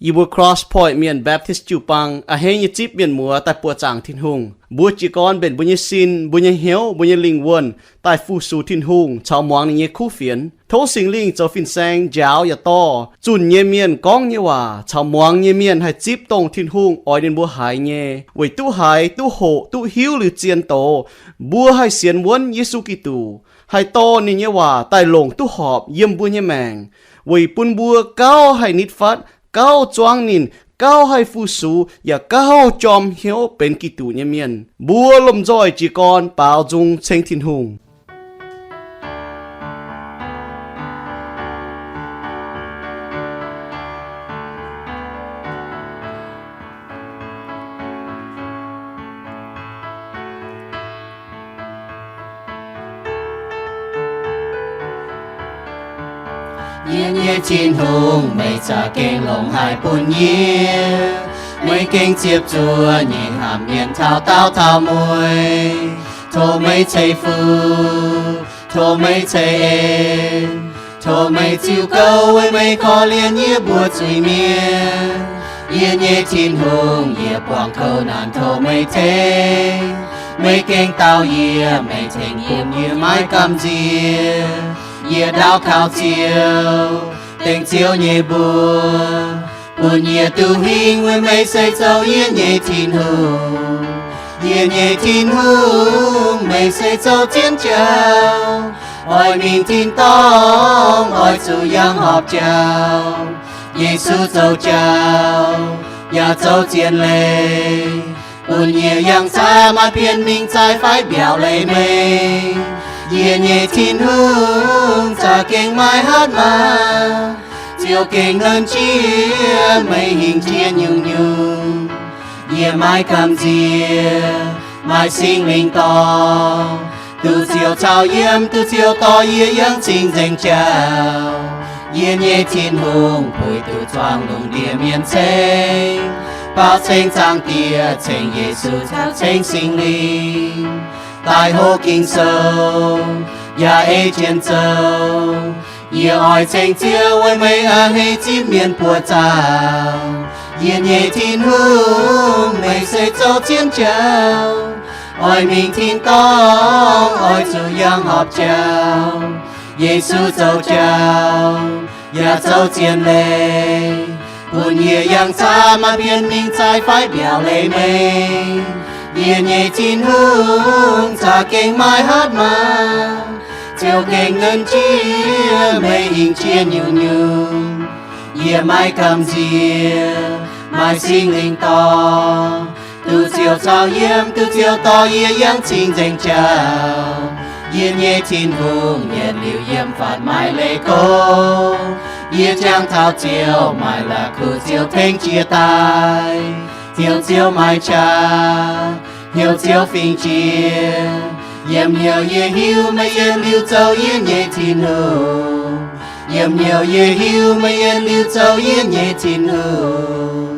Yie mbuo Cross Point Mienh Baptist jiu-baang a'hneiv nyei zipv mienh muoz daaih buoqc zaangc Tin-Hungh. Mbuo jiez gorn mbenc mbuo nyei sin, mbuo nyei hnyouv, mbuo nyei lingh wuonh daaih fu-sux Tin-Hungh caux muangx ninh nyei kuv fienx. Tov Singx Lingh zoux fin-saeng njaaux yaac dorh zunh nyei mienh gorngv nyei waac caux muangx nyei mienh haih zipv dongh Tin-Hungh oix ninh mbuo haiz nyei, weic duqv haiz, duqv hoqc, duqv hiuv liuz zien doz, mbuo haih sienx wuonv Yesu Giduc, haih dorh ninh nyei waac daaih longc duqv horpc yiem mbuo nyei maengc, weic bun mbuo gauh haih nitv fatv, gauh zuangv ninh, gauh haih fu-sux, yaac gauh jorm hnyouv benx Giduc nyei mienh. Mbuo lomh nzoih jiez gorn baaux nzung ceng Tin-Hungh. Yie nyei Tin-Hungh, meih za'gengh longc haic bun yie. Meih gengh ziepc zuoqv nyei hnamv mienh taux daauh taux mueiz. Tov meih ceix fuqv, tov meih ceix en, tov meih ziux gouv weic meih korv-lienh yie mbuo zuiz-mienh. Yie nyei Tin-Hungh, yie buangh kouv naanc tov meih tengx. Meih gengh dau yie, meih tengx bun yie maiv gamh nziex. Yie ndaauv kaux Ziouv, dengv Ziouv nyei mbuox, bun yie duqv hingh weic meih se zoux yie nyei Tin-Hungh. Yie nyei Tin-Hungh, meih se zoux zien jauv. Oix mingh tin-dorngh, oix zuqc yangh horpc jauv. Yesu zoux jauv yaac zoux zien leiz, bun yie yangh zaah maaih pien mingh zaih fai mbiaauc leiz meih. Yie nyei Tin-Hungh za'gengh maaih hatc maaz, Ziouv gengh nernh jiex meih hingh jiex nyungc-nyungc. Yie maiv gamh nziex, maaih Singx Lingh dorh, duqv Ziouv caux yiem, duqv Ziouv dorh yie yangh cing-nzengc jauv. Yie nyei Tin-Hungh, puix duqv zuangx lungh ndiev mienh ceng, baaux ceng Zaangc Diex, ceng Yesu caux ceng Singx Lingh, daaih hlo Ging-Sou yaac ei jienv zoux. Yie oix ceng Ziouv weic meih a'hneiv zipv mienh buoqc zaangc. Yie nyei Tin-Hungh, meih se zoux zien jauv. Oix mingh tin-dorngh, oix zuqc yangh horpc jauv. Yesu zoux jauv yaac zoux zien leiz, bun yie yangh zaah maaih pien mingh zaih fai mbiaauc leiz meih. Yie nyei Tin-Hungh za'gengh maaih hatc maaz, Ziouv gengh nernh jiex meih hingh jiex nyungc-nyungc. Yie maiv gamh nziex, maaih Singx Lingh dorh, duqv Ziouv caux yiem, duqv Ziouv dorh yie yangh cing-nzengc jauv. Yie nyei Tin-Hungh, yietc liuz yiem fatv maaih leih kouv, yie jangx taux Ziouv, maaih la'kuqv Ziouv tengx jiex daaih. Ziouv, Ziouv maaih qaqv, hnyouv Ziouv fingx jiex. Yiem hnyouv yie hiuv meih yietc liuz zoux yie nyei Tin-Hungh. Yiem hnyouv yie hiuv meih yietc liuz zoux yie nyei Tin-Hungh.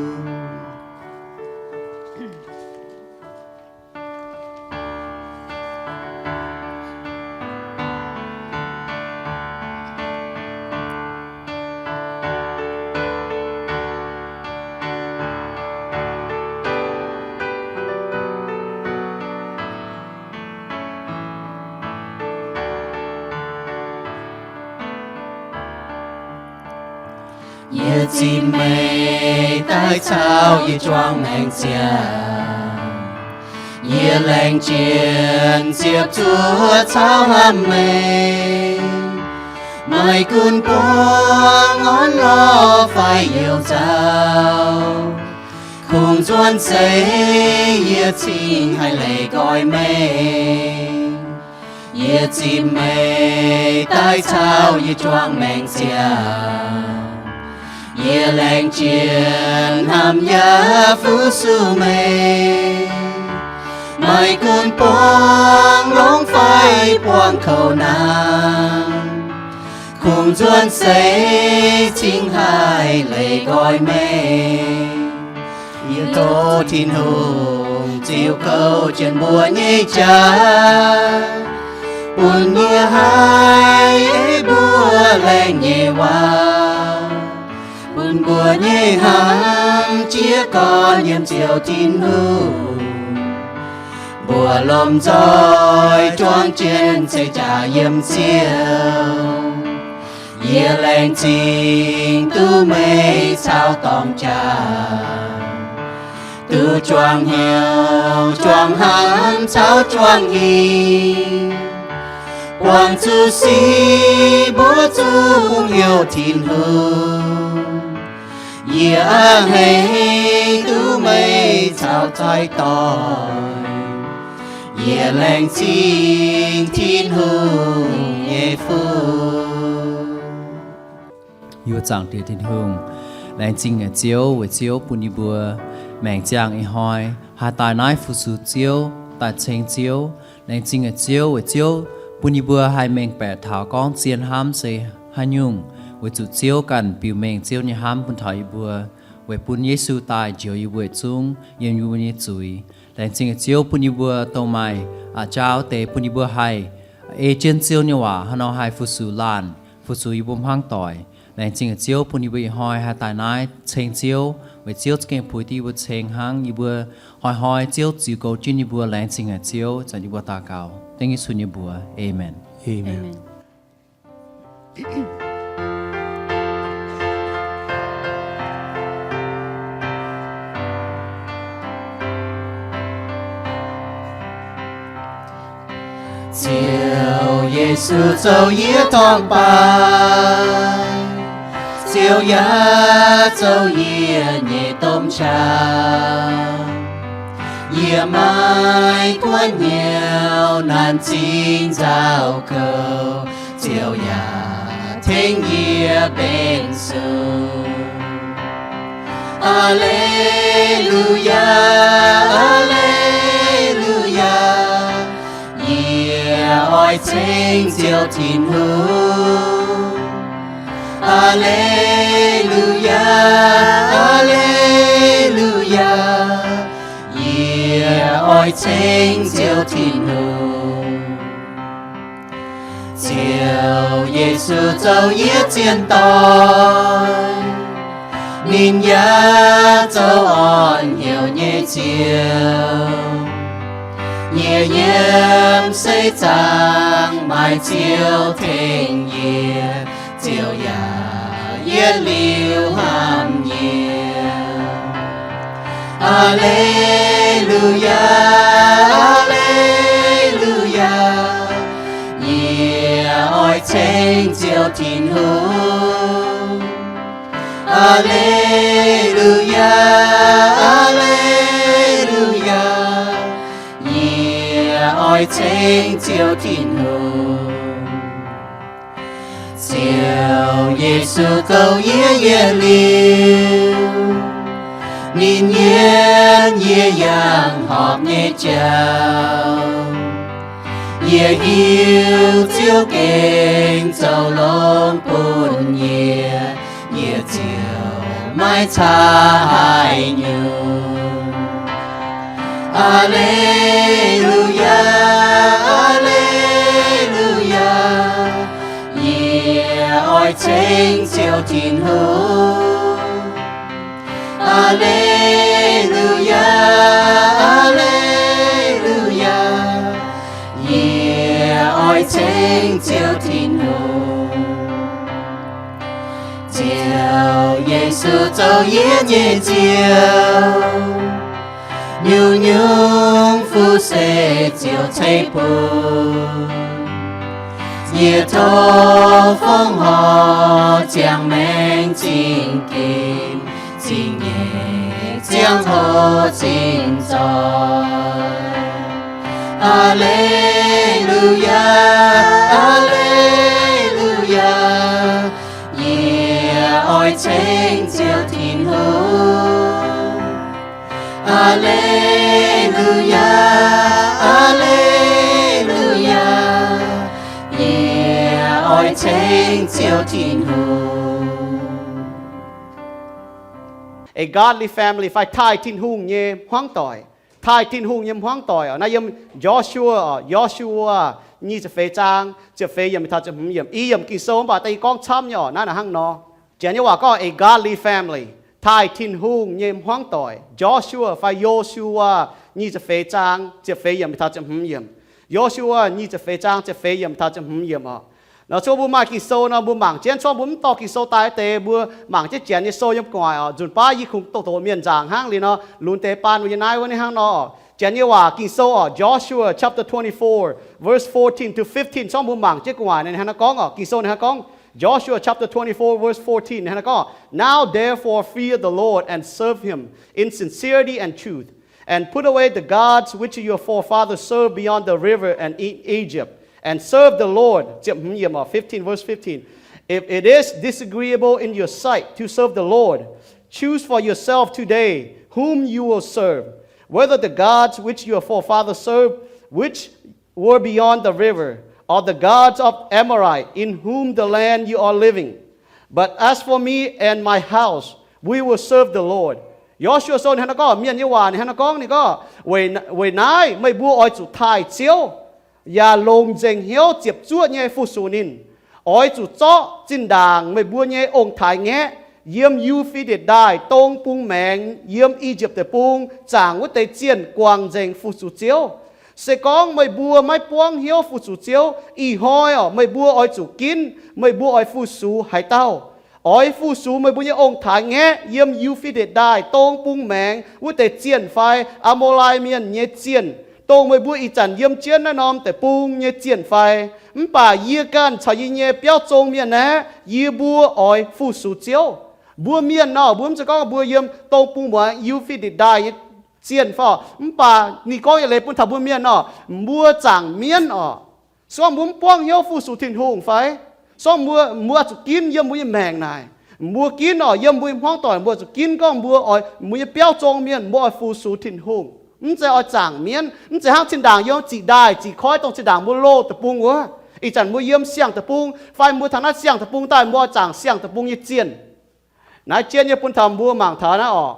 Yie zipv meih daaih caux yie juangc maengc ziangh. Yie laengz jienv ziepc zuoqv caux hnamv meih. Maiv gunv buangv orn lorh fai youc nzauh, kungx nzuonx seix yie cingx haih leih nqoi meih. Yie zipv meih daaih caux yie juangc maengc ziangh. Yie laengz jienv hnamv yaac fu-sux meih. Maiv gunv buangv longx fai buangv kouv naanc, kungx nzuonx seix cingx haih leih nqoi meih. Yie tov Tin-Hungh ziux gouv jienv mbuo nyei jaax, bun mbuo haih ei mbuo laengz nyei waac, bun Mbuo nyei hnamv jiez gorn yiem Ziouv Tin-Hungh. Mbuo lomh nzoih juangc jienv ceix jaax yiem Ziouv. Yie laengz zingh duqv meih caux dorng jaax, duqv juangc hnyouv juangc hnamv caux juangc hingh, buangh zuqc sic mbuo zungv heuc Tin-Hungh. Yie a'hneiv duqv meih caux zoi doic. Yie laengz zingh Tin-Hungh nyei fu. Yie mbuo zaangc Diex Tin-Hungh, laengz zingh Ziouv weic Ziouv bun yie mbuo maengc ziangh ih hnoi haih daaih naaiv fu-sux Ziouv, daaih ceng Ziouv. Laengz zingh Ziouv weic Ziouv bun yie mbuo haih mengh baeqc taux gorngv zien hnamv se haaix nyungc, weic zuqc Ziouv ganh biux mengh Ziouv nyei hnamv bun taux yie mbuo, weic bun Yesu daaih njoux yie mbuo yietc zungv yiem yie mbuo nyei zuiz. Laengz zingh Ziouv bun yie mbuo dongh maaih a'jaav deix bun yie mbuo haih ei jienv Ziouv nyei waac hnangv nor haih fu-sux laanh, fu-sux yie mbuo hmuangv doic. Laengz zingh Ziouv bun yie mbuo ih hnoi haih daaih naaiv ceng Ziouv, weic Ziouv za'gengh puix duqv yie mbuo ceng hnangv. Yie mbuo hnoi-hnoi Ziouv ziux goux jienv yie mbuo. Laengz zingh haic Ziouv, zanc yie mbuo daux gaux dengv Yesu nyei mbuox. Aamen. Aamen. Ziouv Yesu zoux yie torngv baaix, Ziouv yaac zoux yie nyei domh qaqv. Yie maiv buonv hnyouv naanc zingh nzauh kouv, Ziouv yaac tengx yie benx sung. Aa^le^lu^yaa, aa^le^lu^yaa, yie oix ceng Ziouv Tin-Hungh. Aa^le^lu^yaa, aa^le^lu^yaa, yie oix ceng Ziouv Tin-Hungh. Ziouv Yesu zoux yie zien doic, ninh yaac zoux orn hnyouv nyei Ziouv. Yie yiem seix zaangc maaih Ziouv tengx yie, Ziouv yaac yietc liuz hnamv yie. Aa^le^lu^yaa, aa^le^lu^yaa, yie oix ceng Ziouv Tin-Hungh. Aa^le^lu^yaa, aa^le^lu^yaa, yie oix ceng Ziouv Tin-Hungh. Ziouv Yesu zoux yie yietc liuz, ninh yienv yie yangh horpc nyei jauv. Yie hiuv Ziouv gengh zoux longx bun yie, yie ziouc maiv caa haaix nyungc. Aa^le^lu^yaa, aa^le^lu^yaa, yie oix ceng Ziouv Tin-Hungh. Aa^le^lu^yaa, aa^le^lu^yaa, yie oix ceng Ziouv Tin-Hungh. Ziouv Yesu zoux yie nyei Ziouv, nyungc-nyungc fuqv se Ziouv ceix bun. Yie tov fongc horc ziangh maengx zingh ginx, zingh nyeic ziangh hoc zingh zoih. Aa^le^lu^yaa, aa^le^lu^yaa, yie oix ceng Ziouv Tin-Hungh. Aa^le^lu^yaa, aa^le^lu^yaa, yie oix ceng Ziouv Tin-Hungh. A godly family, fai taaih Tin-Hungh nyei hmuangv doic. Taaih Tin-Hungh nyei hmuangv doic oc. Naaiv yiem Joshua oc, Joshua nyic ziepc feix zaang, ziepc feix yiemc taux ziepc hmz yiemc. I yiemc Ging-Sou mv baac da'nyeic gorngv camv nyei oc. Naaiv naaic hnangv nor. Janx nyei waac gorngv a godly family, taaih Tin-Hungh nyei hmuangv doic. Joshua fai Yo^su^waa nyic ziepc feix zaang ziepc feix yiemc taux ziepc hmz yiemc. Yo^su^waa nyic ziepc feix zaang ziepc feix yiemc taux ziepc hmz yiemc oc. Nor cuotv mbuo maaih Ging-Sou nor mbuo mangc jienv, cuotv mbuo mv dorh Ging-Sou daaih deix mbuo mangc jienv Janx nyei sou yiem gu'nguaaic oc. Nzunc baav yie kungx doqc doqc mienh nzaangc hnangv liuz nor, lunx deix baan mbuo nyei naaiv wuov ninh hnangv nor. Janx nyei waac Ging-Sou oc, Joshua chapter twenty-four, verse fourteen to fifteen, cuotv mbuo mangc jienv gu'nguaaic ninh hnangv naaiv gorngv oc. Ging-Sou ninh hnangv gorngv, Joshua chapter twenty-four, verse fourteen, ninh hnangv naaiv gorngv, Now therefore fear the Lord and serve him in sincerity and truth, and put away the gods which your forefathers served beyond the river and in Egypt, and serve the Lord. Ziepc hmz yiemc oc, fifteen, verse fifteen. If it is disagreeable in your sight to serve the Lord, choose for yourself today whom you will serve, whether the gods which your forefathers served, which were beyond the river, or the gods of Amorite, in whom the land you are living. But as for me and my house, we will serve the Lord. Yo^su^waa sou ninh hnangv naaiv gorngv, mienh nyei waac ninh hnangv naaiv gorngv, ninh gorngv, Weic naaiv meih mbuo oix zuqc taaih Ziouv, yaac longc nzengc hnyouv ziepc zuoqv nyei fu-sux ninh. Oix zuqc zorqv zinh ndaangc meih mbuo nyei ong-taaix-ngaeqv yiem Yu^fe^ditc Ndaaih dong bung maengx yiem I^yipv Deic-Bung zaangc wuov deix zienh guangc nzengc fu-sux Ziouv. Se gorngv meih mbuo maiv buangv hnyouv fu-sux Ziouv, ih hnoi oc, meih mbuo oix zuqc ginv meih mbuo oix fu-sux haaix dauh. Oix fu-sux meih mbuo nyei ong-taaix-ngaeqv yiem Yu^fe^ditc Ndaaih dong bung maengx wuov deix zienh fai Aa^mo^lai Mienh nyei zienh, dongh meih mbuo ih zanc yiem jienv naaiv norm deic-bung nyei zienh fai? Mv baac yie ganh caux yie nyei biauv zong mienh aeqv, yie mbuo oix fu-sux Ziouv. Mbuo mienh nor, mbuo mv zeiz gorngv mbuo yiem dong bung maengx Yu^fe^ditc Ndaaih nyei zienh fai? Mv baac ninh gorngv yietc leiz bun taux mbuo mienh nor, mbuo zaangc mienv oc. Se gorngv mbuo mv buangv hnyouv fu-sux Tin-Hungh fai? Se gorngv mbuo, mbuo zuqc ginv yiem mbuo nyei maengc naaic. Mbuo ginv oc, yiem mbuo nyei hmuangv doic mbuo zuqc ginv gorngv mbuo oix, mbuo nyei biauv zong mienh mbuo oix fu-sux Tin-Hungh. Mv zeiz oix zaangc mienv, mv zeiz hnangv zinh ndaangc yiem ziqc ndaaih ziqc koiv dongh zinh ndaangc mbuo loz deic-bung wuov. Ih zanc mbuo yiem siang deic-bung fai mbuo taux naaiv siang deic-bung daaih mbuo oix zaangc siang deic-bung nyei zienh. Naaiv jienv nyei bun taux mbuo mangc taux naaiv oc.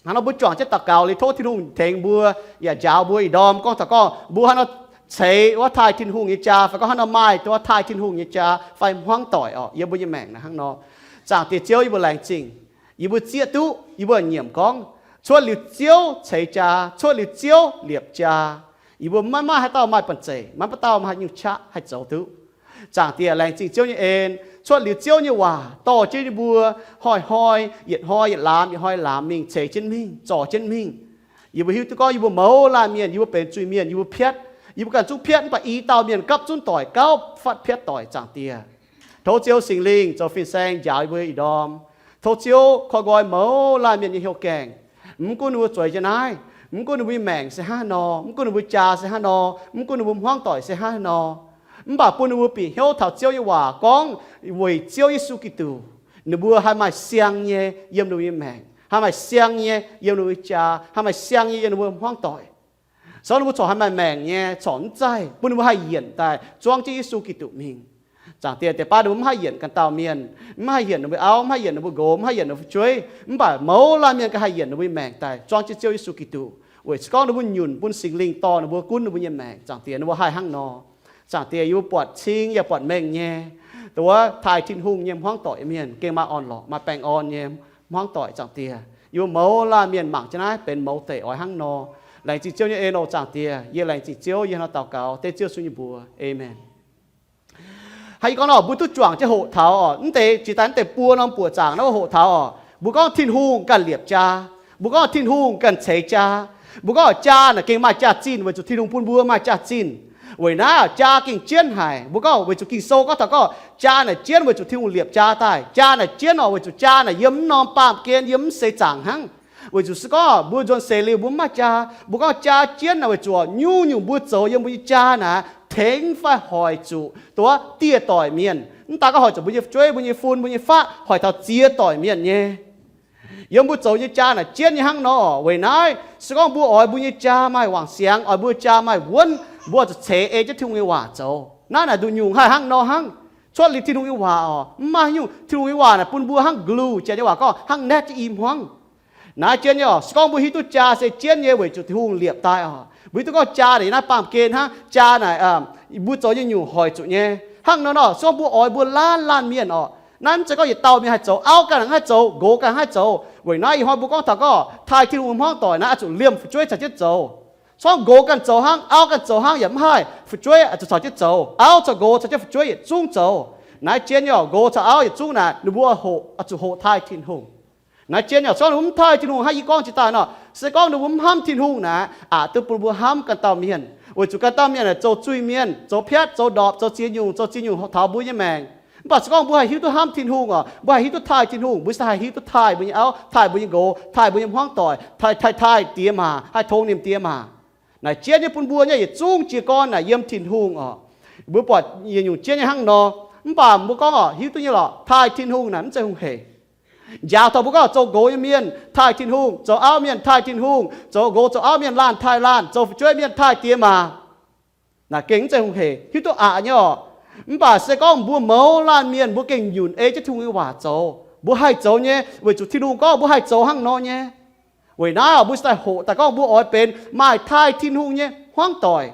Hnangv nor mbuo juangc jienv daux gaux liuz tov Tin-Hungh tengx mbuo, yaac njaaux mbuo ih ndorm gorngv taux gorngv mbuo haaix nor ceix wuov taaih Tin-Hungh nyei jaa, fai gorngv haaix nor maaih duqv taaih Tin-Hungh nyei jaa fai hmuangv doic oc, yiem mbuo nyei maengc naaiv hnangv nor. Zaangc Diex Ziouv, yie mbuo laengz zingh. Yie mbuo zieqv duqv, yie mbuo nyiemc gorngv, cuotv liuz Ziouv ceix jaa, cuotv liuz Ziouv liepc jaa. Yie mbuo maiv maaih haaix dauh maaih banh zeic, maiv maaih dauh maaih haaix nyungc qaqv haih zoux duqv. Zaangc Diex, laengz zingh Ziouv nyei en, cuotv liuz Ziouv nyei waac dorh jienv yie mbuo hnoi-hnoi, yietc hnoi yietc laamz, yietc hnoi laamz mingh, ceix jienv mingh, zorc jienv mingh. Yie mbuo hiuv duqv gorngv yie mbuo mouz laanh mienh, yie mbuo benx zuiz-mienh, yie mbuo piatv. Yie mbuo ganh zungv piatv, mv baac i dauh mienh gapv zunv doic gauh fatv piatv doic, Zaangc Diex. Tov Ziouv Singx Lingh zoux fin-saeng njaaux yie mbuo ih ndorm. Tov Ziouv koi nqoi mouz laanh mienh nyei hnyouv gaengh. Mv gunv ninh mbuo zueiz jienv naaiv, mv gunv ninh mbuo nyei maengc se hnangv haaix nor, mv gunv ninh mbuo jaa se hnangv haaix nor, mv gunv ninh mbuo hmuangv doic se hnangv haaix nor, mv baac bun ninh mbuo bieqc hnyouv taux Ziouv nyei waac gorngv weic Ziouv Yesu Giduc, ninh mbuo haih maaih siang nyei yiem ninh mbuo nyei maengc, haih maaih siang nyei yiem ninh mbuo nyei jaa, haih maaih siang nyei yiem ninh mbuo hmuangv doic. Se gorngv ninh mbuo corc haih maaih maengc nyei, corc mv zaih, bun ninh mbuo haih yienc daaih zuangv jienv Yesu Giduc mingh. Zaangc Diex, deix baav ninh mbuo mv haih yienc ganh dauh mienh, mv haih yienc ninh mbuo auv, mv haih yienc ninh mbuo nqox, mv haih yienc ninh mbuo fu'jueiv, mv baac mouz laanh mienh ganh haih yienc ninh mbuo nyei maengc daaih zuangv jienv Ziouv Yesu Giduc, weic zuqc gorngv ninh mbuo nyunc bun Singx Lingh dorh ninh mbuo, gunv ninh mbuo nyei maengc. Zaangc Diex, ninh mbuo haih hnangv nor. Zaangc Diex, yie mbuo buatc cing yaac buatc mengh nyei, dongh wuov taaih Tin-Hungh nyei hmuangv doic mienh gengh maaih orn-lorqc, maaih baengh orn nyei hmuangv doic. Zaangc Diex, yie mbuo mouz laanh mienh mangc jienv naaiv benx mouz deic oix hnangv nor. Laengz zingh Ziouv nyei en oc. Zaangc Diex, yie laengz zingh Ziouv, yie hnangv nor daux gaux dengv Ziouv Yesu nyei mbuox. Aamen. Hnangv yie gorngv nor, mbuo duqv juangc jienv hoqc taux oc, mv deix jiex daaih mv deix buo norm buoqc zaangc naaiv hoqc taux oc, mbuo gorngv Tin-Hungh ganh liepc jaa. Mbuo gorngv Tin-Hungh ganh ceix jaa. Mbuo gorngv jaa naaic gengh maaih jaax-zinh weic zuqc Tin-Hungh bun mbuo maaih jaax-zinh. Weic naaiv jaa gengh jienv haic. Mbuo gorngv weic zuqc Ging-Sou gorngv taux gorngv jaa naaic jienv weic zuqc Tin-Hungh liepc jaa daaih. Jaa naaic jienv oc, weic zuqc jaa naaic yiem mv norm baamh gen, yiem mv seix zaangc hnangv. Weic zuqc se gorngv mbuo nzuonx seix liuz mbuo mv maaih jaa. Mbuo gorngv jaa jienv naaic weic zuqc nyungc-nyungc mbuo zoux yiem mbuo nyei jaa naaic tengx fai hoic zuqc dongh wuov dieh doic mienh. Mv daaih gorngv hoic zuqc mbuo nyei fu'jueiv, mbuo nyei fun, mbuo nyei faqv, hoic taux ziex doic mienh nyei. Yiem mbuo zoux nyei jaa naaic jienv nyei hnangv nor. Weic naaiv se gorngv mbuo oix mbuo nyei jaa maaih wangc siangx, oix mbuo jaa maaih wuonv, mbuo zuqc ceix ei jienv Tin-Hungh nyei waac zoux. Naaiv naaic nduqc nyungc haih hnangv nor hnangv. Cuotv liuz Tin-Hungh nyei waac oc, mv maaih haaix nyungc. Tin-Hungh nyei waac naaic bun mbuo hnangv glue, Janx nyei waac gorngv hnangv net i hmuangv. Naaiv jienv nyei oc, se gorngv mbuo hiuv duqv jaa se jienv nyei weic zuqc Tin-Hungh liepc daaih oc. Mbuo hiuv duqv gorngv jaa naaic yiem naaiv baamh gen hnangv, jaa naaic mbuo zoux nyei nyungc hoic zuqc nyei. Hnangv nor nor, se gorngv mbuo oix mbuo laanh laanh mienh oc, Naaiv mv zeiz gorngv yietc dauh mienh haih zoux, auv ganh haih zoux, nqox ganh haih zoux. Weic naaiv ih hnoi mbuo gorngv taux gorngv taaih Tin-Hungh nyei hmuangv doic naaiv oix zuqc liemh fu'jueiv caux jienv zoux. Gorngv nqox ganh zoux hnangv, auv ganh zoux hnangv yaac mv haih, fu'jueiv oix zuqc caux jienv zoux. Auv caux nqox caux jienv fu'jueiv yietc zungv zoux. Naaiv jienv nyei oc, nqox caux auv yietc zungv naaic ninh mbuo hoqc, oix zuqc hoqc taaih Tin-Hungh. Naaiv jienv nyei oc, se gorngv ninh mbuo mv taaih Tin-Hungh hnangv yie gorngv jiex daaih nor, se gorngv ninh mbuo mv hnamv Tin-Hungh naaic, aqc duqv bun mbuo hnamv ganh dauh mienh, weic zuqc ganh dauh mienh naaic zoux zuiz-mienh, zoux piatv, zoux ndorpc, zoux ziex nyungc, zoux ziex nyungc taux mbuo nyei maengc. Mv baac se gorngv mbuo haih hiuv duqv hnamv Tin-Hungh oc, mbuo haih hiuv duqv taaih Tin-Hungh, mbuo se haih hiuv duqv taaih mbuo nyei auv, taaih mbuo nyei nqox, taaih mbuo nyei hmuangv doic, taaih, taaih, taaih diex maac, haih tong ninh diex maac. Naaic jienv nyei bun mbuo nyei yietc zungv jiez gorn naaic yiem Tin-Hungh oc. Mbuo buatc yietc nyungc jienv nyei hnangv nor. Mv baac mbuo gorngv oc, hiuv duqv nyei lorqc, taaih Tin-Hungh naaic mv zeiz hungh heic. Njaaux taux mbuo gorngv zoux nqox nyei mienh taaih Tin-Hungh, zoux auv mienh taaih Tin-Hungh, zoux nqox zoux auv mienh laanh taaih laanh, zoux fu'jueiv mienh taaih diex maac, naaic gengh mv zeiz hungh heic, hiuv duqv aqc nyei oc. Mv baac se gorngv mbuo mouz laanh mienh mbuo gengh nyunc ei jienv Tin-Hungh nyei waac zoux, mbuo haih zoux nyei, weic zuqc Tin-Hungh gorngv mbuo haih zoux hnangv nor nyei. Weic naaiv oc, mbuo se daaih hoqc daaih gorngv mbuo oix benx maaih taaih Tin-Hungh nyei hmuangv doic.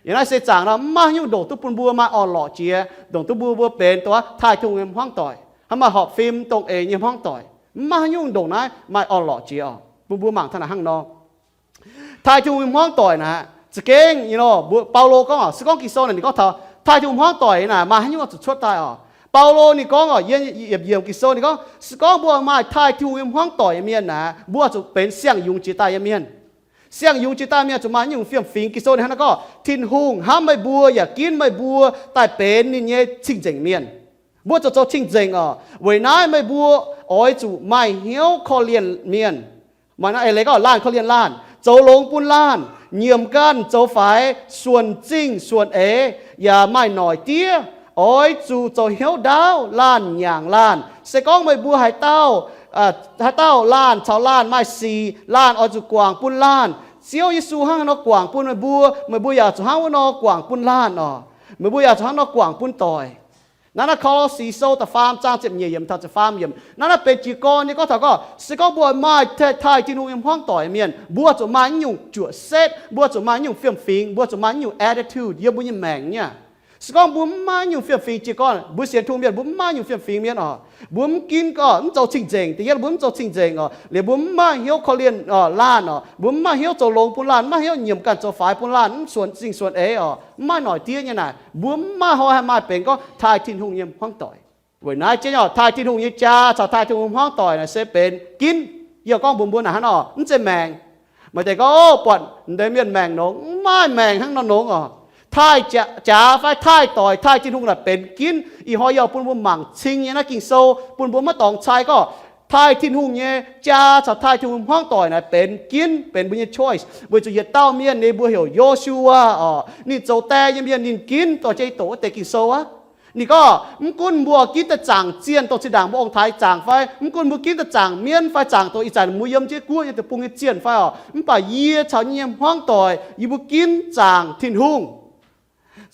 Yiem naaiv seix zaangc nor mv maaih haaix nyungc ndongc duqv bun mbuo maaih orn-lorqc jiex, ndongc duqv bun mbuo benx dongh taaih Tin-Hungh nyei hmuangv doic, hnangv maaih horpc fim dongh eix nyei hmuangv doic. Mv maaih haaix nyungc ndongc naaiv maaih orn-lorqc jiex oc. Bun mbuo mangc taux naaic hnangv nor, taaih Tin-Hungh nyei hmuangv doic naaic za'gengh, you know, mbuo, Baulo gorngv oc, se gorngv Ging-Sou naaic ninh gorngv taux taaih Tin-Hungh hmuangv doic naaic maaih haaix nyungc oix zuqc cuotv daaih oc. Baulo ninh gorngv oc, yiem yietc yiemc Ging-Sou ninh gorngv, se gorngv mbuo maaih taaih Tin-Hungh nyei hmuangv doic nyei mienh naaic, mbuo oix zuqc benx siang-yungz jiex daaih nyei mienh. Siang-yungz jiex daaih mienh zuqc maaih nyungc fiem-fingx. Ging-Sou ninh hnangv naaiv gorngv, Tin-Hungh hnamv meih mbuo yaac ginv meih mbuo daaih benx ninh nyei cing-nzengc mienh. Mbuo zuqc zoux cing-nzengc oc. Weic naaiv meih mbuo oix zuqc maaih hnyouv korv-lienh mienh. Maaih naaiv eix leiz gorngv laanh korv-lienh laanh, zoux longx bun laanh, nyiemc ganh zoux faix, suonc zingh suonc eix, yaac maaih noic diev. Oix zuqc zoux hnyouv ndaauv laanh nyaangc laanh. Se gorngv meih mbuo haaix dauh, haaix dauh laanh caux laanh maaih sic, laanh oix zuqc guangc bun laanh. Ziouv Yesu hnangv haaix nor guangc bun meih mbuo, meih mbuo yaac zuqc hnangv wuov nor guangc bun laanh oc. Meih mbuo yaac zuqc hnangv nor guangc bun doic. Naaiv naaiv Ko^lo^si Sou da'faam zaang ziepc nyeic yiemc taux ziepc faam yiemc. Naaiv naaiv benx jiez gorn nyei gorngv taux gorngv, se gorngv mbuo maaih taaih, taaih Tin-Hungh nyei hmuangv doic mienh, mbuo zuqc maaih naaiv nyungc juoqc setv, mbuo zuqc maaih naaiv nyungc fiem-fingx, mbuo zuqc maaih naaiv nyungc attitude yiem mbuo nyei maengc nyei. Se gorngv mbuo mv maaih naaiv nyungc fiem-fingx, jiez gorn mbuo sienx Tin-Hungh mienh mbuo mv maaih naaiv nyungc fiem-fingx mienh oc, mbuo mv ginv gorngv mv zoux cing-nzengc. Da'yietv, mbuo mv zoux cing-nzengc oc. Liuz mbuo mv maaih hnyouv korv-lienh laanh oc. Mbuo mv maaih hnyouv zoux longx bun laanh, mv maaih hnyouv nyiemc ganh zoux faix bun laanh, mv suonc zingh suonc eix oc, mv maaih noic diev nyei naaic, mbuo mv maaih hnoi haih maaih benx gorngv taaih Tin-Hungh nyei hmuangv doic. Weic naaiv jienv oc, taaih Tin-Hungh nyei jaa caux taaih Tin-Hungh hmuangv doic naaic se benx ginv. Yie gorngv mbuox mbuo naaic hnangv oc, mv zeiz maengc. Maaih deix gorngv, o, buatc deix mienh maengc nongx, mv maaih maengc hnangv nor nongx oc. Taaih jaax fai taaih doic, taaih Tin-Hungh naaic benx ginv. Ih hnoi yie bun mbuo mangc cing nyei naaiv Ging-Sou, bun mbuo maiv dorngx cai gorngv taaih Tin-Hungh nyei jaa caux taaih Tin-Hungh hmuangv doic naaic benx ginv, benx mbuo nyei choice. Weic zuqc yietc dauh mienh ninh mbuo heuc Yo^su^waa oc, ninh zoux die nyei mienh ninh ginv dorh jienv doqc wuov deix Ging-Sou aqv. Ninh gorngv, mv gunv mbuo ginv daaih zaangc zienh dongh zinh ndaangc mbuo ong-taaix zaangc fai, mv gunv mbuo ginv daaih zaangc mienv fai zaangc dongh ih zanc mbuo yiem jienv guoqv nyei deic-bung nyei zienh fai oc, mv baac yie caux yie nyei hmuangv doic yie mbuo ginv zaangc Tin-Hungh.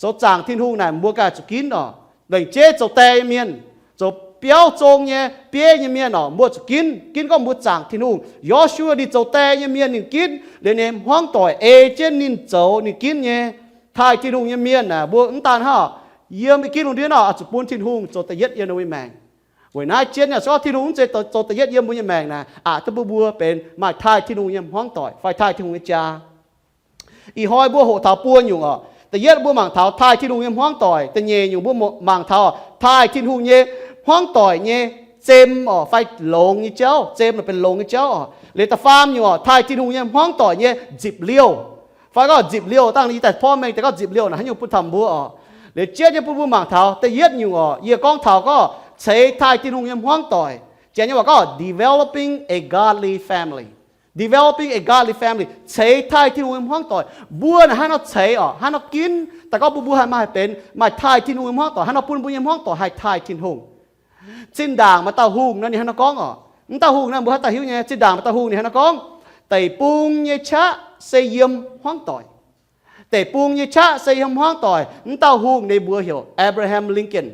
Zoux zaangc Tin-Hungh naaic mbuo ganh zuqc ginv oc. Lengc jeiv zoux die nyei mienh, zoux biauv zong nyei, bieiv nyei mienh oc, mbuo zuqc ginv. Ginv gorngv mbuo zaangc Tin-Hungh. Yo^su^waa ninh zoux die nyei mienh ninh ginv, liuz ninh hmuangv doic ei jienv ninh zoux ninh ginv nyei. Taaih Tin-Hungh nyei mienh aah, mbuo mv daan hnangv, yiem ginv lungh ndiev nor oix zuqc bun Tin-Hungh zoux da'yietv yiem ninh nyei maengc. Weic naaiv jienv nyei se gorngv Tin-Hungh mv zeiz zoux da'yietv yiem mbuo nyei maengc naaic, aqc duqv bun mbuo benx maaih taaih Tin-Hungh nyei hmuangv doic fai taaih Tin-Hungh nyei jaa. Ih hnoi mbuo hoqc taux buo nyungc oc. Da'yietv mbuo mangc taux taaih Tin-Hungh nyei hmuangv doic. Da'nyeic nyungc mbuo mangc taux taaih Tin-Hungh nyei hmuangv doic nyei zem oc, fai longx nyei jauv. Zem naaic benx longx nyei jauv oc. Liuz da'faam nyungc oc, taaih Tin-Hungh nyei hmuangv doic nyei nzipc liouh. Fai gorngv nzipc liouh, dangh yie daaih porv mengh deix gorngv nzipc liouh naaic haaix nyungc bun taux mbuo oc. Liuz jienv nyei bun mbuo mangc taux da'yietv nyungc oc, yie gorngv taux gorngv ceix taaih Tin-Hungh nyei hmuangv doic. Janx nyei waac gorngv developing a godly family. Developing a godly family, ceix taaih Tin-Hungh nyei hmuangv doic. Mbuo naaic hnangv nor ceix oc, hnangv nor ginv daaih gorngv bun mbuo haih maaih benx maaih taaih Tin-Hungh nyei hmuangv doic, hnangv nor bun mbuo nyei hmuangv doic haih taaih Tin-Hungh. Zinh ndaangc maaih dauh hungh nor ninh hnangv nor gorngv oc. Mv dauh hungh naaiv mbuo haaix dauh hiuv nyei? Zinh ndaangc maaih dauh hungh ninh hnangv nor gorngv, deic-bung nyei qaqv se yiem hmuangv doic. Deic-bung nyei qaqv se yiem hmuangv doic. Mv dauh hungh ninh mbuox heuc Abraham Lincoln.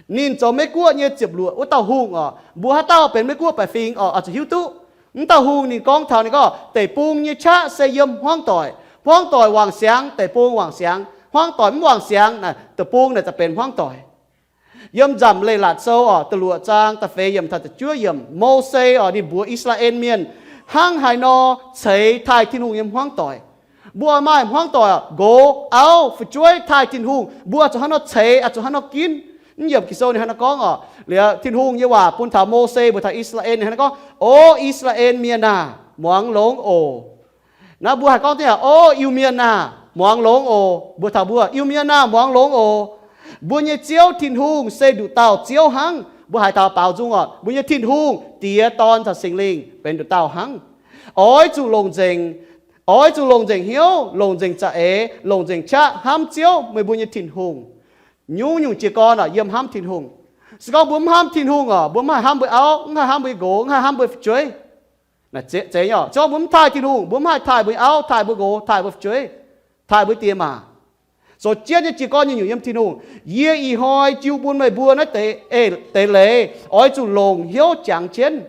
Ninh zoux Meiv Guoqv nyei ziepc luoqc wuov dauh hungh oc. Mbuo haaix dauh benx Meiv Guoqv baeqc fingx oc, oix zuqc hiuv duqv. Mv dauh hungh ninh gorngv taux ninh gorngv, deic-bung nyei qaqv se yiem hmuangv doic. Hmuangv doic wangc siangx, deic-bung wangc siangx. Hmuangv doic mv wangc siangx naaic, deic-bung naaic za'benx hmuangv doic. Yiem Nzamc Leiz-Latc Sou oc, da'luoqc zaang da'feix yiemc taux da'juov yiemc, Mose oc, ninh mbuox I^saa^laa^en Mienh hnangv haaix nor ceix taaih Tin-Hungh nyei hmuangv doic. Mbuo maaih hmuangv doic, nqox, auv, fu'jueiv taaih Tin-Hungh, mbuo zuqc hnangv nor ceix, zuqc hnangv nor ginv. Mv yiemc Ging-Sou ninh hnangv nor gorngv oc, liuz Tin-Hungh nyei waac bun taux Mose mbuox taux I^saa^laa^en ninh hnangv nor gorngv, O I^saa^laa^en Mienh aah! Muangx longx oc. Naaiv mbuo haih gorngv deix, O Iu-Mienh aah! Muangx longx oc. Mbuox taux mbuo, Iu-Mienh aah! Muangx longx oc. Mbuo nyei Ziouv Tin-Hungh se nduqc dauh Ziouv hnangv. Mbuo haiz taux baaux nzung oc, mbuo nyei Tin-Hungh, Diex, Dorn caux Singx Lingh benx nduqc dauh hnangv. Oix zuqc longc nzengc, oix zuqc longc nzengc hnyouv, longc nzengc za'eix, longc nzengc qaqv hnamv Ziouv, meih mbuo nyei Tin-Hungh. Nyungc-nyungc jiez gorn oc, yiem hnamv Tin-Hungh. Se gorngv mbuo mv hnamv Tin-Hungh oc, mbuo mv haih hnamv mbuo auv, mv haih hnamv mbuo nqox, mv haih hnamv mbuo fu'jueiv. Zeiz nyei oc. Se gorngv mbuo mv taaih Tin-Hungh, mbuo mv haih taaih mbuo auv, taaih mbuo nqox, taaih mbuo fu'jueiv, taaih mbuo diex maac. Zoux jienv nyei jiez gorn nyungc-nyungc yiem Tin-Hungh. Yie ih hnoi jiu bun meih mbuo naaiv deix, deix leiz oix zuqc longc hnyouv jangx jienv.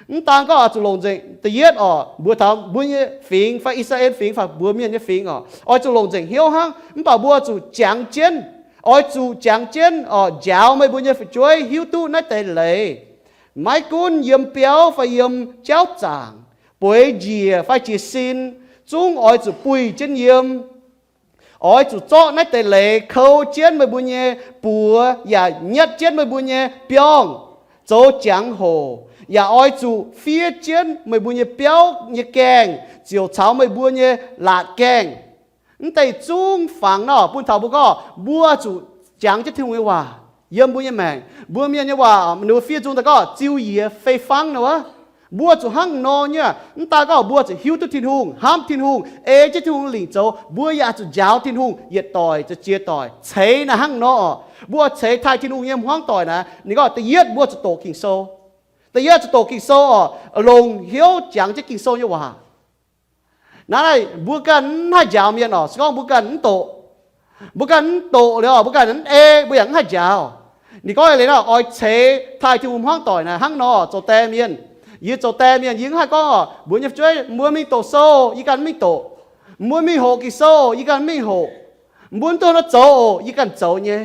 Mv daan gorngv oix zuqc longc nzengc, da'yietv oc, mbuox taux mbuo nyei fingx fai I^saa^laa^en Fingx fai mbuox mienh nyei fingx oc, oix zuqc longc nzengc hnyouv hnangv. Mv baac mbuo zuqc jangx jienv, oix zuqc jangx jienv oc, njaaux meih mbuo nyei fu'jueiv hiuv duqv naaiv deix leiz. Maiv gunv yiem biauv fai yiem jauv zaangc, bueix njiec fai jiez sin, zungv oix zuqc buih jienv yiem. Oix zuqc zorqv naaiv deix leiz kou jienv meih mbuo nyei buoz yaac nyetv jienv meih mbuo nyei biorngh zoux jangx-hoc, yaac oix zuqc fiev jienv meih mbuo nyei biauv nyei gaengh ziouc caux meih mbuo nyei laatc gaengh. Mv deix zungv fangx nor bun taux mbuo gorngv mbuo zuqc jangx jienv Tin-Hungh nyei waac yiem mbuo nyei maengc. Mbuo mienh nyei waac ninh mbuo fiev nzung daaih gorngv ziux yiez fei fangv nor wuov. Mbuo zuqc hnangv nor nyei. Mv daan gorngv mbuo zuqc hiuv duqv Tin-Hungh, hnamv Tin-Hungh, ei jienv Tin-Hungh lingc zoux, mbuo yaac zuqc njaaux Tin-Hungh yietc doic zoux ziex doic. Ceix naaic hnangv nor oc. Mbuo ceix taaih Tin-Hungh nyei hmuangv doic naaic, ninh gorngv da'yietv mbuo zuqc doqc Ging-Sou. Da'yietv zuqc doqc Ging-Sou oc, longc hnyouv jangx jienv Ging-Sou nyei waac. Naaiv mbuo ganh mv haih njaaux mienh oc. Se gorngv mbuo ganh mv doqc, mbuo ganh mv doqc liuz oc, mbuo ganh mv ei, mbuo yaac mv haih njaaux. Ninh gorngv eix leiz nor, oix ceix taaih Tin-Hungh hmuangv doic naaic hnangv nor zoux die mienh. Yie zoux die mienh yie mv haih gorngv oc, mbuox nyei fu'jueiv mbuo mingh doqc sou, yie ganh mv mingh doqc. Mbuo mingh hoqc Ging-Sou, yie ganh mv mingh hoqc. Mbuo mv duqv hnangv nor zoux oc, yie ganh zoux nyei.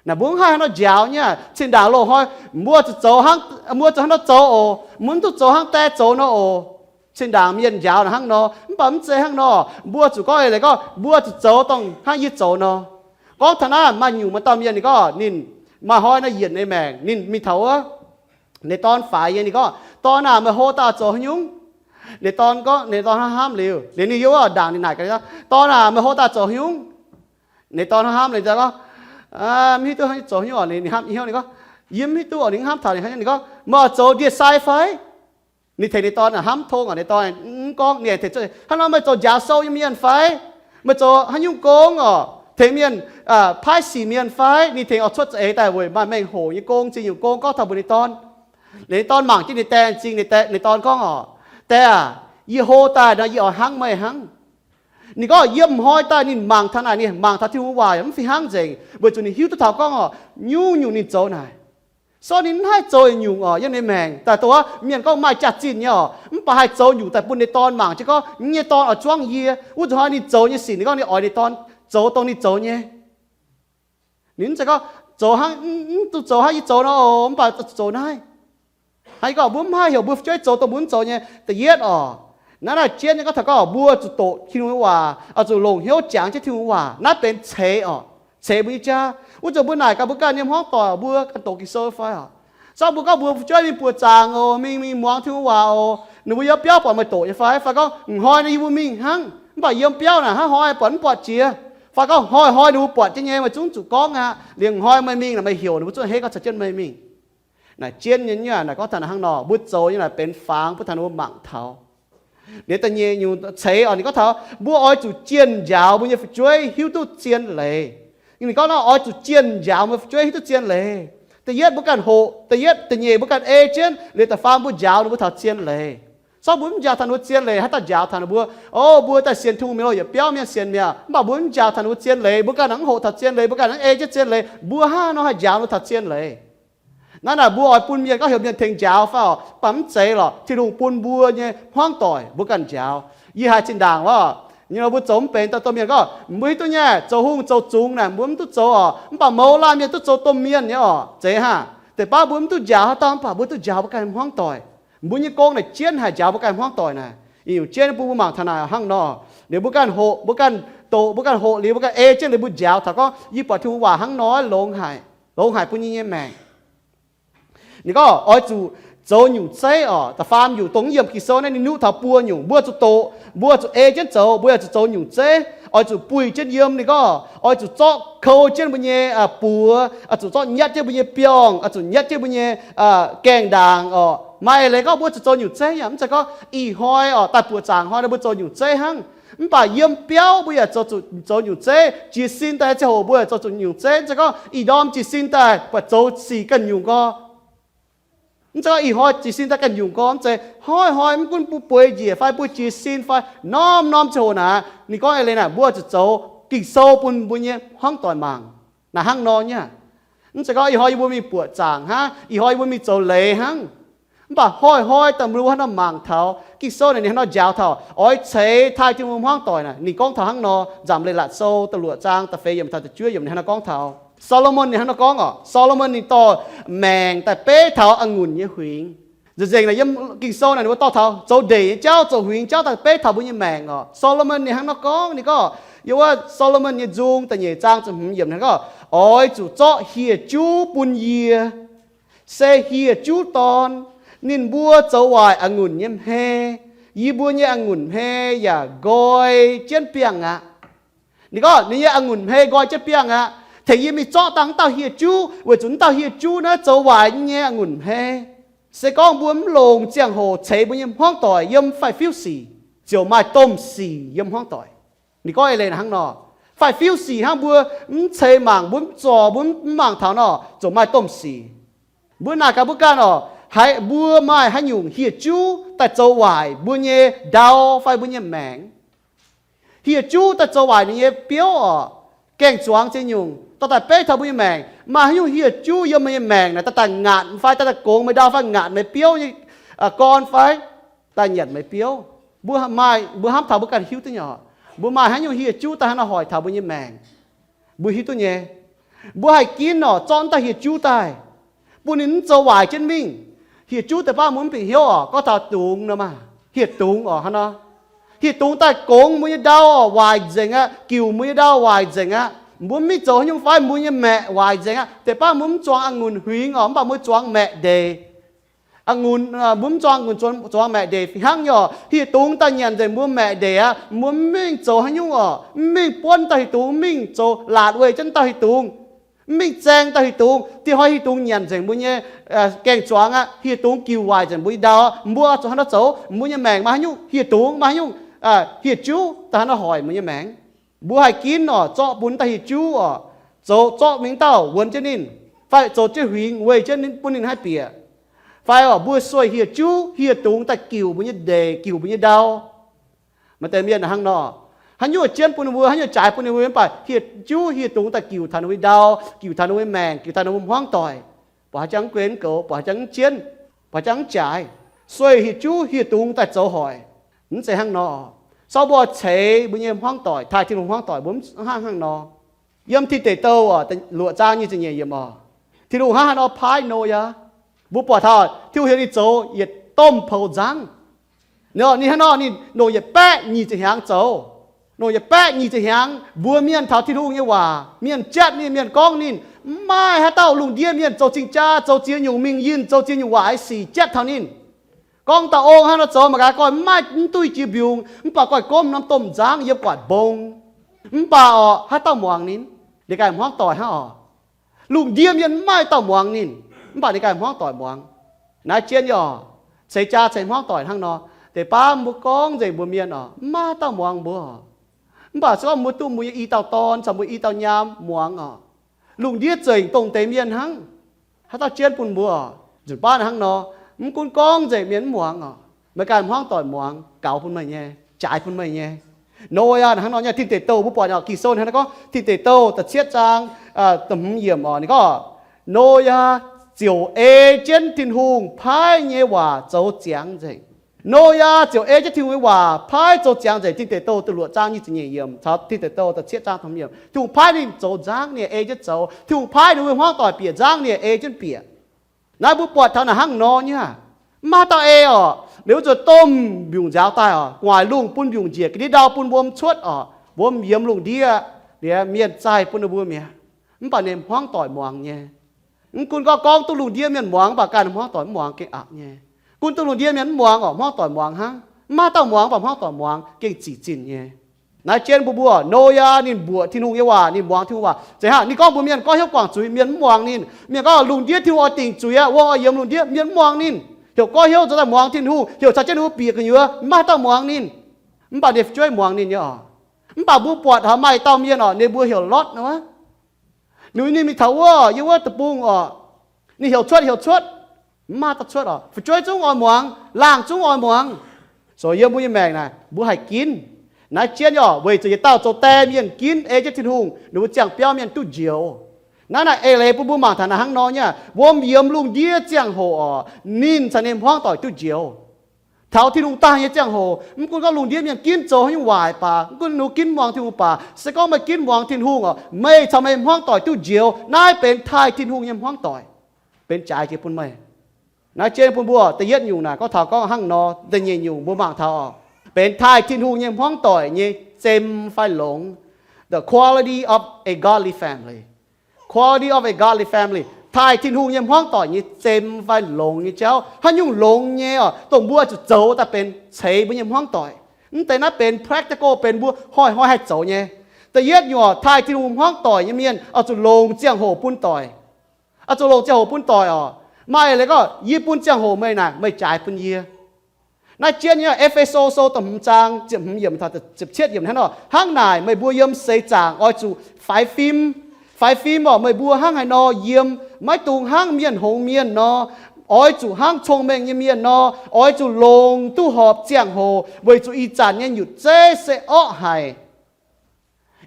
Naaic mbuo mv haih hnangv nor njaaux nyei. Zinh ndaangc loz-hnoi mbuo zuqc zoux hnangv, mbuo zuqc hnangv nor zoux oc, mbuo mv duqv zoux hnangv die zoux nor oc. Zinh ndaangc mienh njaaux naaic hnangv nor, mv baac mv zeiz hnangv nor. Mbuo zuqc gorngv eix leiz gorngv mbuo zuqc zoux dongh hnangv yie zoux nor. Gorngv taux naaiv maaih nyungc maaih dauh mienh ninh gorngv ninh maaih hnoi nor yienc ninh maengc, ninh mingh taux wuov, ninh dorn faix nyei. Ninh gorngv, Dorn aah, meih hlo daaih zoux haaix nyungc? Ninh dorn gorngv, ninh dorn hnamv hnamv liuz, liuz ninh yiem wuov ndaangc ninh naaic gaax, Dorn aah, meih hlo daaih zoux haaix nyungc? Ninh dorn hnamv hnamv liuz gorngv, Mv hiuv duqv zoux haaix nyungc oc. Ninh hnamv hnyouv ninh gorngv, Yie mv hiuv duqv oc. Ninh hnamv taux ninh hnangv, ninh gorngv, Meih oix zoux ndie-sai fai? Ninh tengx ninh dorn hnamv tong oc. Ninh dorn mv gorngv, ninh tengx, Hnangv nor meih zoux njaaux sou nyei mienh fai? Meih zoux haaix nyungc gong oc? Tengx mienh paaiv sic mienh fai? Ninh tengx oix cuotv za'eix daaih weic maaih mengh hoc nyei gong, zingh nyungc gong gorngv taux mbuox ninh dorn. Liuz ninh dorn mangc jienv ninh die m'zing, ninh dorn gorngv oc, Die aah, yie hlo daaih nor yie oix hnangv meih hnangv. Ninh gorngv yiem hnoi daaih ninh mangc taux naaic, ninh mangc taux Tin-Hungh waac mv fih hnangv nzengc, weic zuqc ninh hiuv duqv taux gorngv oc, nyungc nyungc ninh zoux naaic, so ninh mv haih zoux nyungc oc, yiem ninh maengc daaih doqc mienh gorngv maaih jaax-zinh nyei oc, mv baac haih zoux nyungc daaih bun ninh dorn mangc jienv gorngv, Yie nyei dorn oix zuangv yie. Wuov nzunc hnoi ninh zoux nyei sic, ninh gorngv ninh oix ninh dorn zoux dongh ninh zoux nyei. Ninh mv zeiz gorngv zoux hnangv, mv duqv zoux hnangv yie zoux nor oc, mv baac zoux naaiv. Hnangv yie gorngv mbuo mv haih heuc mbuo fu'jueiv zoux dongh mbuo mv zoux nyei. Da'yietv oc, naaiv naaiv jienv nyei gorngv taux gorngv mbuo zuqc doqc Tin-Hungh nyei waac, oix zuqc longc hnyouv jangx jienv Tin-Hungh nyei waac. Naaiv benx ceix oc, ceix mbuo nyei jaa. Wuov zanc mbuo naaic gaax mbuo ganh nyei hmuangv doic, mbuo ganh doqc Ging-Sou fai oc? Zorqv mbuo gorngv mbuo fu'jueiv mingh buoqc zaangc oc, mingh mingh muangx Tin-Hungh waac oc, ninh mbuo yiem biauv buatc meih doqc nyei fai? Fai gorngv, Hnoi naaiv yie mbuo mingh hnangv, mv baac yiem biauv naaic hnangv, hnoi buatc mv buatc jiex. Fai gorngv, Hnoi hnoi ninh mbuo buatc jienv nyei, meih zungv zuqc gorngv aqv. Liuz hnoi meih mingh naaic meih heuc ninh mbuo zungv henv gorngv caux jienv meih mingh. Naaic jienv nyei, naaiv gorngv taux naaic hnangv nor, mbuo zoux nyei naaic benx fangx bun taux ninh mbuo mangc taux. Liuz da'nyeic nyungc ceix oc, ninh gorngv taux mbuo oix zuqc jienh njaaux mbuo nyei fu'jueiv hiuv duqv zien leiz. Ninh gorngv nor, oix zuqc jienh njaaux mbuo fu'jueiv hiuv duqv zien leiz. Da'yietv mbuo ganh hoqc, da'yietv da'nyeic mbuo ganh ei jienv, liuz da'faam mbuo njaaux ninh mbuo taux zien leiz. Zorqv mbuo mv njaaux taux ninh mbuo zien leiz, haaix dauh njaaux taux ninh mbuo? O, mbuo daaih sienx Tin-Hungh mingh lo yietc biauv mienh sienx mi'aqv, mv baac mbuo mv njaaux taux ninh mbuo zien leiz, mbuo ganh mv hoqc taux zien leiz, mbuo ganh mv ei jienv zien leiz, mbuo hnangv nor haih njaaux ninh mbuo taux zien leiz? Naaiv naaic mbuo oix bun mienh gorngv heuc mienh tengx njaaux fai oc? Mv baac mv zeiz lorqc. Tin-Hungh bun mbuo nyei hmuangv doic mbuo ganh njaaux. Yie haiz zinh ndaangc lorqc, Nyei nor mbuo zoux mv benx daaih domh mienh gorngv, mbuo hiuv duqv nyei, zoux hungh zoux zungx naaic mbuo mv duqv zoux oc, mv baac mouz laanh mienh duqv zoux domh mienh nyei oc. Zeiz hnangv. Deix baav mbuo mv duqv njaaux haaix dauh, mv baac mbuo duqv njaaux mbuo ganh hmuangv doic. Mbuo nyei gong naaic jienv haic njaaux mbuo ganh hmuangv doic naaic. Ih nyungc jienv bun mbuo mangc taux naaic hnangv nor. Liuz mbuo ganh hoqc, mbuo ganh doqc, mbuo ganh hoqc liuz mbuo ganh ei jienv liuz mbuo njaaux taux gorngv, yie buatc Tin-Hungh waac hnangv nor longx haic, longx haic bun yie nyei maengc. Ninh gorngv oix zuqc zoux nyungc zeiv oc. Da'faam nyungc dongh yiem Ging-Sou naaiv ninh nuqv taux buo nyungc, mbuo zuqc doqc, mbuo zuqc ei jienv zoux, mbuo yaac zuqc zoux nyungc zeiv, oix zuqc buih jienv yiem. Ninh gorngv oix zuqc zorqv kou jienv mbuo nyei buoz, oix zuqc zorqv nyatv jienv mbuo nyei biorngh, oix zuqc nyatv jienv mbuo nyei gaengh ndaangc oc. Maaih leiz gorngv mbuo zuqc zoux nyungc zeiv yaac mv zeiz gorngv ih hnoi oc, daaih buoqc zaangc hnoi nor mbuo zoux nyungc zeiv hnangv. Mv baac yiem biauv mbuo yaac zoux zuqc zoux nyungc zeiv, jiez sin daaih ziangh hoc mbuo yaac zoux zuqc nyungc zeiv. Mv zeiz gorngv ih ndorm jiez sin daaih buatc zoux sic ganh nyungc gorx. Mv zeiz gorngv ih hnoi jiez sin daaih ganh nyungc gorx. Mv zeiz, hnoi-hnoi mv gunv mbuo bueix njiec fai mbuo jiez sin fai norm-norm ziangh hoc naaic, ninh gorngv eix leiz naaic mbuo zuqc zoux Ging-Sou bun mbuo nyei hmuangv doic mangc. Naaic hnangv nor nyei. Mv zeiz gorngv ih hnoi yie mbuo mingh buoqc zaangc hnangv, ih hnoi yie mbuo mingh zoux leiz hnangv. Mv baac hnoi-hnoi daaih mbuo hnangv nor mangc taux Ging-Sou naaic ninh hnangv nor njaaux taux oix ceix taaih Tin-Hungh hmuangv doic naaic, ninh gorngv taux hnangv nor. Nzamc Leiz-Latc Sou da'luoqc zaang da'feix yiemc taux da'juov yiemc ninh hnangv nor gorngv taux, Saa^lo^morn ninh hnangv nor gorngv oc. Saa^lo^morn ninh dorh maengc daaih beiv taux a'ngunc nyei huingx. Nzengc-nzengc naaic yiem Ging-Sou naaic ninh mbuo dorh taux zoux ndeic nyei jauv, zoux huingx jauv daaih beiv taux mbuo nyei maengc oc. Saa^lo^morn ninh hnangv nor gorngv, ninh gorngv, yiem wuov Saa^lo^morn nyei nzung da'nyeic zaang ziepc hmz yiemc ninh gorngv, oix zuqc zorqv hieh juv bun yie, se hieh juv dorn, ninh mbuo zoux waaic a'ngunc nyei hmei, yie mbuo nyei a'ngunc hmei yaac nqoi jienv biangh aqv. Ninh gorngv ninh nyei a'ngunc hmei nqoi jienv biangh aqv. Tengx yie mingh zorqv dangh wuov dauh hieh juv, weic zuqc wuov dauh hieh juv naaiv zoux waaic nyei a'ngunc hmei. Se gorngv mbuo mv longc ziangh hoc ceix mbuo nyei hmuangv doic yiem faix-fiuv sic, ziouc maaih domh sic yiem hmuangv doic. Ninh gorngv eix leiz hnangv nor, faix-fiuv sic hnangv mbuo mv ceix mangc, mbuo mv zorc, mbuo mv mangc taux nor, ziouc maaih domh sic. Mbuo naaic gaax mbuo ganh oc, haiz mbuo maaih haaix nyungc hieh juv daaih zoux waaic mbuo nyei ndau fai mbuo nyei maengc. Hieh juv daaih zoux waaic ninh nyei biouv oc, gaeng-zuangx ziex nyungc dorh daaih beiv taux mbuo nyei maengc. Maaih haaix nyungc hieh juv yiem meih nyei maengc naaic daaih daaih ngaatc fai daaih daaih gongx meih ndau fai ngaatc meih biouv nyei gorn fai daaih nyanc meih biouv? Mbuo maaih, mbuo hnamv taux mbuo ganh hiuv duqv nyei oc. Mbuo maaih haaix nyungc hieh juv daaih hnangv nor hoic taux mbuo nyei maengc? Mbuo hiuv duqv nyei. Mbuo haih ginv oc, zorqv wuov dauh hieh juv daaih, bun ninh mv zoux waaic jienv mingh. Hieh juv deix baav mbuo mv bieqc hnyouv oc, gorngv taux dungz nor maah, hieh dungz oc hnangv nor. Hieh dungz daaih gongx mbuo nyei ndau oc, waaic nzengc aqv, giuc mbuo nyei ndau waaic nzengc aqv. Mbuo mv mingh zoux haaix nyungc fai mbuo nyei maeqc waaic nzengc aqv. Deix baav mbuo mv zuangx a'ngunc huingx oc, mv baac mbuo zuangx maeqc ndeic. A'ngunc, mbuo mv zuangx a'ngunc, zuangx maeqc ndeic hnangv nyei oc. Hieh dungz daaih nyanc nzengc mbuo maeqc ndeic aqv. Mbuo mv mingh zoux haaix nyungc oc, mv mingh buonv dauh hieh dungz, mv mingh zoux laatc weih jienv dauh hieh dungz, mv mingh zaeng dauh hieh dungz, dieh hnoi hieh dungz nyanc nzengc mbuo nyei gaeng-zuangx aqv. Hieh dungz giuc waaic nzengc mbuo nyei ndau aqv. Mbuo zuqc hnangv nor zoux. Mbuo nyei maengc maaih haaix nyungc hieh dungz, maaih haaix nyungc hieh juv daaih hnangv nor hoic mbuo nyei maengc? Mbuo haih ginv oc, zorqv bun dauh hieh juv oc, zoux zorqv mingh dauh wuonx jienv ninh, fai zoux jienv huingx weih jienv bun ninh haih bieqc. Fai oc, mbuo sueih hieh juv hieh dungz daaih giuc mbuo nyei ndeic, giuc mbuo nyei ndau. Maaih deix mienh hnangv nor, haaix nyungc jienv bun ninh mbuo, haaix nyungc jaaix bun ninh mbuo, mv baac hieh juv hieh dungz daaih giuc taux ninh mbuo nyei ndau, giuc taux ninh mbuo nyei maengc, giuc taux ninh mbuo nyei hmuangv doic. Buatc haaix jangx mv gunv goux, buatc haaix jangx mv jienv, buatc haaix jangx mv jaaix, sueih hieh juv hieh dungz daaih zoux hoic. Mv zeiz hnangv nor. Sorng mbuo ceix mbuo nyei hmuangv doic, taaih Tin-Hungh hmuangv doic, mbuo mv hnangv hnangv nor. Yiem Tin Deic Douh luoqc zaang nyic ziepc nyeic yiemc oc, Tin-Hungh hnangv haaix nor paaiv Noyaa. Mbuo buatc taux Tin-Hungh heuc ninh zoux yietc domh poux nzangv. Ninh hnangv nor, ninh longc yietc baeqv nyic ziepc hnyangx zoux. Longc yietc baeqv nyic ziepc hnyangx mbuox mienh taux Tin-Hungh nyei waac. Mienh jatv ninh, mienh gorngv ninh. Mv maaih haaix dauh lungh ndiev mienh zoux cing-jaa, zoux ziex nyungc mingh yinh, zoux ziex nyungc waaic sic jatv taux ninh. Gorngv dauh ong hnangv nor zoux mangc gaax, goiv mv maaih, mv duqv jiex mbiungc, mv baac goiv gomv norm domh nzangv yiem guatc mbong. Mv baac oc, haaix dauh muangx ninh? Ninh ganh hmuangv doic hnangv oc. Lungh ndiev mienh mv maaih dauh muangx ninh, mv baac ninh ganh hmuangv doic muangx. Naaiv jienv nyei oc, ceix jaa ceix hmuangv doic hnangv nor. Deix baav mbuo gorngv nzengc mbuox mienh oc, mv maaih dauh muangx mbuo. Mv baac se gorngv mbuo duqv mbuo nyei i dauh dorn caux mbuo i dauh nyaam muangx oc, lungh ndiev zengc dongh deix mienh hnangv. Haaix dauh jienv bun mbuo oc? Nzunc baav hnangv nor, mv gunv gorngv nzengc mienh mv muangx oc, meih ganh hmuangv doic muangx, gaux bun meih nyei, jaaix bun meih nyei. Noyaa hnangv nor nyei. Tin Deic Douh mbuo buatc oc, Ging-Sou hnangv nor gorngv, Tin Deic Douh da'cietv zaang da'hmz yiemc oc, ninh gorngv, Noyaa ziouc ei jienv Tin-Hungh paaiv nyei waac zoux ziangx nzengc. Noyaa ziouc ei jienv Tin-Hungh nyei waac paaiv zoux ziangx nzengc. Tin Deic Douh da'luoqc zaang nyic ziepc nyeic yiemc caux Tin Deic Douh da'cietv zaang taux hmz yiemc. Tin-Hungh paaiv ninh zoux nzangv, ninh ei jienv zoux. Tin-Hungh paaiv ninh mbuo hmuangv doic bieqc nzangv, ninh ei jienv bieqc. Naaiv mbuo buatc taux naaic hnangv nor nyei aqv. Mv maaih dauh ei orqc. Liuz zuqc domh mbiungc nziaaux daaih orqc, gu'nguaaic lungh bun mbiungc njiec, ga'ndiev ndau bun wuom cuotv orqc, wuom yiemx lungh ndiev, liuz mienh zaih bun ninh mbuo mi'aqv. Mv baac ninh hmuangv doic muangx nyei. Mv gunv gorngv, gorngv duqv lungh ndiev mienh muangx, mv baac ganh hmuangv doic mv muangx gengh aqc nyei. Gunv duqv lungh ndiev mienh mv muangx orqc, hmuangv doic muangx hnangv. Mv maaih dauh muangx, mv baac hmuangv doic muangx gengh zic zinh nyei. Naaiv jienv mbuo mbuox Noyaa ninh mbuoqc Tin-Hungh nyei waac, ninh muangx Tin-Hungh waac. Zeiz hnangv ninh gorngv mbuox mienh gorngv hnyouv guangc zuiz, mienh mv muangx ninh. Mienh gorngv lungh ndiev Tin-Hungh oix dingc zuiz aqv, wuom oix yiemx lungh ndiev, mienh mv muangx ninh. Heuc goiv hnyouv nzuonx daaih muangx Tin-Hungh, heuc caux jienv ninh mbuo bieqc gu'nyuoz, mv maaih dauh muangx ninh. Mv baac ninh fu'jueiv muangx ninh nyei orqc. Mv baac mbuo buatc taux maaih dauh mienh orqc, ninh mbuo heuc Lotv nor. Ninh, ninh mingh taux wuov, yiem wuov deic-bung orqc, ninh heuc cuotv, heuc cuotv, mv maaih dauh cuotv orqc. Fu'jueiv zungv oix muangx, laangh zungv oix muangx. So yiem mbuo nyei maengc naaic mbuo haih ginv. Naaiv jienv orqc, weic zuqc yietc dauh zoux die mienh ginv ei jienv Tin-Hungh, ninh mbuo ziangh biauv mienh duqv njoux. Naaiv naaic eix leiz bun mbuo mangc taux naaic hnangv nor nyei aqv. Wuom yiemx lungh ndiev ziangh hoc orqc, ninh caux ninh hmuangv doic duqv njoux. Taux Tin-Hungh daaih nyei ziangh hoc, mv gunv gorngv lungh ndiev mienh ginv zoux haaix nyungc waaic baac, mv gunv ninh mbuo ginv muangx Tin-Hungh baac, se gorngv meih ginv muangx Tin-Hungh orqc, meih caux meih hmuangv doic duqv njoux. Naaiv benx taaih Tin-Hungh nyei hmuangv doic, benx jaaix jiex bun meih. Naaiv jienv bun mbuo da'yietv nyungc naaic, gorngv taux gorngv hnangv nor. Da'nyeic nyungc mbuo mangc taux orqc, benx taaih Tin-Hungh nyei hmuangv doic nyei zem fai longx. The quality of a godly family. Quality of a godly family. Taaih Tin-Hungh nyei hmuangv doic nyei zem fai longx nyei jauv, haaix nyungc longx nyei orqc, dongh mbuo zuqc zoux daaih benx ceix mbuo nyei hmuangv doic. Mv deix naaiv benx practical, benx mbuo hnoi-hnoi haih zoux nyei. Da'yietv nyungc orqc, taaih Tin-Hungh hmuangv doic nyei mienh oix zuqc longc ziangh hoc bun doic. Oix zuqc longc ziangh hoc bun doic orqc. Maaih leiz gorngv, yie bun ziangh hoc meih naaic, meih jaaix bun yie. Naaiv jienv nyei E^fe^so sou da'hmz zaang ziepc hmz yiemc taux ziepc cietv yiemc hnangv nor, hnangv naaic meih mbuo yiem seix zaangc oix zuqc faix fim. Faix fim orqc, meih mbuo hnangv haaix nor yiem, maiv dungx hnangv mienh hngongx mienh nor, oix zuqc hnangv cong-mengh nyei mienh nor, oix zuqc longc duqv horpc ziangh hoc, weic zuqc ih zanc nyei nyutc zeiv se orqv haic.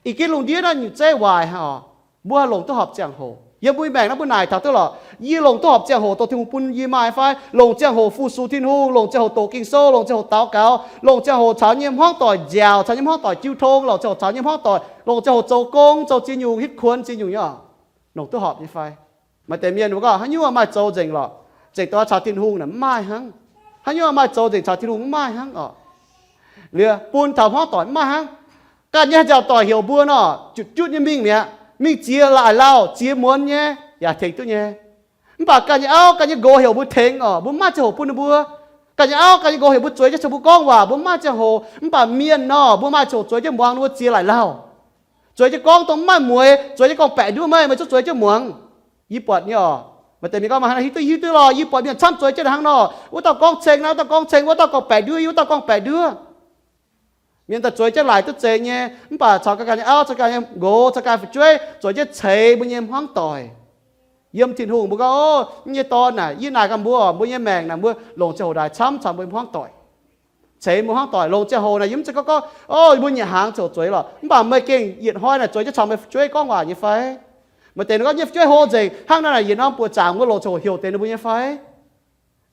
Ih ginv lungh ndiev naaiv nyutc zeiv waaic haic orqc, mbuo haih longc duqv horpc ziangh hoc. Yiem mbuo maengc naaiv mbuo naaic taux duqv lorqc, yie longc duqv horpc ziangh hoc dongh Tin-Hungh bun yie maaih fai? Longc ziangh hoc fu-sux Tin-Hungh, longc ziangh hoc doqc Ging-Sou, longc ziangh hoc daux gaux, longc ziangh hoc caux nyei hmuangv doic nziaauc, caux nyei hmuangv doic jiu tong, longc ziangh hoc caux nyei hmuangv doic, longc ziangh hoc zoux gong, zoux ziex nyungc, hitv kuonx ziex nyungc nyei orqc, longc duqv horpc nyei fai? Maaih deix mienh mbuo gorngv, haaix nyungc maaih zoux nzengc lorqc, zengc dongh caux Tin-Hungh naaic mv maaih hnangv. Haaix nyungc maaih zoux nzengc caux Tin-Hungh mv maaih hnangv orqc. Liuz bun taux hmuangv doic mv maaih hnangv. Ganh nyei haaix nziaauc doic heuc mbuo nor, jutc jutv nyei mingh mi'aqv, mingh ziex laaic lauh, ziex muonz nyei, yaac tengx duqv nyei. Mv baac ganh nyei auv, ganh nyei nqox heuc mbuo tengx orqc, mbuo mv maaih ziangh hoc bun ninh mbuo. Ganh nyei auv, ganh nyei nqox heuc mbuo zueiz jienv caux mbuo gorngv waac, mbuo mv maaih ziangh hoc. Mv baac mienh nor, mbuo maaih ziangh hoc zueiz jienv muangx ninh mbuo ziex laaic lauh. Zueiz jienv gorngv dongh mv maaih mueix, zueiz jienv gorngv-baeqc nduov meih, meih zungv zueiz jienv muangx. Yie buatc nyei orqc, maaih deix mienh gorngv, maaih hnangv hiuv duqv, hiuv duqv lorqc, yie buatc mienh camv zueiz jienv hnangv nor, wuov dauh gorngv ceng naaiv, wuov dauh gorngv ceng, wuov dauh gorngv-baeqc nduov, wuov dauh gorngv-baeqc nduov. Mienh daaih zueiz jienv laaic duqv zeiz nyei, mv baac caux ganh nyei auv, caux ganh nyei nqox, caux ganh fu'jueiv zueiz jienv ceix mbuo nyei hmuangv doic. Yiem Tin-Hungh mbuo gorngv, o, yie nyei dorn naaic, yie naaic ganh mbuo, mbuo nyei maengc naaic, mbuo longc ziangh hoc ndaaic camv caux mbuo nyei hmuangv doic. Ceix mbuo hmuangv doic longc ziangh hoc naaic, yie mv zeiz gorngv gorngv, o, mbuo nyic hnaangx ziouc zueiz lorqc, mv baac meih gengh yietc hnoi naaic zueiz jienv caux meih fu'jueiv gorngv waac nyei fai? Maaih deix ninh gorngv, yie nyei fu'jueiv hlo nzengc, hnangv naaiv naaic yietc norm buoqc zaangc mbuo longc ziangh hoc heuc deix ninh mbuo nyei fai?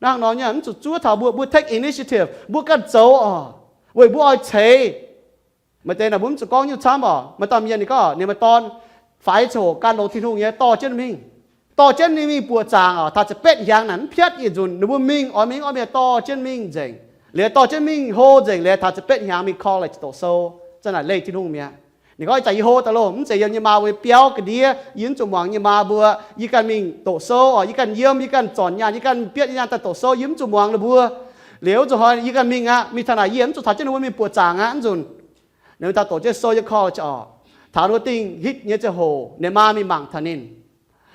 Hnangv nor nyei, mv zuqc zuov taux mbuo, mbuo take initiative, mbuo ganh zoux orqc, weic mbuo oix ceix. Maaih deix naaic mbuo mv zuqc gorngv nyungc camv orqc. Maaih dauh mienh ninh gorngv ninh maaih dorn, faix ziangh hoc ganh longx Tin-Hungh nyei, dorh jienv mingh. Dorh jienv ninh mingh buoqc zaangc orqc, taux ziepc betv hnyangx naaic mv piatv yietc nzunc, ninh mbuo mingh oix mingh oix mingh dorh jienv mingh nzengc. Liuz dorh jienv mingh hlo nzengc liuz taux ziepc betv hnyangx mingh college doqc sou, za'naaic leih Tin-Hungh mi'aqv. Ninh gorngv, ih zanc yie hlo daaih loh, mv zeiz yiem yie maa mbuo nyei biauv ga'ndiev, yie mv zuqc muangx yie maa mbuo, yie ganh mingh doqc sou orqc, yie ganh yiem, yie ganh zornc nyaanh, yie ganh bietv yie nyaanh daaih doqc sou, yie mv zuqc muangx ninh mbuo. Liuz zuqc hnoi yie ganh mingh aqv, mingh taux naaic yie mv zuqc taux jienv ninh mbuo mingh buoqc zaangc aqv, mv nzunc. Ninh taux doqc jienv sou yiem college orqc, taux ninh mbuo dingh hitv nyei ziangh hoc ninh maa mingh mangc taux ninh.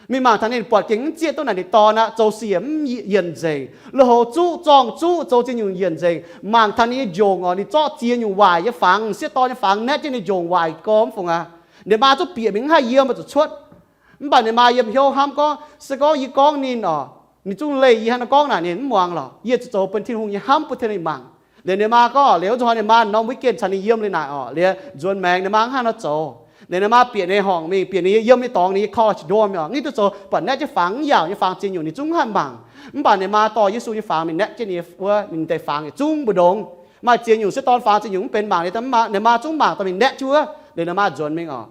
Mingh mangc taux ninh buatc gengh mv zieqv duqv naaic ninh dorn aqv, zoux sic mv yienc nzengc, lui-houx zuqv zorng zuqv zoux ziex nyungc yienc nzengc. Mangc taux ninh nyei njongc orqc, ninh zorqv ziex nyungc waaic nyei fangx, sieqv dorn nyei fangx naetv jienv ninh njongc waaic gorx mv fungc aqv. Ninh maa zungv bieqc mingh mv haih yiem, zuqc cuotv. Mv baac ninh maa yiem hnyouv hnamv gorngv, se gorngv yie gorngv ninh orqc, ninh zungv leih yie hnangv nor gorngv naaic ninh mv muangx lorqc. Yie zuqc zoux bun Tin-Hungh nyei hnamv bun ninh mangc. Liuz ninh maa gorngv, liuz zuqc hnoi ninh maa norm weekend caux ninh yiem liuz naaic orqc, liuz nzuonx maengx ninh maa mv haih nor zoux. Liuz ninh maa bieqc ninh horngc mingh, bieqc ninh yiem nyei dorngx, ninh nyei college dorm orqc, ninh duqv zoux buatc naetv jienv fangx, mv yaauc nyei fangx ziex nyungc ninh zungv mv haih mangc. Mv baac ninh maa dorh Yesu nyei fangx mingh naetv jienv ninh wuov, ninh deix fangx yietc zungv mbu'ndongx. Maaih ziex nyungc se dorn fangx ziex nyungc mv benx mangc, ninh maa zungv mangc dorh mingh naetv jienv wuov, liuz ninh maa nzuonx mingh oc.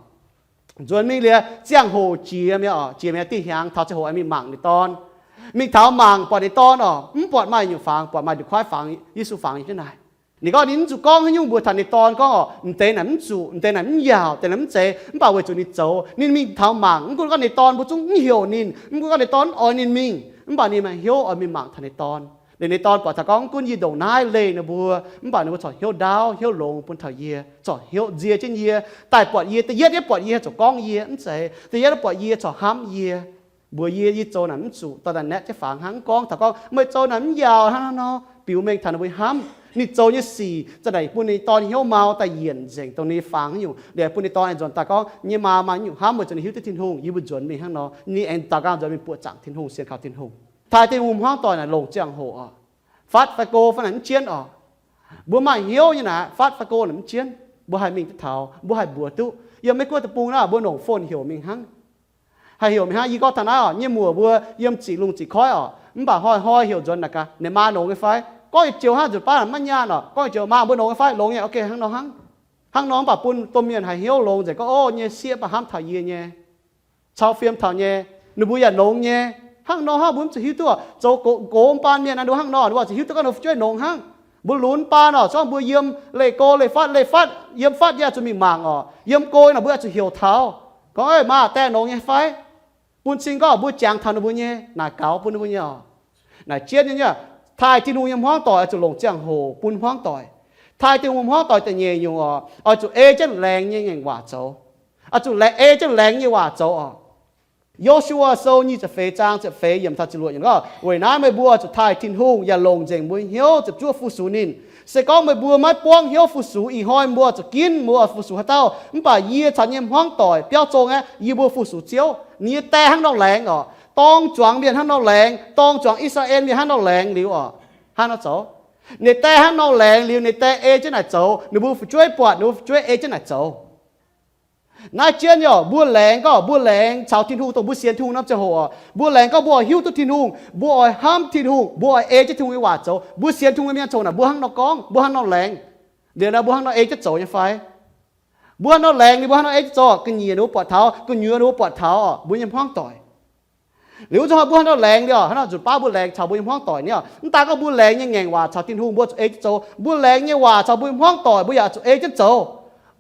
Nzuonx mingh liuz ziangh hoc jiex mi'aqv oc, jiex mi'aqv, diuh hnyangx taux ziangh hoc aengx mingh mangc ninh dorn. Mingh taux mangc buatc ninh dorn oc, mv buatc maaih nyungc fangx, buatc maaih nduqc kuaaiv fangx, Yesu fangx nyei jienv naaic. Ninh gorngv ninh mv zuqc gorngv haaix nyungc mbuox taux ninh dorn gorngv oc, m'deix naaic mv zuqc, m'deix naaic mv yaauc, deix naaic mv zeiz, mv baac weic zuqc ninh zoux, ninh mingh taux mangc, mv gunv gorngv ninh dorn mbuo zungv mv heuc ninh, mv gunv gorngv ninh dorn mv oix ninh mingh, mv baac ninh maaih hnyouv oix mingh mangc taux ninh dorn. Liuz ninh dorn buatc taux gorngv, mv gunv yie ndongc naaiv leih ninh mbuo, mv baac ninh mbuo corc hnyouv ndaauv hnyouv longx bun taux yie, corc hnyouv nzie jienv yie, daaih buatc yie, da'yietv yie buatc yie haih zuqc gorngv yie mv zeiz, da'yietv buatc yie corc hnamv yie, mbuox yie, yie zoux naaic mv zuqc, dorh daaih naetv jienv fangx hnangv, mv gorngv taux gorngv meih zoux naaic mv yaauc hnangv nor, biux mengh taux ninh mbuo hnamv. Ninh zoux nyei sic za'naaic bun ninh dorn hnyouv mau daaih yienc nzengc dongh ninh nyei fangx haaix nyungc, liuz bun ninh dorn aengx nzuonx daaih gorngv, yie nyei maa maaih nyungc hnamv, weic zuqc ninh hiuv duqv Tin-Hungh, yie mbuo nzuonx mingh hnangv nor. Ninh aengx daaux nqaang nzuonx mingh buoqc zaangc Tin-Hungh, sienx kaux Tin-Hungh, taaih Tin-Hungh hmuangv doic naaic longc ziangh hoc oc. Fatv fai go fai naaic mv jienv oc. Mbuo maaih hnyouv nyei naaic, fatv fai go naaic mv jienv, mbuo haih mingh duqv taux, mbuo haih mbuox duqv. Yiem Meiv Guoqv deic-bung naaic mbuo longc phone heuc mingh hnangv. Haih heuc mingh hnangv. Yie gorngv taux naaiv oc, nyei muoc mbuo yiem ziqc lungh ziqc koiv oc, mv baac hnoi-hnoi heuc nzuonx naaic gaax, ninh maa longx nyei fai? Gorngv yietc joux hnangv, nzunc baav maiv nyaanh oc. Gorngv yietc joux, maa mbuo longx nyei fai? Longx nyei. Ok, hnangv nor hnangv. Hnangv nor mv baac bun domh mienh haiz hnyouv longx nzengc gorngv, o, nyei sieqv mv baac hnamv taux yie nyei, cau fiem taux nyei, ninh mbuo yaac longx nyei. Hnangv nor hnangv, mbuo mv zuqc hiuv duqv oc. Zoux gox, gox baan mienh naaic, ninh mbuo hnangv nor ninh mbuo zuqc hiuv duqv gorngv ninh mbuo fu'jueiv longx hnangv. Mbuo lunx baan oc, zorngv mbuo yiem leih go leih fatv, leih fatv, yiem fatv yaac zuqc mingh mangc oc, yiem go naaic mbuo yaac zuqc heuc taux gorngv, maa, daeh longx nyei fai? Bun cing gorngv mbuo jangx taux ninh mbuo nyei naaic gaux bun ninh mbuo nyei oc. Naaic jienv nyei, taaih Tin-Hungh nyei hmuangv doic oix zuqc longc ziangh hoc bun hmuangv doic. Taaih Tin-Hungh hmuangv doic da'nyeic nyungc oc, oix zuqc ei jienv laengz nyei ngaengc waac zoux. Oix zuqc ei jienv laengz nyei waac zoux oc. Yo^su^waa Sou nyic ziepc feix zaang ziepc feix yiemc taux ziepc luoqc yiemc gorngv, weic naaiv meih mbuo zuqc taaih Tin-Hungh yaac longc nzengc mbuo hnyouv ziepc zuoqv fu-sux ninh. Se gorngv meih mbuo maiv buangv hnyouv fu-sux, ih hnoi mbuo zuqc ginv mbuo fu-sux haaix dauh. Mv baac yie caux nyei hmuangv doic biauv zong aqv, yie mbuo fu-sux Ziouv. Ninh nyei die hnangv nor laengz oc, dorng zuangx mienh hnangv nor laengz, dorng zuangx I^saa^laa^en mienh hnangv nor laengz liuz oc. Hnangv nor zoux. Ninh die hnangv nor laengz liuz, ninh die ei jienv naaic zoux. Ninh mbuo fu'jueiv buatc, ninh mbuo fu'jueiv ei jienv naaic zoux. Naaiv jienv nyei oc, mbuo laengz gorngv mbuo laengz caux Tin-Hungh, dongh mbuo sienx Tin-Hungh norm ziangh hoc oc, mbuo laengz gorngv mbuo oix hiuv duqv Tin-Hungh, mbuo oix hnamv Tin-Hungh, mbuo oix ei jienv Tin-Hungh nyei waac zoux. Mbuo sienx Tin-Hungh nyei mienh coc naaic mbuo hnangv nor gorngv, mbuo hnangv nor laengz. Liuz naaiv mbuo hnangv nor ei jienv zoux nyei fai? Mbuo hnangv nor laengz liuz mbuo hnangv nor ei jienv zoux, ga'nyiec ninh mbuo buatc taux, gu'nyuoz ninh mbuo buatc taux oc, mbuo nyei hmuangv doic. Liuz wuov zanc mbuo hnangv nor laengz liuz oc, hnangv nor nzunc baav mbuo laengz caux mbuo nyei hmuangv doic nyei oc. Mv daaih gorngv mbuo laengz nyei ngaengc waac caux Tin-Hungh mbuo zuqc ei jienv zoux. Mbuo laengz nyei waac caux mbuo nyei hmuangv doic mbuo yaac zuqc ei jienv zoux.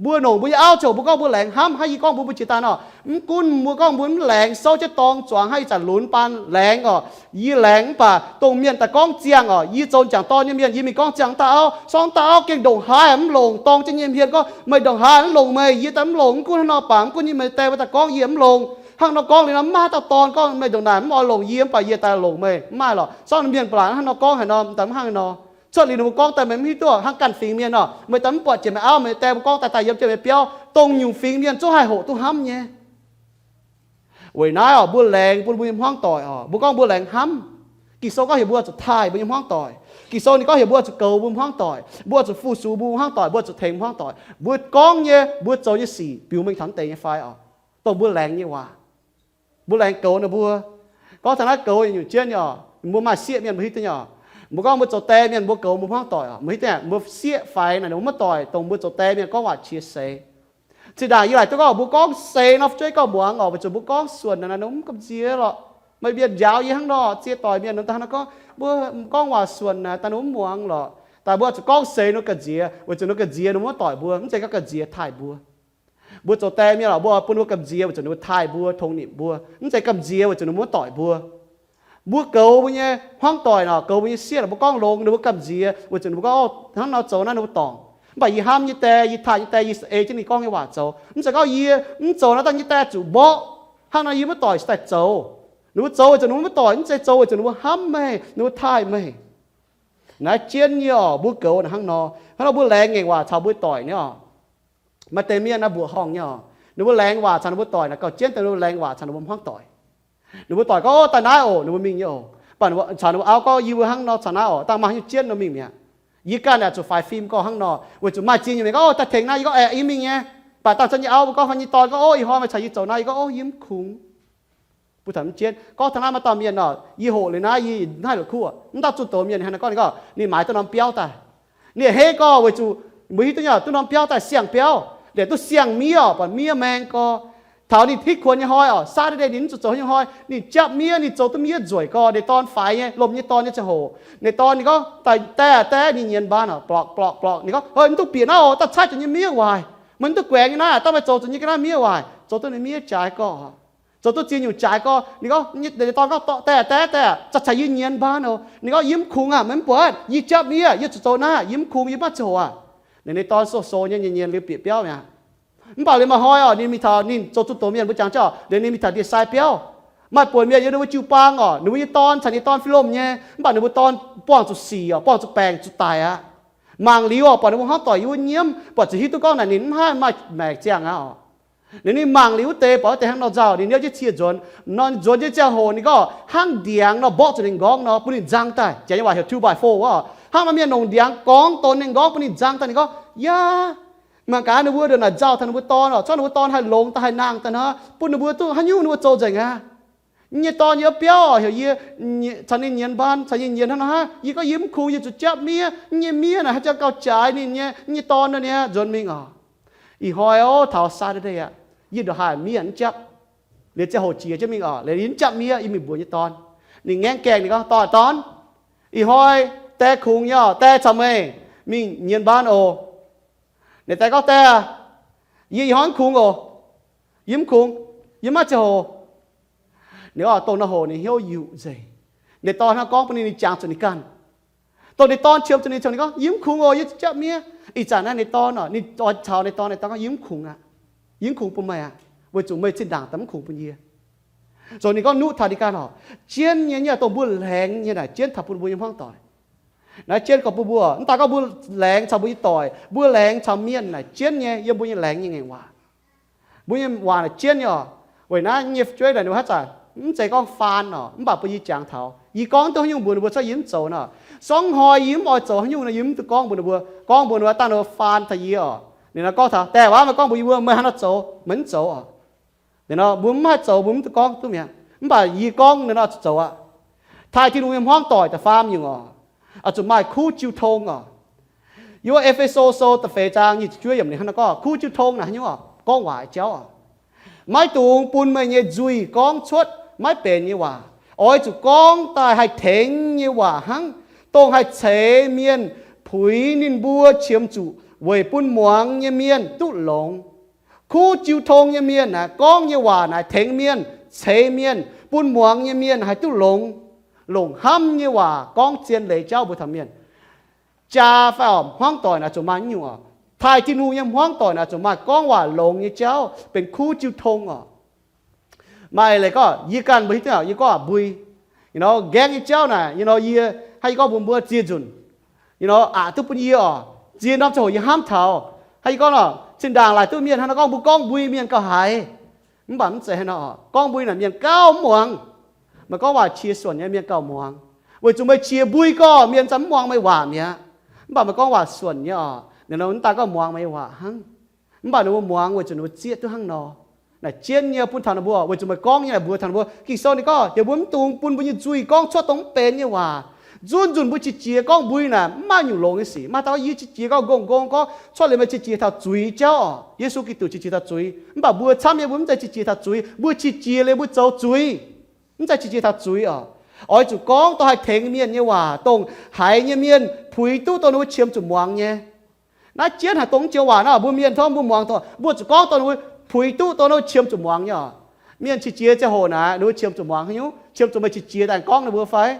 Mbuo longc mbuo nyei auv coc mbuo gorngv mbuo laengz hnamv, hnangv yie gorngv mbuo mbuo jiex daaih nor, mv gunv mbuo gorngv mbuo mv laengz, souv jienv dorng zuangx hnangv ih zanc lunx baan laengz oc. Yie laengz mv baac dongh mienh daaih gorngv ziangh oc, yie zoux m'jangc dorn nyei mienh, yie mingh gorngv ziangh dauh auv, sorng dauh auv gengh ndongc haaix mv longc, dorng jienv nyei hmien gorngv, meih ndongc haaix mv longc meih, yie daaih mv longc, mv gunv hnangv nor baac mv gunv nyei meih die mbuo daaih gorngv yie mv longc. Hnangv nor gorngv liuz nor mv maaih haaix dauh dorn gorngv meih ndongc naaic mv oix longc yie mv baac yie daaih longc meih, mv maaih lorqc. Sorng mienh ba'laqc hnangv nor gorngv haaix nor, m'daaih mv hnangv nor. Cuotv liuz ninh mbuo gorngv daaih meih mv hiuv duqv, hnangv ganh fingx mienh oc, meih daaih mv buatc jiex meih auv meih die mbuo gorngv daaih daaih yiem jiex meih biauv, dongh nyungc fingx mienh zungv haih hoqc duqv hnamv nyei. Weic naaiv oc, mbuo laengz bun mbuo nyei hmuangv doic oc, mbuo gorngv mbuo laengz hnamv. Ging-Sou gorngv heuc mbuo zuqc taaih mbuo nyei hmuangv doic. Ging-Sou ninh gorngv heuc mbuo zuqc goux mbuo hmuangv doic, mbuo zuqc fu-sux mbuo hmuangv doic, mbuo zuqc tengx mbuo hmuangv doic. Mbuo gorngv nyei, mbuo zoux nyei sic biux mengh taux mv deix nyei fai oc? Dongh mbuo laengz nyei waac. Mbuo laengz goux ninh mbuo. Gorngv taux naaiv goux nyungc jienv nyei oc, mbuo maaih sieqv mienh mbuo hiuv duqv nyei oc. Mbuo gorngv mbuo zoux die mienh mbuo goux mbuo hmuangv doic oc, mbuo hiuv duqv nyei, mbuo sieqv faix naaic ninh mbuo maiv doic dongh mbuo zoux die mienh gorngv waac qiex seix. Zinh ndaangc yie laaic duqv gorngv mbuo gorngv seix nor, fu'jueiv gorngv muangx oc, weic zuqc mbuo gorngv suonc naaic ninh mbuo mv gamh nziex lorqc. Maaih mienh njaaux yie hnangv nor, ziex doic mienh nor daaih hnangv nor gorngv, mbuo gorngv waac suonc naaic daaih ninh mbuo mv muangx lorqc. Daaih mbuo zuqc gorngv seix ninh mbuo gamh nziex, weic zuqc ninh mbuo gamh nziex ninh mbuo maiv doic mbuo, mv zeiz gorngv gamh nziex taaih mbuo. Mbuo zoux die mienh lorqc, mbuo bun mbuo gamh nziex weic zuqc ninh mbuo taaih mbuo, tongx nimc mbuo, mv zeiz gamh nziex weic zuqc ninh mbuo maiv doic mbuo. Mbuo goux mbuo nyei hmuangv doic nor, goux mbuo nyei sieqv lorqc, mbuo gorngv longx ninh mbuo gamh nziex weic zuqc ninh mbuo gorngv, ov, hnangv nor zoux naaiv ninh mbuo dorngc. Mv baac yie hnamv nyei die, yie taaih nyei die, yie ei jienv ninh gorngv nyei waac zoux. Mv zeiz gorngv yie mv zoux naaiv dangh nyei die zuqc mborqv. Hnangv nor yie maiv doic daaih zoux. Ninh mbuo zoux weic zuqc ninh mbuo maiv doic, mv zeiz zoux weic zuqc ninh mbuo hnamv meih, ninh mbuo taaih meih. Naaiv jienv nyei oc, mbuo goux naaic hnangv nor. Hnangv nor mbuo laengz ngaengc waac caux mbuo doic nyei oc. Maaih deix mienh naaiv mbuoqc horngh nyei oc. Ninh mbuo laengz waac caux ninh mbuo doic naaic gauh jienv deix ninh mbuo laengz waac caux ninh mbuo hmuangv doic. Ninh mbuo doic gorngv, ov, daaih naaiv oc, ninh mbuo mingh nyei oc. Mv baac ninh mbuo caux ninh mbuo auv gorngv, yie mbuo hnangv nor caux naaiv oc, dangh maaih haaix nyungc jienv nor mingh mi'aqv. Yie ganh aeqv, zuqc faix fim gorngv hnangv nor, weic zuqc maaih ziex nyungc mienh gorngv, ov, daaih tengx naaiv, yie gorngv, aeqv, yie mingh nyei. Mv baac dangh cuotv nyei auv mbuo gorngv, fai nyei dorn gorngv, ov, ih hnoi meih caux yie zoux naaiv, yie gorngv, ov, yie mv kungx. Mbuo taux mv jienv gorngv taux naaiv maaih dauh mienh nor, yie hoqc liuz naaiv yie mv haih la'kuqv. Mv dauh zunh doz mienh hnangv naaiv gorngv, ninh gorngv ninh maaih duqv norm biauv daaih. Ninh hei gorngv weic zuqc mbuo hiuv duqv nyei, duqv norm biauv daaih siang biauv, liemh duqv siang miev oc, buatc miev maeng gorx. Taux ninh hitv kuonx nyei hnoi oc, Saturday ninh mv zuqc zoux haaix nyungc hnoi, ninh japv miev, ninh zoux duqv miev nzueic gorx. Ninh dorn faix nyei, lomh nyei dorn nyei ziangh hoc, ninh dorn ninh gorngv, Daaih, daaih, ninh nyienx mbaan oc, blorqc, blorqc, blorqc. Ninh gorngv, Hei, mv duqv bieqc naaiv oc, daaih caaiv zuqc nyei miev waaic. Meih mv duqv guaengx nyei naaiv, daaih meih zoux zuqc nyei ga'naaiv miev waaic. Zoux duqv ninh miev jaaix gorx, zoux duqv ziex nyungc jaaix gorx. Ninh gorngv, ninh dorn gorngv, Daaih, daaih, daaih, zaqc caux yie nyienx mbaan oc. Ninh gorngv, Yie mv kungx aqv, meih mv buatc yie japv miev, yie zuqc zoux naaiv, yie mv kungx, yie maiv zoux aqv. Liuz ninh dorn sou sou nyei, nyienx nyienx liuz bieqc biauv mi'aqv. Mv baac liuz maaih hnoi oc, ninh mingh taux, ninh zoux zunh doz mienh mbuo jangx jauv, liuz ninh mingh taux ndie-sai biauv, maaih buonc mienh yiem ninh mbuo jiu-baang oc, ninh mbuo nyei dorn caux ninh dorn fih lomh nyei, mv baac ninh mbuo dorn buangh zuqc sic oc, buangh zuqc baengc zuqc daic aqv. Mangc liuz oc, buatc ninh mbuo hmuangv doic yiem wuov nyiemv, buatc ziouc hiuv duqv gorngv naaic ninh mv haih maaih maengc ziangh aqv oc. Liuz ninh mangc liuz wuov deix, buatc wuov deix hnangv nor nzauh, ninh niouv jienv cie nzuonx. Nor nzuonx jienv ziangh hoc ninh gorngv hnangv ndiangx nor mborqv zuqc ninh nqorngv nor, bun ninh nzang daaih. Janx nyei waac heuc two by four oc. Hnangv maaih mienh longc ndiangx gorngv donx ninh nqorngv bun ninh nzang daaih. Ninh gorngv, Yaac mangc gaax ninh mbuo ndongc naaic nzauh taux ninh mbuo dorn oc, corc ninh mbuo dorn haih longx daaih haih nangh daaih nor, bun ninh mbuo duqv haaix nyungc ninh mbuo zoux nzengc aqv. Yie nyei dorn yie biauv oc, heuc yie caux ninh nyienx mbaan, caux yie nyienx hnangv nor hnangv. Yie gorngv yie mv kungx, yie zuqc japv miev. Yie nyei miev naaic haaix jangx gauh jaaix ninh nyei, yie nyei dorn nor niaa nzuonx mingh oc. Ih hnoi oc, taux Saturday aqv, yie ndongc haaix miev mv japv. Liuz ziangh hoc jiex jienv mingh oc, liuz yie mv japv miev, yie mingh mbuox nyei dorn. Ninh ngaengv gaengh, ninh gorngv, Dorn, dorn, ih hnoi die kungx nyei oc, die caux meih mingh nyienx mbaan oc. Ninh die gorngv, Die, yie ih hnoi mv kungx oc. Yie mv kungx. Yie maiv ziangh hoc. Ninh oix dongh nor hoc ninh hnyouv yuqc nzengc. Ninh dorn hnangv gorngv bun ninh, ninh jangx zuqc ninh ganh. Dongh ninh dorn qiemx zuqc ninh, ninh gorngv, Yie mv kungx oc, yie zuqc japv miev. Ih zanc naaiv ninh dorn oc, ninh oix caux ninh dorn, ninh dorn gorngv, Yie mv kungx aqv. Yie mv kungx bun meih aqv, weic zuqc meih zinh ndaangc daaih mv kungx bun yie. Zoux ninh gorngv nuqv taux ninh ganh oc. Jienv nyei nyei dongh mbuo laengz nyei naaic jienv taux bun mbuo nyei hmuangv doic. Naaiv jienv gorngv bun mbuo, mv daaih gorngv mbuo laengz caux mbuo nyei doic, mbuo laengz caux mienh naaic jienv nyei yiem mbuo nyei laengz nyei ngaengc waac. Mbuo nyei waac naaic jienv nyei oc. Weic naaiv nyei fu'jueiv naaic ninh mbuo haaix zanc mv zeiz gorngv faan oc, mv baac bun yie jangx taux. Yie gorngv duqv haaix nyungc mbuox ninh mbuo cuotv yie mv zoux nor. Sorng hnoi yie mv oix zoux haaix nyungc nor, yie mv duqv gorngv mbuox ninh mbuo. Gorngv mbuox ninh mbuo daaih ninh mbuo faan taux yie oc. Ninh nor gorngv taux, Die waac, meih gorngv mbuox yie mbuo meih haaix nor zoux, meih mv zoux oc. Ninh nor mbuo mv haih zoux, mbuo mv duqv gorngv duqv mi'aqv. Mv baac yie gorngv ninh nor zuqc zoux aqv. Taaih Tin-Hungh nyei hmuangv doic da'faam nyungc oc, oix zuqc maaih kuv jiu tong oc. Yiem E^fe^so Sou da'feix zaang nyic ziepc juov yiemc ninh hnangv nor gorngv, kuv jiu tong naaic haaix nyungc oc, gorngv waac nyei jauv oc. Maiv dungx bun meih nyei nzuih gorngv cuotv maiv benx nyei waac. Oix zuqc gorngv daaih haih tengx nyei waac hnangv, dongh haih ceix mienh, puix ninh mbuo qiemx zuqc weic bun muangx nyei mienh duqv longx. Kuv jiu tong nyei mienh naaic gorngv nyei waac naaic tengx mienh, ceix mienh, bun muangx nyei mienh haih duqv longx. Longc hnamv nyei waac gorngv zien leiz jauv mbuox taux mienh. Jaa fai oc, hmuangv doic naaic zuqc maaih nyungc oc. Taaih Tin-Hungh nyei hmuangv doic naaic zuqc maaih gorngv waac longx nyei jauv benx kuv jiu tong oc. Maaih leiz gorngv yie ganh mbuo hiuv duqv, yie gorngv mbui, you know, nqaengv nyei jauv naaic, you know, yie hnangv yie gorngv mbuox mbuo ziex nzunc, you know, aqc duqv bun yie oc. Ziex norm ziangh hoc yie hnamv taux, hnangv yie gorngv nor, zinh ndaangc laaic duqv mienh hnangv nor gorngv mbuo gorngv mbui mienh gauh haiz. Mv baac mv zeiz hnangv nor oc. Gorngv mbui naaic mienh gauh mv muangx. Meih gorngv waac qiex suonc nyei mienh gauh muangx. Weic zuqc meih qiex mbui gorx mienh za'gengh mv muangx meih waac mi'aqv. Mv baac meih gorngv waac suonc nyei oc, ninh nor mv daaih gorngv muangx meih waac hnangv. Mv baac ninh mbuo muangx weic zuqc ninh mbuo zieqv duqv hnangv nor. Naaic jienv nyei bun taux ninh mbuo, weic zuqc meih gorngv nyei naaic mbuox taux ninh mbuo. Ging-Sou ninh gorngv heuc mbuo mv dungx bun mbuo nyei nzuih gorngv cuotv dongh mv benx nyei waac. Nzunc nzunc mbuo qiex jiez gorngv mbui naaic mv maaih nyungc longx nyei sic. Maaih dauh gorngv, Yie qiex jiez gorngv nqongh nqongh gorngv cuotv liuz meih qiex jiez taux zuiz jauv oc. Yesu Giduc qiex jiez taux zuiz. Mv baac mbuo camv nyei mbuo mv zeiz qiex jiez taux zuiz. Mbuo qiex jiez liuz mbuo zoux zuiz. Mv zeiz qiex jiez taux zuiz oc. Oix zuqc gorngv dongh haih tengx mienh nyei waac, dongh haiz nyei mienh puix duqv, dongh ninh mbuo qiemx zuqc muangx nyei. Naaiv jienv haaix dongh joux waac nor, mbuo mienh tov mbuo muangx dongh, mbuo zuqc gorngv dongh ninh mbuo puix duqv, dongh ninh mbuo qiemx zuqc muangx nyei oc. Mienh qiex jiez ziangh hoc naaic, ninh mbuo qiemx zuqc muangx haaix nyungc? Qiemx zuqc meih qiex jiez daaih gorngv ninh mbuo fai?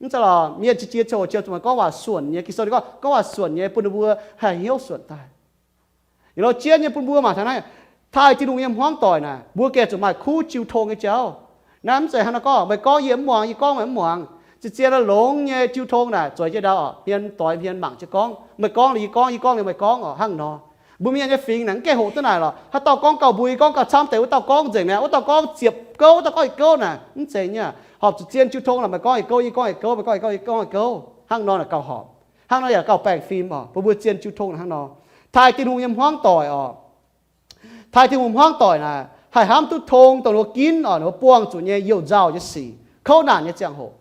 Mv zeiz lorqc. Mienh qiex jiez ziangh hoc qiemx zuqc meih gorngv waac suonc nyei. Ging-Sou ninh gorngv, gorngv waac suonc nyei bun ninh mbuo haih hnyouv suonc daaih. Yietc nor jienv nyei bun mbuo mangc taux naaiv, taaih Tin-Hungh nyei hmuangv doic naaic, mbuo gengh zuqc maaih kuv jiu tong nyei jauv. Naaiv mv zeiz hnangv nor gorngv, meih gorngv yie mv muangx, yie gorngv meih mv muangx. Zien-zien longx nyei jiu tong naaic, zueiz jienv ndau oc, hmien doix hmien mangc jienv gorngv. Meih gorngv liuz yie gorngv, yie gorngv liuz meih gorngv oc, hnangv nor. Mbuo mienh nyei fingx naaic, mv gaengh hoqc duqv naaic lorqc. Haaix dauh gorngv gauh mbui, gorngv gauh camv deix, wuov dauh gorngv nzengc mi'aqv, wuov dauh gorngv ziepc gouv, wuov dauh gorngv yietc gouv naaic, mv zeiz nyei. Horpc zuqc zien jiu tong naaic, meih gorngv yietc gouv, yie gorngv yietc gouv, meih gorngv yietc gouv, yie gorngv yietc gouv, hnangv nor naaic gauh horpc. Hnangv nor yaac gauh baengh fim oc. Bun mbuo zien jiu tong naaic hnangv nor. Taaih Tin-Hungh nyei hmuangv doic oc. Taaih Tin-Hungh hmuangv doic naaic, haih hnamv duqv tong dongh ninh mbuo ginv oc, ninh mbuo buangh zuqc nyei youh nzauh nyei sic, kouv naanc nyei ziangh hoc.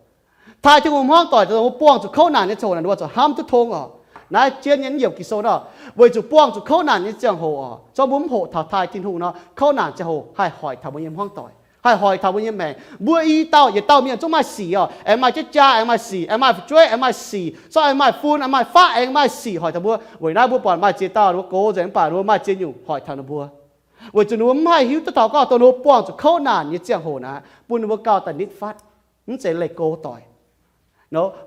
Taaih Tin-Hungh hmuangv doic dongh ninh mbuo buangh zuqc kouv naanc nyei ziangh hoc naaic, ninh mbuo zuqc hnamv duqv tong oc. Naaiv jienv nyei naaiv yiemc Ging-Sou nor, weic zuqc buangh zuqc kouv naanc nyei ziangh hoc oc, zorqv mbuo mv hoqc taux taaih Tin-Hungh nor, kouv naanc ziangh hoc haih hoic taux mbuo nyei hmuangv doic, haih hoic taux mbuo nyei maengc. Mbuo i dauh yietc dauh mienh zungv maaih sic oc, aengx maaih jieqv jaa, aengx maaih sic, aengx maaih fu'jueiv, aengx maaih sic, zorqv aengx maaih fun, aengx maaih faqv, aengx maaih sic hoic taux mbuo. Weic naaiv mbuo buatc maaih ziex dauh ninh mbuo gox nzengc mv baac ninh mbuo maaih ziex nyungc hoic taux ninh mbuo. Weic zuqc ninh mbuo mv haih hiuv duqv taux gorngv dongh ninh mbuo buangh zuqc kouv naanc nyei ziangh hoc naaic, bun ninh mbuo gauh daaih nitv fatv, mv zeiz leih go doic.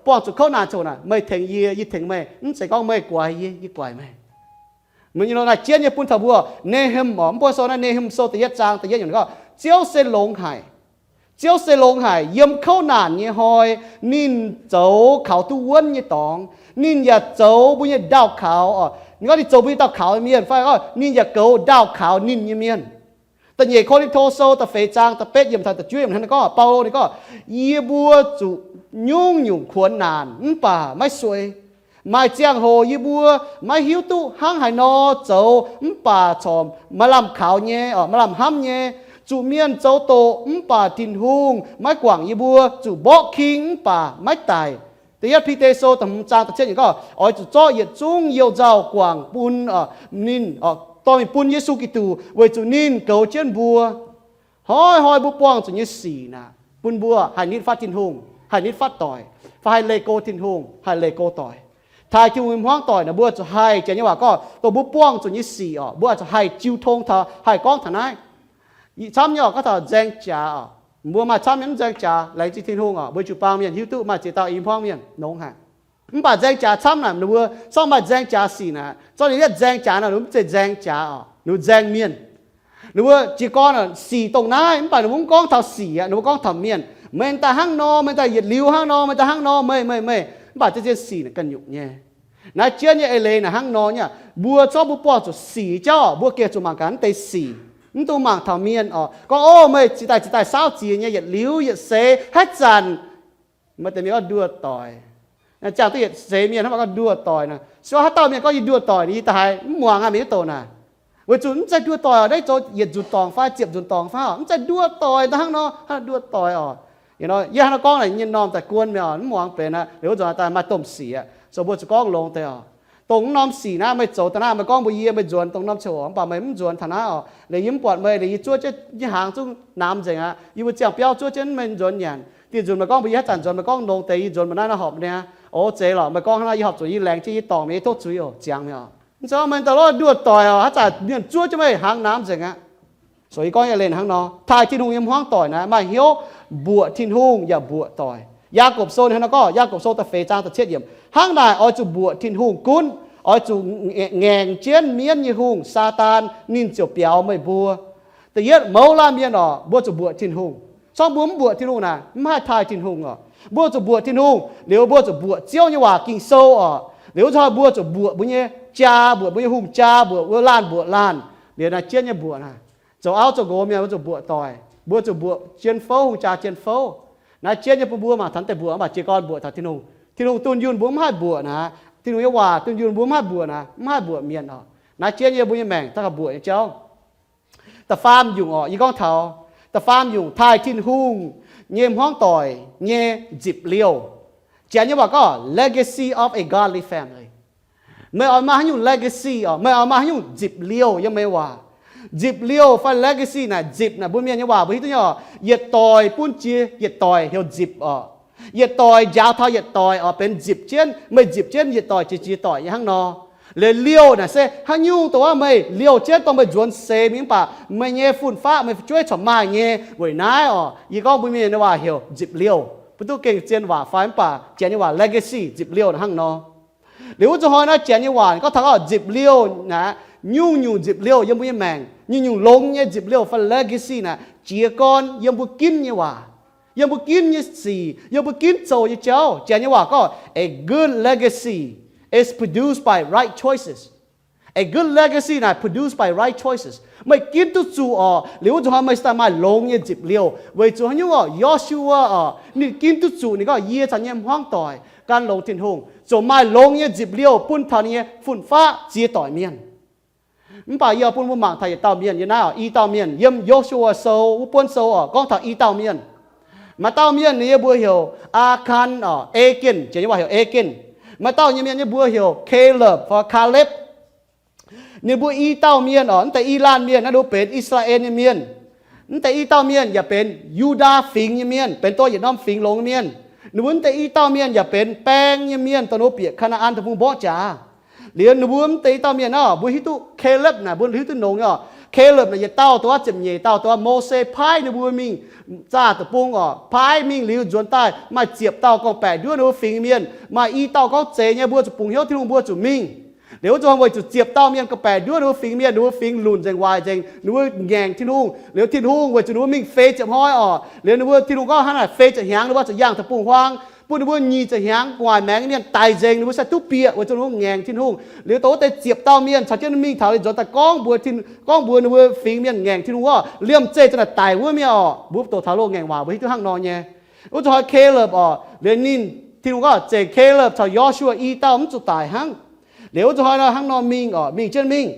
Buangh zuqc kouv naanc ziangh hoc naaic, meih tengx yie, yie tengx meih, mv zeiz gorngv meih guaix yie, yie guaix meih. Naaiv jienv nyei bun taux mbuo, Ne^hmn oc, mv buo sou naaiv, Ne^hmn Sou da'yietv zaang da'yietv yiemc gorngv, Ziouv se longx haic. Ziouv se longx haic. Yiem kouv naanc nyei hnoi, ninh zoux kaux duqv wuonv nyei dorngx. Ninh yaac zoux mbuo nyei ndaauh kaux oc. Ninh gorngv ninh zoux mbuo nyei ndaauh kaux nyei mienh fai gorngv ninh yaac goux ndaauh kaux ninh nyei mienh. Da'nyeic Ko^lin^to Sou da'feix zaang da'betv yiemc taux da'juov yiemc hnangv naaiv gorngv, Baulo ninh gorngv, yie mbuo zuqc nyungc-nyungc kuonx naanc mv baac maiv suei. Maaih ziangh hoc yie mbuo maiv hiuv duqv hnangv haaix nor zoux mv baac corc maaih lamh kaux nyei, maaih lamh hnamv nyei. Zuqc mienh zoux doqc mv baac Tin-Hungh maiv guangc yie mbuo. Zuqc mborqv king mv baac maiv daic. Da'yietv Bide Sou da'hmz zaang da'cietv yiemc gorngv, oix zuqc zorqv yietc zungv youh nzauh guangc bun ninh, dorh mingh bun Yesu Giduc, weic zuqc ninh goux jienv mbuo. Hnoi-hnoi mbuo buangh zuqc nyei sic naaic, bun mbuo haih nitv fatv Tin-Hungh, haih nitv fatv doic, fai haih leih go Tin-Hungh, haih leih go doic. Taaih Tin-Hungh nyei hmuangv doic naaic, mbuo zuqc haih, janx nyei waac gorngv, dongh mbuo buangh zuqc nyei sic oc, mbuo zuqc haih jiu tong taux, haih gorngv taux naaiv. Camv nyei oc, gorngv taux nzaeng jaax oc. Mbuo maaih camv nyei mv nzaeng jaax, laengz zingh Tin-Hungh oc, mbuo jiu-baang mienh hiuv duqv maaih ziex dauh i hmuangv mienh nongx haic. Mv baac nzaeng jaax camv naaic, ninh mbuo zorqv maaih nzaeng jaax sic naaic, zorqv ninh yietv nzaeng jaax nor, ninh mv zeiz nzaeng jaax oc, ninh mbuo nzaeng mienh. Ninh mbuo jiez gorn sic dongh naaiv, mv baac ninh mbuo mv gorngv taux sic aqv, ninh mbuo gorngv taux mienh. Meih daaih hnangv nor, meih daaih yietc liuz hnangv nor, meih daaih hnangv nor, meih, meih, meih. Mv baac ziex ziex sic naaic ganh nyungc nyei. Naaiv jienv nyei eix leiz naaic hnangv nor nyei, mbuo zorqv mbuo buangh zuqc sic jauv, mbuo gengh zuqc mangc gaax naaiv deix sic. Mv dungx mangc taux mienh oc. Gorngv, o, meih ziex daaih ziex daaih saauv ziex nyei yietc liuz yietc seix haaix zanc meih deix mienh gorngv nduov doic. Ziangh duqv yietc seix mienh hnangv maaih gorngv nduov doic naaic. Se gorngv haaix dauh mienh gorngv yie nduov doic, yie daaih haaix mv muangx aqv, mienh mv doqc naaic. Weic zuqc mv zeiz nduov doic oc, naaiv zoux yietc nzunc dorngc fai ziepc nzunc dorngc fai oc, mv zeiz nduov doic daaih hnangv nor, hnangv nduov doic oc. Yie hnangv nor gorngv naaic, nyei norm daaih guon mi'aqv, mv muangx benx aqv, liuz wuov nzunc daaih maaih domh sic aqv. So mbuo zuqc gorngv longx deix oc. Dongh mv norm sic naaiv meih zoux daaih naaiv, meih gorngv mbuox yie meih nzuonx dongh norm ziangh hoc, mv baac meih mv nzuonx taux naaiv oc. Liuz yie mv buatc meih, liuz yie zuov jienv nyei hnaangx zungv namx nzengc aqv. Yie mbuo ziangh biauv zuov jienv meih nzuonx nyanc. Dieh nzunc meih gorngv mbuox yie haaix zanc nzuonx, meih gorngv longx deix yie nzuonx mbuo naaiv naaiv horpc niaa. O, zeiz lorqc, meih gorngv hnangv naaiv yie horpc zuqc, yie laengz jienv yie dorngc meih, yie tov zuiz oc, ziangx mi'aqv. Mv zeiz meih daaih lorz nduov doic oc, haaix zanc mienh zuov jienv meih hnaangx namx nzengc aqv. So yie gorngv nyei leiz hnangv nor, taaih Tin-Hungh nyei hmuangv doic naaiv maaih hnyouv mbuoqc Tin-Hungh yaac mbuoqc doic. Yaagorpc Sou hnangv nor gorngv, Yaagorpc Sou da'feix zaang da'cietv yiemc, hnangv naaic oix zuqc mbuoqc Tin-Hungh gunv, oix zuqc ngaengc jienv mienv nyei hungh, Saadaan, ninh ziouc biaux meih mbuo. Da'yietv, mouz laanh mienh oc, mbuo zuqc mbuoqc Tin-Hungh. Corc mbuo mv mbuoqc Tin-Hungh naaic, mv haih taaih Tin-Hungh oc. Mbuo zuqc mbuoqc Tin-Hungh liuz, mbuo zuqc mbuoqc Ziouv nyei waac Ging-Sou oc. Liuz wuov zanc mbuo zuqc mbuoqc mbuo nyei jaa, mbuoqc mbuo nyei hungh jaa, mbuoqc wuov laanh mbuoqc laanh. Liuz naaiv jienv nyei mbuoqc naaic, zoux auv zoux nqox mienh mbuo zuqc mbuoqc doic, mbuo zuqc mbuoqc jien fouv, hungh jaa jien fouv. Naaiv jienv nyei bun mbuo mangc taux deix mbuoqc, mv baac jiez gorn mbuoqc taux Tin-Hungh. Tin-Hungh dunh yunh mbuo mv haih mbuoqc naaic. Tin-Hungh nyei waac dunh yunh mbuo mv haih mbuoqc naaic, mv haih mbuoqc mienh oc. Naaiv jienv nyei mbuo nyei maengc daaih gauh mbuoqc nyei jauv. Da'faam nyungc oc, yie gorngv taux da'faam nyungc taaih Tin-Hungh nyei hmuangv doic nyei nzipc liouh. Janx nyei waac gorngv legacy of a godly family. Meih oix maaih haaix nyungc legacy oc, meih oix maaih haaix nyungc nzipc liouh yiem meih waac. Nzipc liouh fai legacy naaic, nzipc naaic mbuo mienh nyei waac mbuo hiuv duqv nyei oc. Yietc doic bun jiex yietc doic heuc nzipc oc. Yietc doic njaaux taux yietc doic oc, benx nzipc jienv, meih nzipc jienv yietc doic jiex jiex doic nyei hnangv nor. Liuz liouh naaic se haaix nyungc dongh wuov meih liouh jienv dongh meih nzuonx seix mingh mv baac meih nyei fun-faqv meih fu'jueiv corc maaih nyei. Weic naaiv oc, yie gorngv mbuo mienh nyei waac heuc nzipc liouh. Mbuo duqv gengh zien waac fai mv baac janx nyei waac legacy nzipc liouh naaic hnangv nor. Liuz wuov zuqc hnoi naaiv janx nyei waac gorngv taux gorngv nzipc liouh naaic, nyungc-nyungc nzipc liouh yiem mbuo nyei maengc, nyungc-nyungc longx nyei nzipc liouh fai legacy naaic jiex gorn yiem mbuo ginv nyei waac, yiem mbuo ginv nyei sic, yiem mbuo ginv zoux nyei jauv. Janx nyei waac gorngv, a good legacy is produced by right choices. A good legacy naaic produced by right choices. Meih ginv duqv zuqc oc, liuz wuov zuqc hnoi meih daaih maaih longx nyei nzipc liouh. Weic zuqc haaix nyungc oc, Yo^su^waa oc, ninh ginv duqv zuqc, ninh gorngv, yie caux yie nyei hmuangv doic gan longx Tin-Hungh, ziouc maaih longx nyei nzipc liouh bun taux ninh nyei fun-faqv ziex doic mienh. Mv baac yie bun mbuo mangc taux yietc dauh mienh, yie naaiv oc, i dauh mienh yiem Yo^su^waa Sou wuov buonv sou oc, gorngv taux i dauh mienh. Maaih dauh mienh ninh nyei mbuox heuc Aakan oc, Ekin, jiex nyei waac heuc Ekin. Maaih dauh nyei mienh nyei mbuox heuc Kalepv fai Kaalepv. Ninh mbuo i dauh mienh oc, mv deix i laanh mienh naaiv ninh mbuo benx I^saa^laa^en nyei mienh. Mv deix i dauh mienh yaac benx Yu^ndaa Fingx nyei mienh, benx dongh yietc norm fingx longx nyei mienh. Ninh mbuo mv deix i dauh mienh yaac benx baeng nyei mienh, dongh ninh mbuo bieqc Kaa^naa^an Deic-Bung mborqv jaax. Liuz ninh mbuo mv deix i dauh mienh naaiv oc, mbuo hiuv duqv Kalepv naaic, mbuo hiuv duqv longx nyei oc. Kalepv naaic yietc dauh dongh wuov ziepc nyeic dauh dongh wuov Mose paaiv ninh mbuo mingh zaah deic-bung oc, paaiv mingh liuz nzuonx daaih maaih ziepc dauh gorngv-baeqc nduov ninh mbuo fingx mienh, maaih i dauh gorngv zeiz nyei, mbuo zuqc bungx hnyouv Tin-Hungh, mbuo zuqc mingh. Liuz wuov zuqc hnoi weic zuqc ziepc dauh mienh gorngv-baeqc nduov ninh mbuo fingx mienh, ninh mbuo fingx lunc nzengc waaic nzengc, ninh mbuo ngaengc Tin-Hungh. Liuz Tin-Hungh weic zuqc ninh mbuo mingh feix ziepc hnoi oc, liuz ninh mbuo, Tin-Hungh gorngv hnangv naaic, feix ziepc hnyangx ninh mbuo zuqc yangh deic-bung-huaang, bun ninh mbuo nyic ziepc hnyangx gu'nguaaic maengx nyei mienh daic nzengc, ninh mbuo sai duqv bieqc weic zuqc ninh mbuo ngaengc Tin-Hungh. Liuz dongh wuov deix ziepc dauh mienh caux jienv ninh mingh taux liuz nzuonx daaih gorngv mbuox, gorngv mbuox ninh mbuo fingx mienh ngaengc Tin-Hungh wuov, liemh zeih za'naaic daic wuov mi'aqv oc. Mbuo doqc taux loz-ngaengc waac mbuo hiuv duqv hnangv nor nyei. Wuov zuqc hnoi Kalepv oc, liuz ninh, Tin-Hungh gorngv zengc Kalepv caux Yo^su^waa i dauh mv zuqc daic hnangv. Liuz wuov zuqc hnoi nor hnangv nor mingh oc, mingh jienv mingh.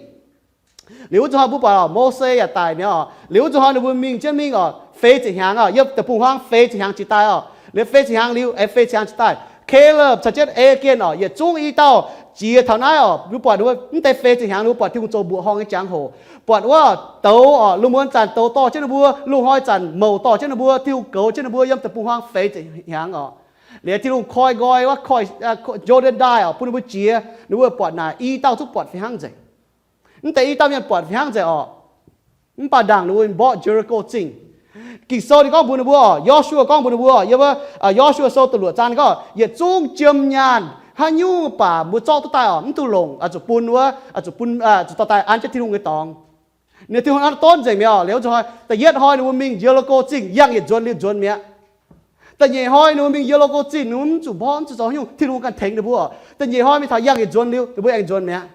Liuz wuov zuqc hnoi mbuo buatc oc, Mose yaac daic mi'aqv oc. Liuz wuov zuqc hnoi ninh mbuo mingh jienv mingh oc, feix ziepc hnyangx oc, yiem deic-bung-huaang feix ziepc hnyangx jiex daaih oc. Liuz feix ziepc hnyangx liuz, aengx feix ziepc hnyangx jiex daaih. Kalepv caux jienv Ekin oc, yietc zungv i dauh jiex taux naaiv oc, mbuo buatc ninh mbuo mv deix feix ziepc hnyangx ninh mbuo buatc Tin-Hungh zoux mbuoqc horngh nyei jangx-hoc, buatc wuov douz oc, lungh muonz zanc douz dorh jienv ninh mbuo, lungh hnoi zanc mouc dorh jienv ninh mbuo, Tin-Hungh goux jienv ninh mbuo yiem deic-bung-huaang feix ziepc hnyangx oc. Liuz Tin-Hungh koi nqoi wuov, koi, Jor^ndaen Ndaaih oc, bun ninh mbuo jiex, ninh mbuo buatc naaic i dauh zungv buatc fih hnangv nzengc. Mv deix i dauh mienh buatc fih hnangv nzengc oc. Mv baac ndaangc ninh mbuo mborqv Ye^li^ko Zingh. Ging-Sou ninh gorngv mbuox ninh mbuo oc, Yo^su^waa gorngv mbuox ninh mbuo oc, yiem wuov, Yo^su^waa Sou da'luoqc zaang ninh gorngv, yietc zungv jiem nyaanh haaix nyungc baac mbuo zorqv duqv daaih oc, mv dungx longc, oix zuqc bun wuov, oix zuqc bun, oix zuqc dorh daaih an jienv Tin-Hungh nyei dorngx. Ninh Tin-Hungh hnangv donv nzengc mi'aqv oc. Liuz wuov zuqc hnoi da'yietv hnoi ninh mbuo mingh Ye^li^ko Zingh yangh yietc nzuonx liuz nzuonx mi'aqv. Da'nyeic hnoi ninh mbuo mingh Ye^li^ko Zingh ninh mbuo mv zuqc mborqv, mv zuqc zoux haaix nyungc, Tin-Hungh ganh tengx ninh mbuo oc. Da'nyeic hnoi mingh taux yangh yietc nzuonx liuz ninh mbuo aengx nzuonx mi'aqv.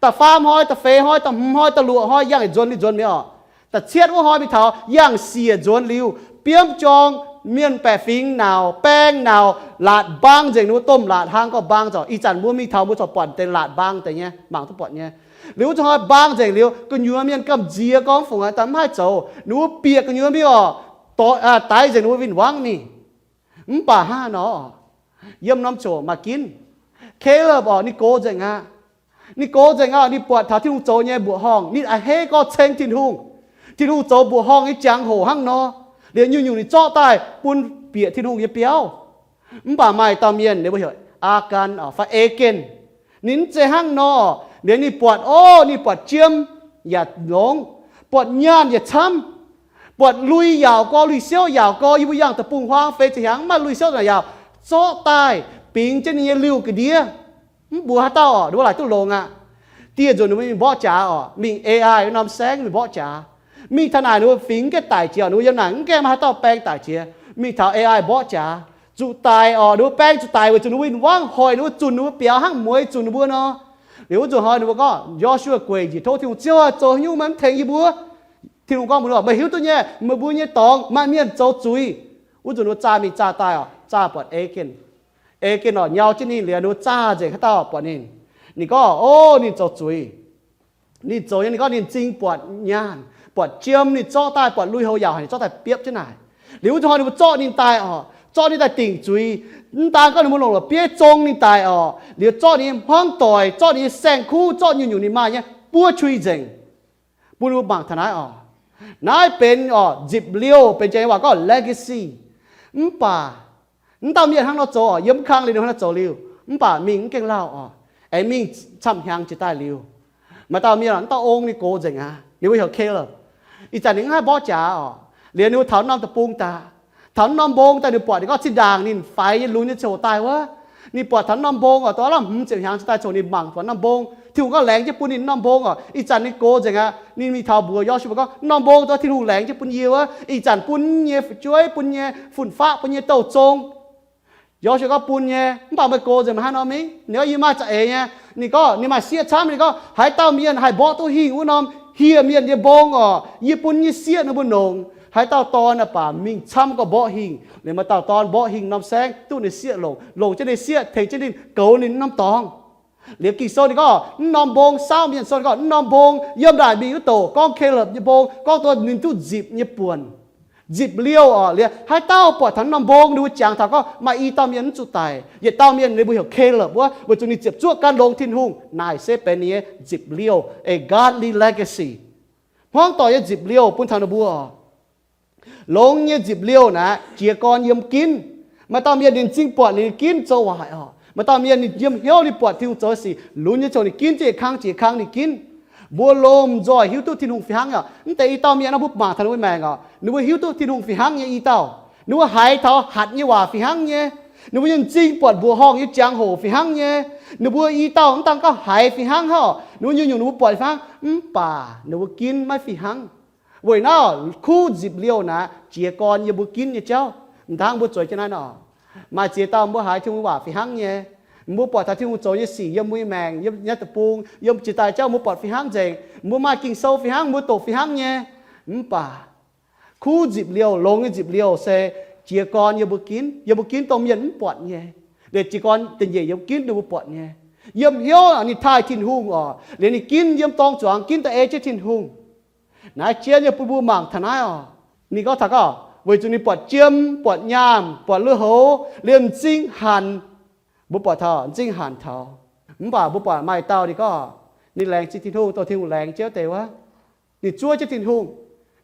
Da'faam hnoi, da'feix hnoi, da'hmz hnoi, da'luoqc hnoi yangh yietc nzuonx liuz nzuonx mi'aqv oc. Da'cietv wuov hnoi mingh taux yangh siec nzuonx liuz, biomv jorng, mienh baeqc fingx nauc, baeng nauc, laatc mbaang nzengc, ninh mbuo domh laatc hlang gorngv mbaang zoc. Ih zanc mbuo mingh taux mbuo corc buatc deix laatc mbaang deix nyei, mangc duqv buatc nyei. Liuz wuov zuqc hnoi mbaang nzengc liuz, gu'nyuoz mienh gamh nziex gorngv fungc daaih mv haih zoux, ninh mbuo bieqc gu'nyuoz mingh oc, daix nzengc ninh mbuo win-wangv mingh. Mv baac hnangv nor, yiem norm coc maaih ginv. Kalepv oc, ninh gox nzengc aqv. Ninh gox nzengc aqv, ninh buatc taux Tin-Hungh zoux nyei mbuoqc horngh, ninh a'hneiv gorngv ceng Tin-Hungh. Tin-Hungh zoux mbuoqc horngh nyei jangx-hoc hnangv nor, liuz nyungc-nyungc ninh zorqv daaih bun bieqc Tin-Hungh nyei biauv. Mv baac maaih dauh mienh ninh mbuo heuc Aakan fai Ekin. Ninh mv zeiz hnangv nor, liuz ninh buatc, o, ninh buatc jiem yaac longx, buatc nyaanh yaac camv, buatc lui-yaauc gorx, lui-siouv yaauc gorx, yie mbuo yangh deic-bung-huaang feix ziepc hnyangx mv maaih lui-siouv naaic yaauc, zorqv daaih bingx jienv ninh nyei liuh ga'ndiev. Mv mbuox haaix dauh oc, ninh mbuo laaic duqv longx aqv. Dieh nzunc ninh mbuo mingh mborqv jaax oc, mingh A I norm saengv mingh mborqv jaax. Mingh taux naaic ninh mbuo fingx mv gaengh daic jiex, ninh mbuo yiem naaic mv gaengh maaih haaix dauh baeng daic jiex. Mingh taux A I mborqv jaax, zuqc daic oc, ninh mbuo baeng zuqc daic weic zuqc ninh mbuo win-wangv hoic ninh mbuo, zunc ninh mbuo biaux hnangv mueiz zunc ninh mbuo nor. Liuz wuov zuqc hnoi ninh mbuo gorngv, Yo^su^waa gueic njiec tov Tin-Hungh, Ziouv aac, zoux haaix nyungc meih mv tengx yie mbuo? Tin-Hungh gorngv mbuox ninh, meih hiuv duqv nyei, meih mbuo nyei dorngx maaih mienh zoux zuiz. Wuov nzunc ninh mbuo zaah mingh zaah daaih oc, zaah buatc Ekin. Ekin oc, nyau jienv ninh liuz, ninh mbuo zaah nzengc haaix dauh buatc ninh. Ninh gorngv, o, ninh zoux zuiz. Ninh zoux nyei, ninh gorngv ninh m'zing buatc nyaanh, buatc jiem, ninh zorqv daaih, buatc lui-houx yaauc haic, ninh zorqv daaih biopv jienv naaic. Liuz wuov zuqc hnoi ninh mbuo zorqv ninh daaih oc, zorqv ninh daaih dingc zuiz. Mv daan gorngv ninh mbuo longc la'bieiv zong ninh daic oc, liuz zorqv ninh nyei hmuangv doic, zorqv ninh nyei saeng-kuv, zorqv nyungc-nyungc ninh maaih nyei buov qui nzengc. Bun mbuo mangc taux naaiv oc. Naaiv benx oc, nzipc liouh, benx Janx nyei waac gorngv legacy. Mv baac mv dauh mienh hnangv nor zoux oc, yiem mv kang liuz ninh hnangv nor zoux liuz, mv baac mingh mv gaengh lauh oc, aengx mingh camv hnyangx jiex daaih liuz, maaih dauh mienh oc, mv dauh ong ninh gox nzengc aqv, ninh mbuo heuc Kalepv. Ih zanc ninh mv haih mborqv jaax oc, liuz ninh mbuo taux norm deic-bung daaih, taux norm mbong daaih ninh buatc ninh gorngv zinh ndaangc ninh faix nyei lunx nyei ziangh hoc daaih wuov, ninh buatc taux norm mbong oc, dongh aav lamh hmz ziepc hnyangx daaih ziangh hoc ninh mangc buatc norm mbong, Tin-Hungh gorngv laengz jienv bun ninh norm mbong oc. Ih zanc ninh gox nzengc aqv, ninh mingh taux mbuox Yo^su^waa gorngv, norm mbong dongh Tin-Hungh laengz jienv bun yie wuov, ih zanc bun nyei fu'jueiv, bun nyei fun-faqv, bun nyei douh zong. Yo^su^waa gorngv bun nyei, mv baac meih gox nzengc meih haaix nor mingh? Ninh gorngv yie maaih za'eix nyei. Ninh gorngv ninh maaih sieqv camv. Ninh gorngv haaix dauh mienh haih mborqv duqv hingh wuov norm hieh mienh nyei mbong oc, yie bun nyei sieqv ninh mbuo longc. Haaix dauh dorn baac mingh camv gorngv mborqv hingh. Liuz maaih dauh dorn mborqv hingh norm saengv duqv ninh sieqv longc, longc jienv ninh sieqv tengx jienv ninh goux ninh norm dorngx. Liuz Ging-Sou ninh gorngv mv norm mbong, saauv mienh sou ninh gorngv mv norm mbong, yiem ndaaic mingh wuov douc gorngv Kalopv nyei mbong, gorngv taux ninh duqv nzipc nyei buonc. Nzipc liouh oc. Liuz haaix dauh buatc taux mv norm mbong, ninh mbuo jangx taux gorngv maaih i dauh mienh mv zuqc daic. Yietc dauh mienh ninh mbuo heuc Kalopv wuov, weic zuqc ninh ziepc zuoqv gan longx Tin-Hungh. Naaic se benx ninh nyei nzipc liouh, a godly legacy. Hmuangv doic nyei nzipc liouh bun taux ninh mbuo oc. Longx nyei nzipc liouh naaic jiez gorn yiem ginv. Maaih dauh mienh ninh m'zing buatc ninh ginv zoux waaic oc. Maaih dauh mienh ninh yiem hnyouv ninh buatc Tin-Hungh zoux nyei sic lunx nyei ziangh hoc ninh ginv jienv yietc kang jiex kang ninh ginv. Mbuo lomh nzoih hiuv duqv Tin-Hungh fih hnangv oc. Mv deix i dauh mienh nor mbuo mangc taux ninh mbuo maengc oc, ninh mbuo hiuv duqv Tin-Hungh fih hnangv nyei i dauh. Ninh mbuo haiz taux hatc nyei waac fih hnangv nyei. Ninh mbuo nyei m'zing buatc mbuoqc horngh nyei ziangh hoc fih hnangv nyei. Ninh mbuo i dauh mv daan gauh haiz fingx hnangv haic, ninh mbuo nyungc-nyungc ninh mbuo buatc fih hnangv, mv baac ninh mbuo ginv maiv fih hnangv. Weic naaiv kuv nzipc liouh naaic jiez gorn yiem mbuo ginv nyei jauv. M'dangv mbuo zueiz jienv naaiv nor, maaih ziex dauh mbuo haiz Tin-Hungh waac fih hnangv nyei. Mbuo buatc taux Tin-Hungh zoux nyei sic yiem mbuo nyei maengc, yiem nyei deic-bung, yiem jiex daaih jauv mbuo buatc fih hnangv nzengc. Mbuo maaih Ging-Sou fih hnangv, mbuo doqc fih hnangv nyei. Mv baac kuv nzipc liouh, longx nyei nzipc liouh se jiez gorn yiem mbuo ginv, yiem mbuo ginv dongh mienh mv buatc nyei. Liuz jiez gorn da'nyeic yiem ginv ninh mbuo buatc nyei. Yiem hnyouv ninh taaih Tin-Hungh oc, liuz ninh ginv yiem dorng zuangx ginv da'ei jienv Tin-Hungh. Naaiv jienv nyei bun mbuo mangc taux naaiv oc. Ninh gorngv taux gorngv weic zuqc ninh buatc jiem, buatc nyaanh, buatc lui-houx, liemh m'zing hanc. Mbuo buatc taux m'zing hanc taux. Mv baac mbuo buatc maaih dauh ninh gorngv ninh laengz zingh Tin-Hungh, dongh Tin-Hungh laengz jienv deix wuov. Ninh zuov jienv Tin-Hungh.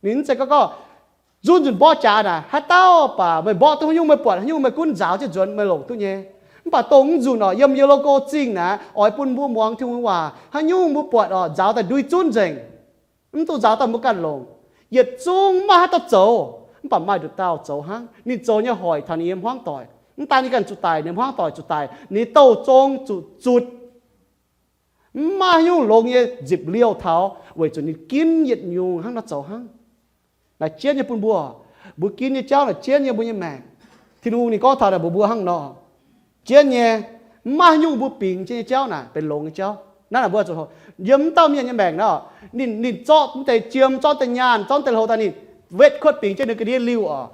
Ninh mv zeiz gorngv gorngv nzunc nzunc mborqv jaax naaic, haaix dauh baac meih mborqv duqv haaix nyungc, meih buatc haaix nyungc, meih gunv nzaaux jienv nzuonx meih longc duqv nyei. Mv baac dongh mv nzunc oc, yiem yellow gold zingh naaic oix bun mbuo muangx Tin-Hungh waac, haaix nyungc mbuo buatc oc, nzaaux daaih ndui zunv nzengc. Mv dungx nzaaux daaih mbuo ganh longc. Yietc zungv maiv maaih haaix dauh zoux, mv baac maaih nduqc dauh zoux hnangv. Ninh zoux nyei hoic taux ninh nyei hmuangv doic. Mv daan ninh ganh zuqc daic, ninh hmuangv doic zuqc daic, ninh nyei douh zong zuqc zutc. Mv maaih haaix nyungc longx nyei nzipc liouh taux, weic zuqc ninh ginv yietc nyungc hnangv nor zoux hnangv. Naaic jienv nyei bun mbuo, mbuo ginv nyei jauv naaic jienv nyei mbuo nyei maengc. Tin-Hungh ninh gorngv taux naaic mbuox mbuo hnangv nor, jienv nyei, mv maaih haaix nyungc mbuo bingx jienv nyei jauv naaic benx longx nyei jauv. Naaiv naaic mbuo zuqc yiem m'dauh mienh nyei maengc nor, ninh, ninh zorqv m'deix jiem, zorqv m'deix nyaanh, zorqv m'deix lui-houx daaih ninh wetv kuotv bingx jienv ninh ga'ndiev liuh oc.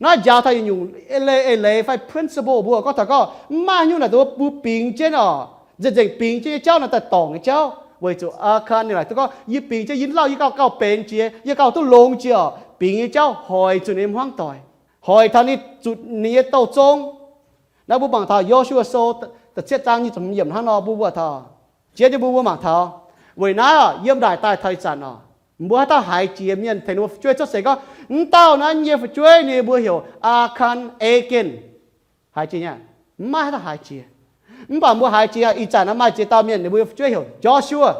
Naaiv njaaux taux yietc nyungc eix leiz, eix leiz fai principle mbuo gorngv taux gorngv mv maaih haaix nyungc naaic dongh mbuo bingx jienv oc, nzengc nzengc bingx jienv nyei jauv naaic daaih dorngc nyei jauv. Weic zuqc Aakan ninh laaic duqv gorngv yie bingx jienv yie lauh yie gauh gauh benx jiex, yie gauh duqv longx jiex oc, bingx nyei jauv hoic zuqc ninh nyei hmuangv doic, hoic taux ninh zuqc ninh nyei douh zong. Naaiv mbuo mangc taux Yo^su^waa Sou da'cietv zaang nyic ziepc hmz yiemc hnangv nor mbuo mbuo taux, jienv nyei mbuo mbuo mangc taux. Weic naaiv yiem ndaaic daaih taux ih zanc oc, mbuo haaix dauh haiz jiex mienh tengx ninh mbuo fu'jueiv cuotv seix gorngv, mv dauh naaiv nyei fu'jueiv ninh mbuo heuc Aakan Aqen. Haiz jiex nyei? Mv maaih haaix dauh haiz jiex. Mv baac mbuo haiz jiex, ih zanc naaiv maaih ziex dauh mienh ninh mbuo fu'jueiv heuc Yo^su^waa.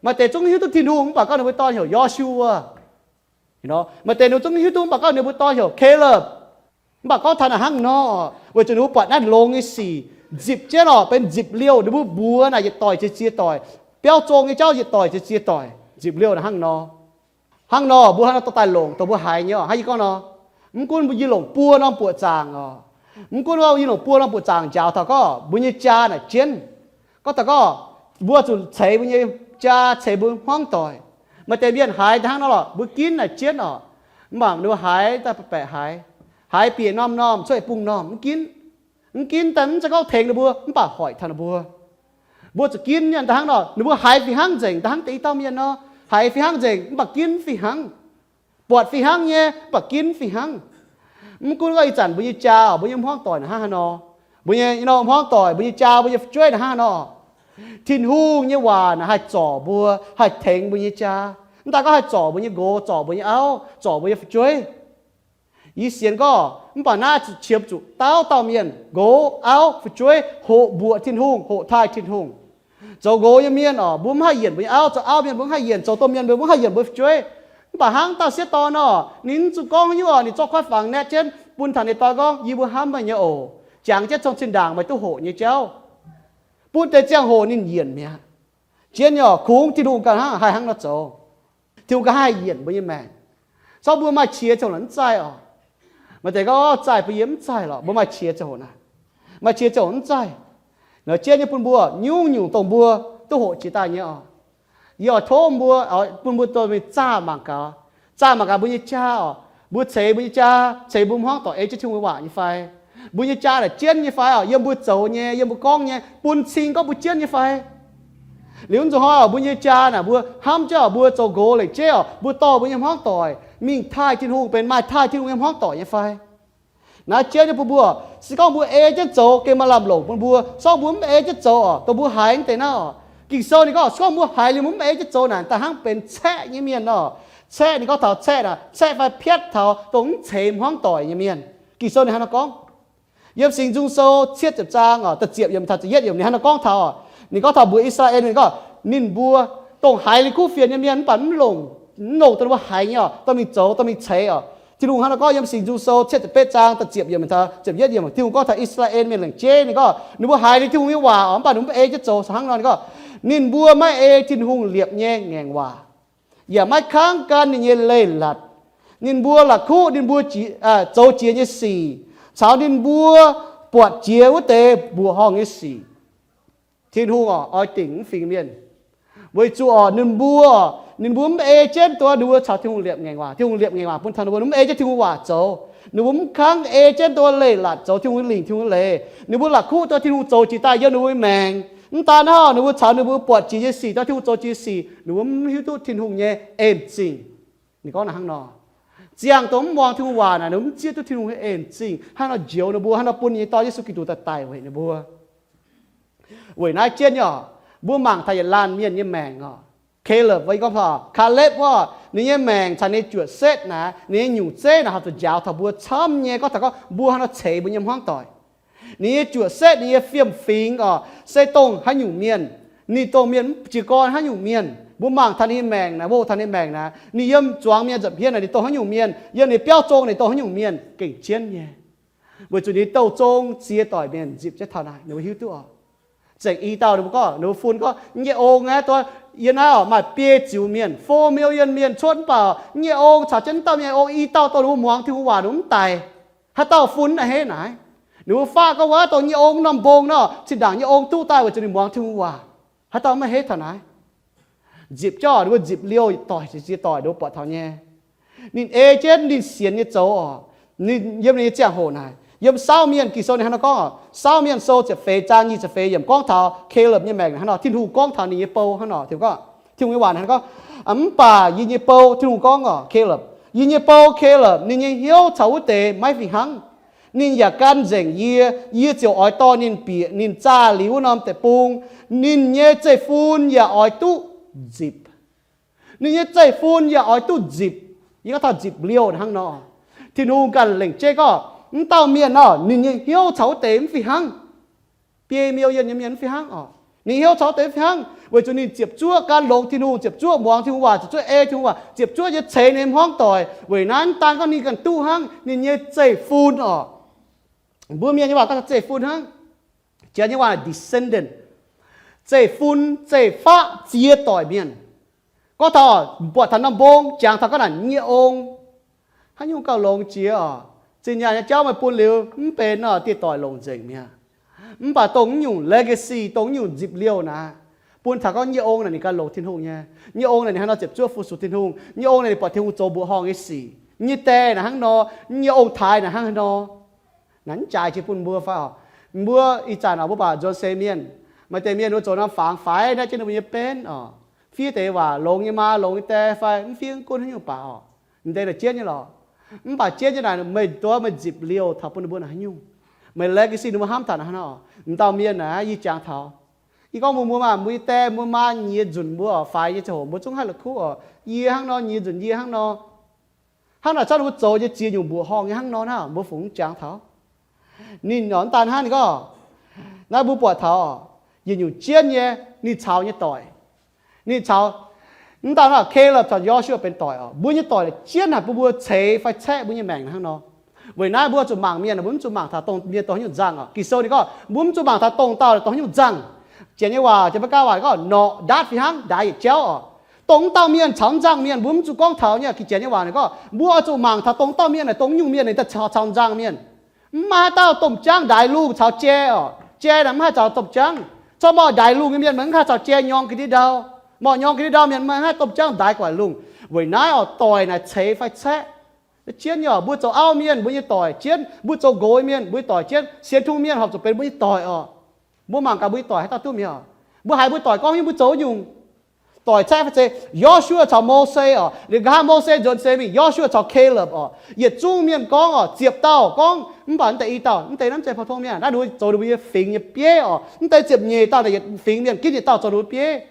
Maaih deix zungv hiuv duqv Tin-Hungh mv baac gorngv ninh mbuo dorn heuc Yo^su^waa. Maaih deix ninh zungv hiuv duqv mv baac gorngv ninh mbuo dorn heuc Kalopv. Mv baac gorngv taux naaic hnangv nor, weic zuqc ninh mbuo buatc naaiv longx nyei sic nzipc jienv oc, benx nzipc liouh, ninh mbuo mbuox naaic yietc doic jiex ziex doic, biauv zong nyei jauv yietc doic jiex ziex doic, nzipc liouh naaic hnangv nor. Hnangv nor mbuo hnangv nor dorh daaih longc dongh mbuo haiz nyei oc. Hnangv yie gorngv nor, mv gunv mbuo yie longc buo norm buoqc zaangc oc, mv gunv yie longc buo norm buoqc zaangc njaaux taux gorngv mbuo nyei jaa naaic jienv. Gorngv taux gorngv mbuo zuqc ceix mbuo nyei jaa, ceix mbuo hmuangv doic. Maaih deix mienh haiz daaih hnangv nor lorqc, mbuo ginv naaic jienv oc. Mv baac ninh mbuo haiz daaih baeqc baeqc haiz, haiz bieqc norm-norm, cuotv bung norm, mv ginv. Mv ginv daaih mv zeiz gorngv tengx ninh mbuo, mv baac hoic taux ninh mbuo. Mbuo zuqc ginv nyei daaih hnangv nor, ninh mbuo haiz fih hnangv nzengc, daaih hnangv deix i dauh mienh nor, haiz fih hnangv nzengc mv baac ginv fih hnangv. Buatc fih hnangv nyei mv baac ginv fih hnangv. Mv gunv gorngv ih zanc mbuo nyei jaa oc, mbuo nyei hmuangv doic naaic hnangv haaix nor, mbuo nyei, you know, hmuangv doic, mbuo nyei jaa, mbuo nyei fu'jueiv naaic hnangv haaix nor, Tin-Hungh nyei waac naaic haih zorc mbuo, haih tengx mbuo nyei jaa. Mv daan gorngv haih zorc mbuo nyei nqox, zorc mbuo nyei auv, zorc mbuo nyei fu'jueiv. Yie sienx gorngv mv baac naaiv zuqc qiemx zuqc dauh dauh mienh, nqox, auv, fu'jueiv, hoqc mbuoqc Tin-Hungh, hoqc taaih Tin-Hungh. Zoux nqox nyei mienh oc, mbuo mv haih yienc mbuo nyei auv. Zoux auv mienh mbuo mv haih yienc, zoux domh mienh mbuo mv haih yienc mbuo fu'jueiv. Mv baac hnangv dauh sieqv dorn nor, ninh mv zuqc gorngv haaix nyungc oc, ninh zorqv kuaaiv fangx naetv jienv bun taux ninh dorn gorngv, yie mbuo hnamv meih nyei oc. Jangx jienv cong-cin ndaangc meih duqv hoqc nyei jauv. Bun deix ziangh hoc ninh yienc mi'aqv. Jienv nyei oc, kungx Tin-Hungh ganh hnangv haih hnangv nor zoux. Tin-Hungh ganh haih yienc mbuo nyei maengc. Corc mbuo maaih qiex ziangh hoc mv zaih oc. Maaih deix gorngv zaih bun yie mv zaih lorqc, mbuo maaih qiex ziangh hoc naaic. Maaih qiex ziangh hoc mv zaih. Nor jienv nyei bun mbuo nyungc-nyungc dongh mbuo duqv hoqc jiex daaih nyei oc. Yie oix tov mbuo, bun mbuo dorh mingh zaah mangc gaax. Zaah mangc gaax mbuo nyei jaa oc. Mbuo ceix mbuo nyei jaa, ceix mbuo hmuangv doic ei jienv Tin-Hungh waac nyei fai? Mbuo nyei jaa naaic jienv nyei fai oc? Yiem mbuo zoux nyei, yiem mbuo gorngv nyei, bun cing gorngv mbuo jienv nyei fai? Liuz nzunc hnoi oc, mbuo nyei jaa naaic mbuo hnamv jienv oc, mbuo zoux nqox lengc jeiv oc, mbuo dorh mbuo nyei hmuangv doic mingh taaih Tin-Hungh benx maaih taaih Tin-Hungh nyei hmuangv doic nyei fai? Naaiv jienv nyei bun mbuo, se gorngv mbuo ei jienv zoux gengh maaih lamh longc bun mbuo. Se gorngv mbuo mv ei jienv zoux oc, dongh mbuo haiz mv deix naaiv oc. Ging-Sou ninh gorngv, se gorngv mbuo haiz liuz mbuo mv ei jienv zoux naaic, daaih hnangv benx caeqv nyei mienh oc. Caeqv, ninh gorngv taux caeqv naaic, caeqv fai piatv taux dongh mv ceix hmuangv doic nyei mienh. Ging-Sou ninh hnangv naaiv gorngv, yiem Singx Nzung Sou cietv ziepc zaang oc, da'ziepc yiemc taux da'yietv yiemc ninh hnangv naaiv gorngv taux oc. Ninh gorngv taux mbuox I^saa^laa^en mienh gorngv, ninh mbuo dongh haiz liuz kuv fienx nyei mienh mv baac mv longc, mv longc dongh ninh mbuo haiz nyei oc, dorh mingh zoux, dorh mingh ceix oc. Tin-Hungh hnangv naaiv gorngv yiem Singx Nzung Sou cietv ziepc betv zaang da'ziepc yiemc taux ziepc yietv yiemc, Tin-Hungh gorngv taux I^saa^laa^en mienh lengc jeiv, ninh gorngv ninh mbuo haiz liuz Tin-Hungh nyei waac oc, mv baac ninh mbuo mv ei jienv zoux. Hnangv nor ninh gorngv, ninh mbuo maiv ei Tin-Hungh liepc nyei ngaengc waac, yaac maiv kangv gan ninh nyei leiz-latc. Ninh mbuo la'kuqv ninh mbuo zoux jiex nyei sic, caux ninh mbuo buatc jiex wuov deix mbuoqc horngh nyei sic. Tin-Hungh oix dingc mv fingx mienh, weic zuqc oc ninh mbuo, ninh mbuo mv ei jienv dongh ninh mbuo caux Tin-Hungh liepc ngaengc waac. Tin-Hungh liepc ngaengc waac bun taux ninh mbuo mv ei jienv Tin-Hungh waac zoux. Ninh mbuo mv kangv ei jienv dongh leiz-latc zoux, Tin-Hungh lingc, Tin-Hungh leiz. Ninh mbuo la'kuqv dongh Tin-Hungh zoux jiex daaih yiem ninh mbuo nyei maengc. Mv daan hnangv, ninh mbuo caux ninh mbuo buatc jiex nyei sic, dongh Tin-Hungh zoux jiex sic, ninh mbuo mv hiuv duqv Tin-Hungh nyei en zingh. Ninh gorngv naaiv hnangv nor, ziangh dongh mv muangx Tin-Hungh waac naaic, ninh mbuo mv zieqv duqv Tin-Hungh nyei en zingh hnangv nor njoux ninh mbuo, hnangv nor bun ninh nyei Dorn Yesu Giduc daaih daic weic ninh mbuo. Weic naaiv jienv nyei oc, mbuo mangc taux yietc laanh mienh nyei maengc oc. Kaleb, gorngv taux Kaalepv wuov, ninh nyei maengc caux ninh nyei juoqc setv naaic, ninh nyei nyungc zeiv naaic, horpc zuqc njaaux taux mbuo camv nyei. Gorngv taux gorngv mbuo hnangv nor ceix mbuo nyei hmuangv doic. Ninh nyei juoqc setv, ninh nyei fiem-fingx oc, se dongh haaix nyungc mienh, ninh dongh mienh mv jiez gorn haaix nyungc mienh. Mbuo mangc taux ninh nyei maengc naaic, voh taux ninh nyei maengc naaic, ninh yiem zuangx mienh nza'hmien naaic, ninh dongh haaix nyungc mienh, yiem ninh biauv zong ninh dongh haaix nyungc mienh, gengh jienv nyei. Weic zuqc ninh nyei douh zong ziex doic mienh nzipc jienv taux naaic, ninh mbuo hiuv duqv oc. Zengc i dauh ninh mbuo gorngv, ninh mbuo fun gorngv, nyei ong aeqv, dongh yie naaiv oc, maaih biei ziux mienh, four million mienh cuotv, mv baac nyei ong caux jienv dauh mienh ong i dauh dongh ninh mbuo muangx Tin-Hungh waac ninh mbuo mv daic. Haaix dauh fun naaiv hei naaic? Ninh mbuo faqv gorngv wuov dongh nyei ong norm mbong nor, zinh ndaangc nyei ong duqv daaih weic zuqc ninh muangx Tin-Hungh waac. Haaix dauh maiv heiv taux naaiv? Nzipc jauv, ninh mbuo nzipc liouh doic, ziex doic, ninh mbuo buatc taux nyei. Ninh ei jienv ninh sienx nyei zoux oc. Ninh yiem ninh nyei ziangh hoc naaic, yiem Saauv Mienh, Ging-Sou ninh hnangv nor gorngv oc, Saauv Mienh Sou ziepc feix zaang nyic ziepc feix yiemc gorngv taux Kaleb nyei maengc hnangv nor. Tin-Hungh gorngv taux ninh nyei bou hnangv nor, Tin-Hungh gorngv, Tin-Hungh nyei waac hnangv nor gorngv, mv baac yie nyei bou, Tin-Hungh gorngv oc, Kaleb, yie nyei bou Kaleb, ninh nyei hnyouv caux wuov deix maiv fih hnangv. Ninh yaac gan nzengc yie, yie ziouc oix dorh ninh bieqc ninh zaah liuz wuov norm deic-bung. Ninh nyei zeiv-fun yaac oix duqv nzipc. Ninh nyei zeiv-fun yaac oix duqv nzipc. Yie gorngv taux nzipc liouh hnangv nor. Tin-Hungh ganh lengc jeiv gorngv, mv dauh mienh nor, ninh nyei hnyouv caux wuov deix mv fih hnangv. Biei million nyei mienh mv fih hnangv oc. Ninh hnyouv caux wuov deix mv fih hnangv, weic zuqc ninh ziepc zuoqv gan longx Tin-Hungh, ziepc zuoqv muangx Tin-Hungh waac, ziepc zuoqv ei Tin-Hungh waac, ziepc zuoqv nyei ceix ninh hmuangv doic. Weic naaiv mv daan gorngv ninh ganh duqv hnangv, ninh nyei zeiv-fun oc. Mbuo mienh nyei waac gorngv taux zeiv-fun hnangv. Janx nyei waac descendant. Zeiv-fun, zeiv-faqv, ziex doic mienh. Gorngv taux buatc taux norm mbong, jangx taux gorngv naaic nyei ong, haaix nyungc gauh longx jiex oc. Zinh nyaanh nyei jauv meih bun liuz mv benx oc, dieh doic longc nzengc mi'aqv. Mv baac dongh nyungc legacy, dongh nyungc nzipc liouh naaic, bun taux gorngv nyei ong naaic ninh ganh longc Tin-Hungh nyei. Nyei ong naaic ninh hnangv nor ziepc zuoqv fu-sux Tin-Hungh. Nyei ong naaic ninh buatc Tin-Hungh zoux mbuoqc horngh nyei sic. Nyei die naaic hnangv nor, nyei ong-taaix naaic hnangv nor. Naaic mv jaaix jiex bun mbuo fai oc? Mbuo ih zanc oc, mbuo baac nzuonx seix mienh, maaih deix mienh mbuo zoux norm fangx faix naaiv jienv ninh mbuo nyei benv oc. Fiev deix waac longx nyei maa, longx nyei die fai mv fiev gunv haaix nyungc baac oc, m'deix naaic jienv nyei lorqc. Mv baac jienv nyei naaic meih duqv meih nzipc liouh taux bun ninh mbuo naaic haaix nyungc? Meih legacy ninh mbuo hnamv taux naaic hnangv nor oc. M'dauh mienh naaic yie jangx taux, yie gorngv mbuo, mbuo maaih mbuo nyei die, mbuo maa nyiex nzunc mbuo oc, faix nyei ziangh hoc mbuo zungv haih la'kuqv oc, yie hnangv nor, nyiex nzunc yie hnangv nor. Hnangv naaic zorqv ninh mbuo zoux nyei ziex nyungc mbuoqc horngh nyei hnangv nor naaic, mbuo fungc mv jangx taux. Ninh oc, mv daan hnangv ninh gorngv, naaiv mbuo buatc taux yietc nyungc jienv nyei, ninh caux nyei doic. Ninh caux, mv daan hnangv Caleb caux Joshua benx doic oc, mbuo nyei doic jienv haic bun mbuo ceix fai caeqv mbuo nyei maengc hnangv nor. Weic naaiv mbuo zuqc mangc mienh, mbuo mv zuqc mangc taux dongh mienh dongh haaix nyungc nzangh oc. Ging-Sou ninh gorngv mbuo mv zuqc mangc taux dongh dauh dongh haaix nyungc nzangh. Janx nyei waac, Janx-Meigaa waac gorngv norqc ndaatv fih hnangv, ndaix yietc jauv oc. Dongh dauh mienh caux nzangh mienh mbuo mv zuqc gorngv taux nyei. Ging Janx nyei waac ninh gorngv mbuo oix zuqc mangc taux dongh dauh mienh naaic dongh nyungc mienh naaic daaih caux nzangh mienh. Mv maaih haaix dauh domh jaangv ndaix lungh caux jai oc. Jai naaic mv haih caux domh jaangv. Corc mv oix ndaix lungh nyei mienh maiv haih caux jai nyorng ga'ndiev ndau. Mv oix nyorng ga'ndiev ndau mienh maiv haih domh jaangv ndaix gu'nguaaic lungh. Weic naaiv oc, doic naaic ceix fai caeqv jienv nyei oc. Mbuo zoux auv mienh, mbuo nyei doic jienv. Mbuo zoux nqox mienh, mbuo nyei doic jienv. Sienx Tin-Hungh mienh horpc zuqc benx mbuo nyei doic oc. Mbuo mangc gaax mbuo nyei doic haaix dauh duqv mi'aqv oc. Mbuo haiz mbuo doic gorngv nyei mbuo zoux nyungc. Doic caeqv fai ceix, Yo^su^waa caux Mose orqc, liuz nqa'haav Mose nzuonx seix mingh, Yo^su^waa caux Kaleb orqc, yietc zungv mienh gorngv orqc, ziepc dauh gorngv, mv baac mv deix i dauh, mv deix naaiv mv zeiz pou-tong mienh, naaiv ninh mbuo zoux ninh mbuo nyei fingx nyei bieiv orqc, mv deix ziepc nyeic dauh naaic yietc fingx mienh ginv yietc dauh zoux ninh mbuo bieiv.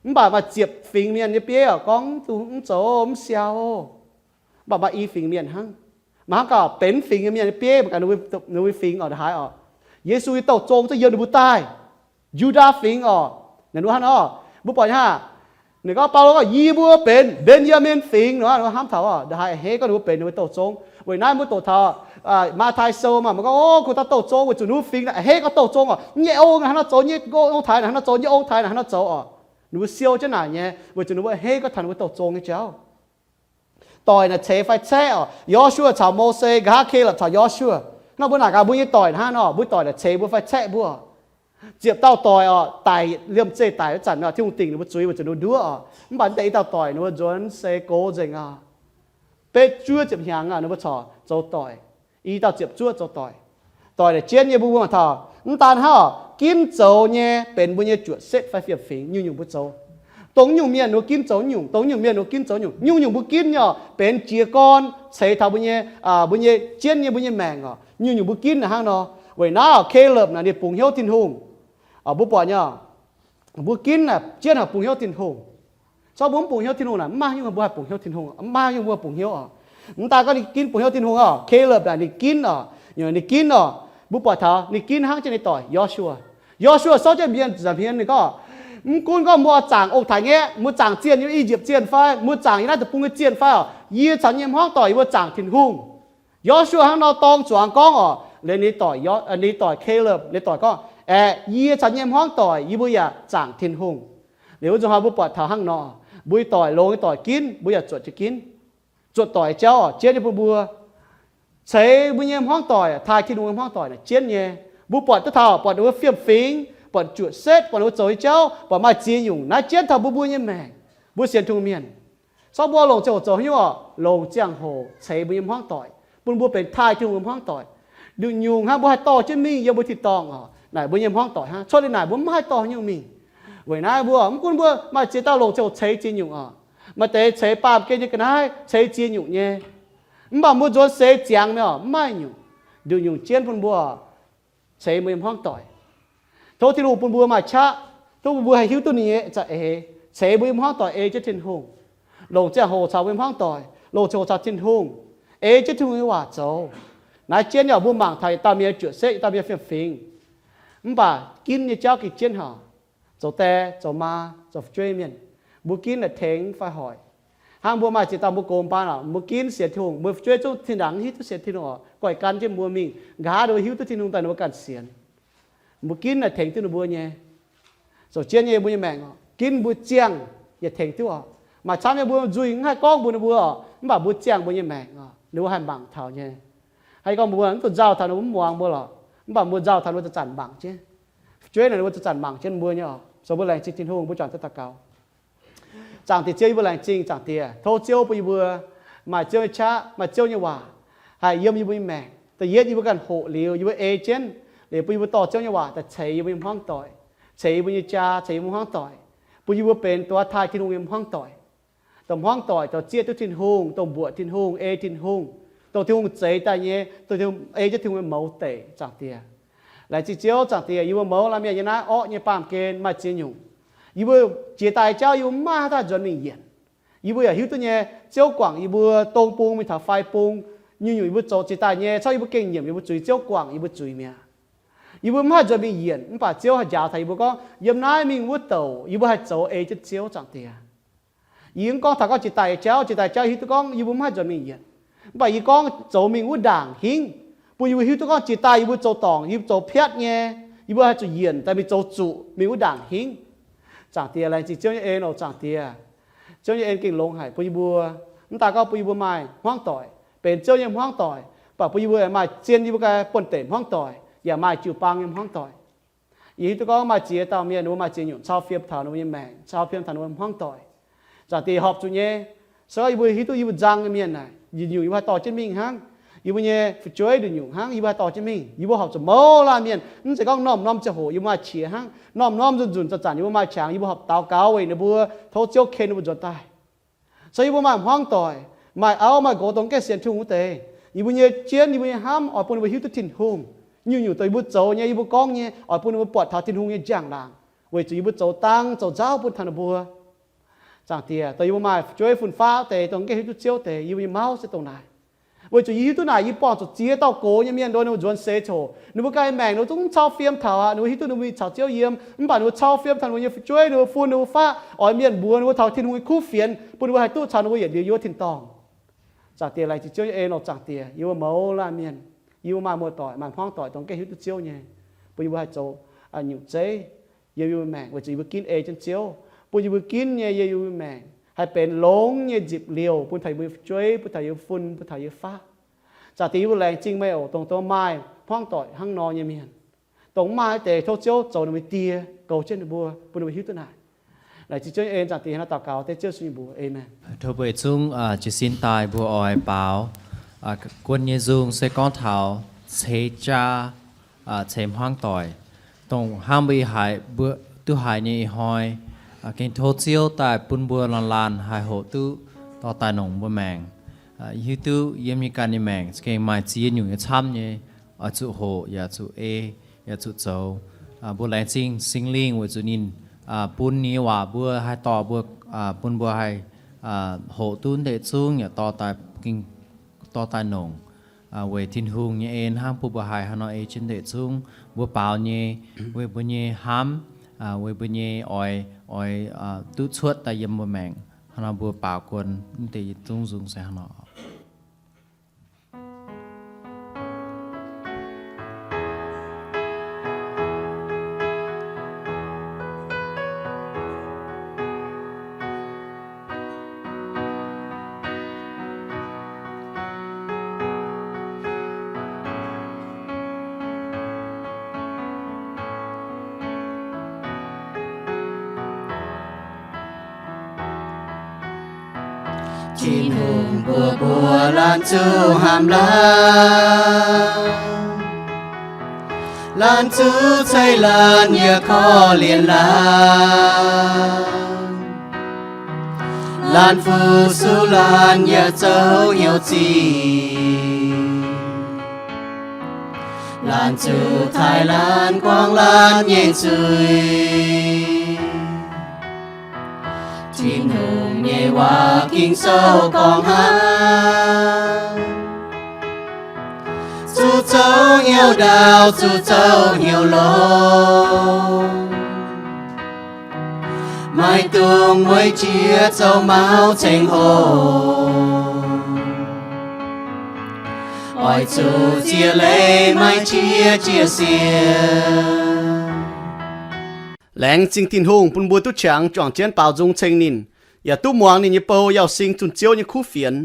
Mv baac maaih ziepc fingx mienh nyei bieiv orqc gorngv, Mv zuqc, mv zoux, mv siaaux. Mv baac maaih i fingx mienh hnangv. Maaih hnangv gauh benx fingx nyei mienh nyei bieiv mangc gaax ninh mbuo fingx orqc, ndongc haaix orqc. Yesu nyei douh zong zungv yiem ninh mbuo daaih. Yu^ndaa fingx orqc, naaic ninh mbuo hnangv nor, mbuo buatc nyei hnangv. Ninh gorngv, Baulo gorngv, Yie mbuo benx Mben^yaa^min Fingx nor, ninh mbuo hnamv taux orqc, ndongc haaix a'hneiv gorngv ninh mbuo benx ninh mbuo douh zong. Weic naaiv mbuo doqc taux Matv^tai Sou maah, mbuo gorngv, Ov, kungx taux douh zong weic zuqc ninh mbuo fingx naaic a'hneiv gorngv douh zong orqc, nyei ong naaic hnangv nor zoux, nyei ong-taaix naaic hnangv nor zoux, nyei ong-taaix naaic hnangv nor zoux orqc. Ninh mbuo siou jienv naaic nyei weic zuqc ninh mbuo a'hneiv gorngv taux ninh mbuo douh zong nyei jauv. Doic naaic ceix fai caeqv orqc, Yo^su^waa caux Mose, nqa'haav Kaleb caux Yo^su^waa. Nor mbuo naaic gaax mbuo nyei doic hnangv nor, mbuo doic naaic ceix mbuo fai caeqv mbuo. Ziepc dauh doic orqc, daic liemh zeih daic wuov zanc nor, Tin-Hungh dingc ninh mbuo zuiz weic zuqc ninh mbuo nduov orqc. Mv baac mv deix i dauh doic ninh mbuo nzuonx seix gox nzengc orqc. Betv juov ziepc hnyangx aqv, ninh mbuo corc zoux doic. I dauh ziepc zuoqv zoux doic. Doic naaic jienv nyei mbuo mbuo mangc taux, mv daan hnangv orqc, ginv zoux nyei benx mbuo nyei juoqc setv fai fiem-fingx nyungc-nyungc mbuo zoux. Dongh nyungc mienh ninh mbuo ginv zoux nyungc, dongh nyungc mienh ninh mbuo ginv zoux nyungc, nyungc-nyungc mbuo ginv nyei orqc, benx jiez gorn ceix taux mbuo nyei, mbuo nyei jienv nyei mbuo nyei maengc orqc. Nyungc-nyungc mbuo ginv naaic hnangv nor. Weic naaiv orqc, Kaleb naaic ninh bungx hnyouv Tin-Hungh. Mbuo buatc nyei orqc, mbuo ginv naaic jienv haic bungx hnyouv Tin-Hungh. Corc mbuo mv bungx hnyouv Tin-Hungh naaic, mv maaih nyungc mbuo haih bungx hnyouv Tin-Hungh, mv maaih nyungc mbuo bungx hnyouv orqc. Mv daaih gorngv ninh ginv bungx hnyouv Tin-Hungh orqc, Kaleb naaic ninh ginv orqc, ninh ginv orqc. Mbuo buatc taux ninh ginv hnangv jienv ninh doic Yo^su^waa. Yo^su^waa sortv jienv mienh nza'hmien ninh gorngv, mv gunv gorngv mbuo zaangc ong-taaix-ngaeqv, mbuo zaangc zienh nyei, I^yipv Zienh fai mbuo zaangc yiem naaiv deic-bung nyei zienh fai orqc, yie caux yie nyei hmuangv doic yie mbuo zaangc Tin-Hungh. Yo^su^waa hnangv nor dorng zuangx gorngv orqc, liuz ninh doic, ninh doic Kaleb, ninh doic gorngv, aeqv, yie caux yie nyei hmuangv doic yie mbuo yaac zaangc Tin-Hungh. Liuz wuov nzunc hnoi mbuo buatc taux hnangv nor, mbuo doic longx nyei doic ginv, mbuo yaac zuotc jienv ginv. Zuotc doic jauv orqc, jienv nyei bun mbuo ceix mbuo nyei hmuangv doic, taaih Tin-Hungh nyei hmuangv doic naaic jienv nyei. Mbuo buatc duqv taux, buatc ninh mbuo fiem-fingx, buatc juoqc setv, buatc ninh mbuo zoux nyei jauv, buatc maaih ziex nyungc naaiv jienv taux mbuo mbuo nyei maengc. Mbuo sienx Tin-Hungh mienh, corc mbuo longc ziangh hoc zoux haaix nyungc orqc, longc ziangh hoc ceix mbuo nyei hmuangv doic, bun mbuo benx taaih Tin-Hungh nyei hmuangv doic. Nduqc nyungc hnangv mbuo haih dorh jienv mingh yiem mbuo tin-dorngh orqc, naaic mbuo nyei hmuangv doic hnangv. Cuotv liuz naaic mbuo mv haih dorh haaix nyungc mingh. Weic naaiv mbuo mv gunv mbuo maaih ziex dauh longc ziangh hoc ceix ziex nyungc orqc, maaih deix ceix baamh gen nyei ga'naaiv, ceix ziex nyungc nyei. Mv baac mbuo nzuonx seix ziangx mingh orqc, mv maaih nyungc. Nduqc nyungc jienv bun mbuo ceix mbuo nyei hmuangv doic. Tov Tin-Hungh bun mbuo maaih qaqv, tov mbuo haih hiuv duqv ninh nyei za'eix, ceix mbuo nyei hmuangv doic ei jienv Tin-Hungh, longc ziangh hoc caux mbuo nyei hmuangv doic, longc ziangh hoc caux Tin-Hungh, ei jienv Tin-Hungh nyei waac zoux. Naaiv jienv nyei orqc, mbuo mangc taux yietc dauh mienh juoqc setv, yietc dauh mienh fiem-fingx, mv baac ginv nyei jauv gengh jienv haic. Zoux die, zoux maa, zoux fu'jueiv mienh, mbuo ginv naaic tengx fai hoic. Hnangv mbuo maaih ziex dauh mbuo gox mbaan orqc, mbuo ginv sienx Tin-Hungh, mbuo fu'jueiv zungv zinh ndaangc hiuv duqv sienx Tin-Hungh orqc, goiv gan jienv mbuo mingh, nqa'haav ninh mbuo hiuv duqv Tin-Hungh daaih ninh mbuo ganh sienx. Mbuo ginv naaic tengx duqv ninh mbuo nyei. Zoux jienv nyei mbuo nyei maengc orqc, ginv mbuo ziangh yaac tengx duqv orqc. Maaih camv nyei mbuo nzuih mv haih gorngv mbuox ninh mbuo orqc, mv baac mbuo ziangh mbuo nyei maengc orqc, ninh mbuo haih mangc taux nyei. Haih gorngv mbuo mv dungx nzauh taux ninh mbuo, mv muangx mbuo lorqc, mv baac mbuo nzauh taux ninh mbuo zanc-zanc mangc jienv. Fu'jueiv naaic ninh mbuo zanc-zanc mangc jienv mbuo nyei orqc. Zoux mbuo laengz zingh Tin-Hungh, mbuo juangc duqv daux gaux. Zaangc Diex Ziouv, yie mbuo laengz zingh Zaangc Diex, tov Ziouv bun yie mbuo maaih Ziouv nyei qaqv, maaih Ziouv nyei waac haih yiem yie mbuo nyei maengc. Da'yietv, yie mbuo ganh hoqc liuz, yie mbuo ei jienv liuz, bun yie mbuo dorh Ziouv nyei waac daaih ceix yie mbuo nyei hmuangv doic, ceix yie mbuo nyei jaa, ceix yie mbuo hmuangv doic, bun yie mbuo benx duqv taaih Tin-Hungh nyei hmuangv doic. Dongh hmuangv doic dongh zieqv duqv Tin-Hungh, dongh mbuoqc Tin-Hungh, ei Tin-Hungh, dongh Tin-Hungh zeix daaih nyei, dongh Tin-Hungh ei jienv Tin-Hungh nyei mouz deic, Zaangc Diex. Laengz zingh Ziouv, Zaangc Diex, yie mbuo mouz laanh mienh nyei naaiv orqv nyei baamh gen maaih ziex nyungc. Yie mbuo jiex daaih jauv yie mbuo mv maaih haaix dauh nzuonx mingh yienc. Yie mbuo yaac hiuv duqv nyei, Ziouv guangc yie mbuo dong bung mingh taux fai bung, nyungc-nyungc yie mbuo zoux jiex daaih nyei, corc yie mbuo gengh nyiemc yie mbuo zuiz, Ziouv guangc yie mbuo zuiz mi'aqv. Yie mbuo mv haih nzuonx mingh yienc, mv baac Ziouv haih njaaux taux yie mbuo gorngv, yiem naaiv mingh wuov douc yie mbuo haih zoux ei jienv Ziouv, Zaangc Diex. Yie mv gorngv taux gorngv jiex daaih nyei jauv, jiex daaih jauv hiuv duqv gorngv yie mbuo mv haih nzuonx mingh yienc. Mv baac yie gorngv zoux mingh wuov ndaangc hingv, bun yie mbuo hiuv duqv gorngv jiex daaih yie mbuo zoux dorngc, yie mbuo zoux piatv nyei, yie mbuo haih zuqc yienc daaih mingh zoux zuqc mingh wuov ndaangc hingv. Zaangc Diex, laengz zingh Ziouv nyei en oc, Zaangc Diex. Ziouv nyei en gengh longx haic bun yie mbuo. Mv daaih gorngv bun yie mbuo maaih hmuangv doic, benx Ziouv nyei hmuangv doic, mv baac bun yie mbuo maaih zien yie mbuo ganh buonv-deic hmuangv doic, yaac maaih jiu-baang nyei hmuangv doic. Yie hiuv duqv gorngv maaih ziex dauh mienh, ninh mbuo maaih ziex nyungc cau fiem taux ninh mbuo nyei maengc, cau fiem taux ninh mbuo hmuangv doic. Zaangc Diex horpc zuqc nyei. Se gorngv yie mbuo hiuv duqv yie mbuo nzang nyei mienh naaic, nyungc-nyungc yie mbuo haih dorh jienv mingh hnangv. Yie mbuo nyei fu'jueiv nduqc nyungc hnangv, yie mbuo haih dorh jienv mingh. Yie mbuo horpc zuqc mouz laanh mienh, mv zeiz gorngv norm-norm ziangh hoc yie mbuo maaih qiex hnangv, norm-norm nzunc-nzunc zanc-zanc yie mbuo maaih qangx, yie mbuo horpc daux gaux weic ninh mbuo, tov Ziouv ken ninh mbuo nzuonx daaih. Se yie mbuo maaih hmuangv doic, maaih auv maaih nqox dongh gaengh sienx Tin-Hungh wuov deix, yie mbuo nyei jienv, yie mbuo nyei hnamv oix bun ninh mbuo hiuv duqv Tin-Hungh. Nyungc-nyungc dongh yie mbuo zoux nyei, yie mbuo gorngv nyei, oix bun ninh mbuo buatc taux Tin-Hungh nyei njang-laangc, weic zuqc yie mbuo zoux dang zoux nzauv bun taux ninh mbuo. Zaangc Diex, dongh yie mbuo maaih fu'jueiv fun-faqv deix, dongh gaengh hiuv duqv Ziouv deix, yie mbuo nyei mauv se dongh naaic. Weic zuqc yie hiuv duqv naaic, yie buangh zuqc ziex dauh gox nyei mienh nduov ninh mbuo nzuonx seix coc, ninh mbuo ganh maengc ninh mbuo zungv cau fiem taux aqv, ninh mbuo hiuv duqv ninh mbuo mingh caux Ziouv yiem, mv baac ninh mbuo cau fiem taux ninh mbuo nyei fu'jueiv, ninh mbuo fun, ninh mbuo faqv, oix mienh mbuox ninh mbuo taux Tin-Hungh nyei kuv fienx, bun ninh mbuo haih duqv caux ninh mbuo yietc liuz yiem wuov tin-dorngh. Zaangc Diex, laengz zingh Ziouv nyei en oc. Zaangc Diex, yie mbuo mouz laanh mienh, yie mbuo maaih muoz-doic, maaih hmuangv doic dongh gaengh hiuv duqv Ziouv nyei, bun yie mbuo haih zoux nyungc zeiv yiem yie mbuo maengc, weic zuqc yie mbuo ginv ei jienv Ziouv, bun yie mbuo ginv nyei yiem yie mbuo maengc haih benx longx nyei nzipc liouh bun taux yie mbuo nyei fu'jueiv, bun taux yie mbuo fun, bun taux yie mbuo faqv. Zaangc Diex, yie mbuo laengz zingh meih oc, dongh dongh maaih hmuangv doic hnangv nor nyei mienh, dongh maaih deix tov Ziouv zoux ninh mbuo nyei die, goux jienv ninh mbuo, bun ninh mbuo hiuv duqv naaic. Laengz zingh Ziouv nyei en. Zaangc Diex, hnangv naaiv daux gaux dengv Ziouv Yesu nyei mbuox, aamen. Tov mbuo zungv jiez sin daaih mbuo oix baaux guon nyei nzung se gorngv taux ceix jaa, ceix hmuangv doic, dongh hnangv mbuo ih haiz mbuo duqv haiz nyei ih hnoi, gengh tov Ziouv daaih bun mbuo laanh laanh haih hoqc duqv dorh daaih nongc mbuo maengc. Hiuv duqv yiem nyei ganh nyei maengc gengh maaih ziex nyungc nyei camv nyei, oix zuqc hoqc yaac zuqc ei yaac zuqc zoux. Mbuo laengz zingh Singx Lingh weic zuqc ninh bun ninh nyei waac mbuo haih dorh mbuo, bun mbuo haih hoqc duqv ndeic zungv yaac dorh daaih, gengh dorh daaih nongc, weic Tin-Hungh nyei en hnangv bun mbuo haih haaix nor ei jienv ndeic zungv. Mbuo baaux nyei, weic mbuo nyei hnamv, weic mbuo nyei oix, oix duqv cuotv daaih yiem mbuo maengc. Hnangv nor mbuo baaux guon mv deix yietc zungv nzung se hnangv nor. Tin-Hungh mbuox mbuo laanh zuqc hnamv laanh, laanh zuqc ceix laanh yaac korv-lienh laanh. Laanh fu-sux laanh yaac zoux hnyouv ziqc. Laanh zuqc taaih laanh guangc laanh nyei nzuih. Tin-Hungh nyei waac Ging-Sou gorngv hnangv. Zuqc zoux hnyouv ndaauv, zuqc zoux hnyouv longx. Maiv dungx mueiz jiex zoux mauv ceng-hoc. Oix zuqc ziex leiz maiv qiex jiez sienx. Laengz zingh Tin-Hungh bun mbuo duqv qangx juangc jienv baaux nzung ceng ninh, yaac duqv muangx ninh nyei bou Yauh Sing zunh Ziouv nyei kuv fienx.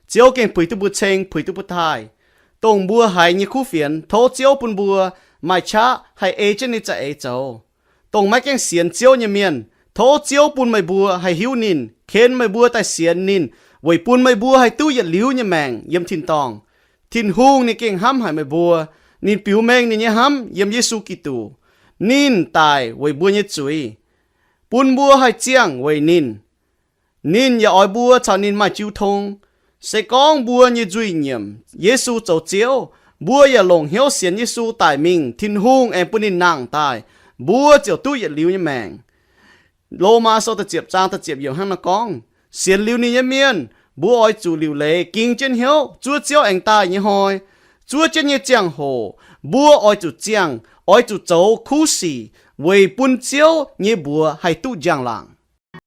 Ziouv gengh puix duqv mbuo ceng, puix duqv mbuo taaih. Dongh mbuo haiz nyei kuv fienx, tov Ziouv bun mbuo maaih qaqv haih ei jienv ninh za'eix zoux. Dongh maiv gaengh sienx Ziouv nyei mienh, tov Ziouv bun meih mbuo haih hiuv ninh, ken meih mbuo daaih sienx ninh, weic bun meih mbuo haih duqv yietc liuz nyei maengc yiem tin-dorngh. Tin-Hungh ninh gengh hnamv haic meih mbuo. Ninh biux mengh ninh nyei hnamv yiem Yesu Giduc. Ninh daic weic mbuo nyei zuiz, bun mbuo haih ziangh weic ninh. Ninh yaac oix mbuo caux ninh maaih jiu tong. Se gorngv mbuo nyei nzuih nyiemc Yesu zoux Ziouv, mbuo yaac longc hnyouv sienx Yesu daic mingh, Tin-Hungh aengx bun ninh nangh daaih, mbuo ziouc duqv yietc liuz nyei maengc. Lomaa Sou da'ziepc zaang da'ziepc yiemc hnangv naaiv gorngv, sienx liuz ninh nyei mienh, mbuo oix zuqc liuc leiz ging jienv hnyouv zuov Ziouv aengx daaih nyei hnoi. Zuov jienv nyei ziangh hoc, mbuo oix zuqc ziangh, oix zuqc zoux kuv sic weic bun Ziouv nyei mbuox haih duqv njang-laangc.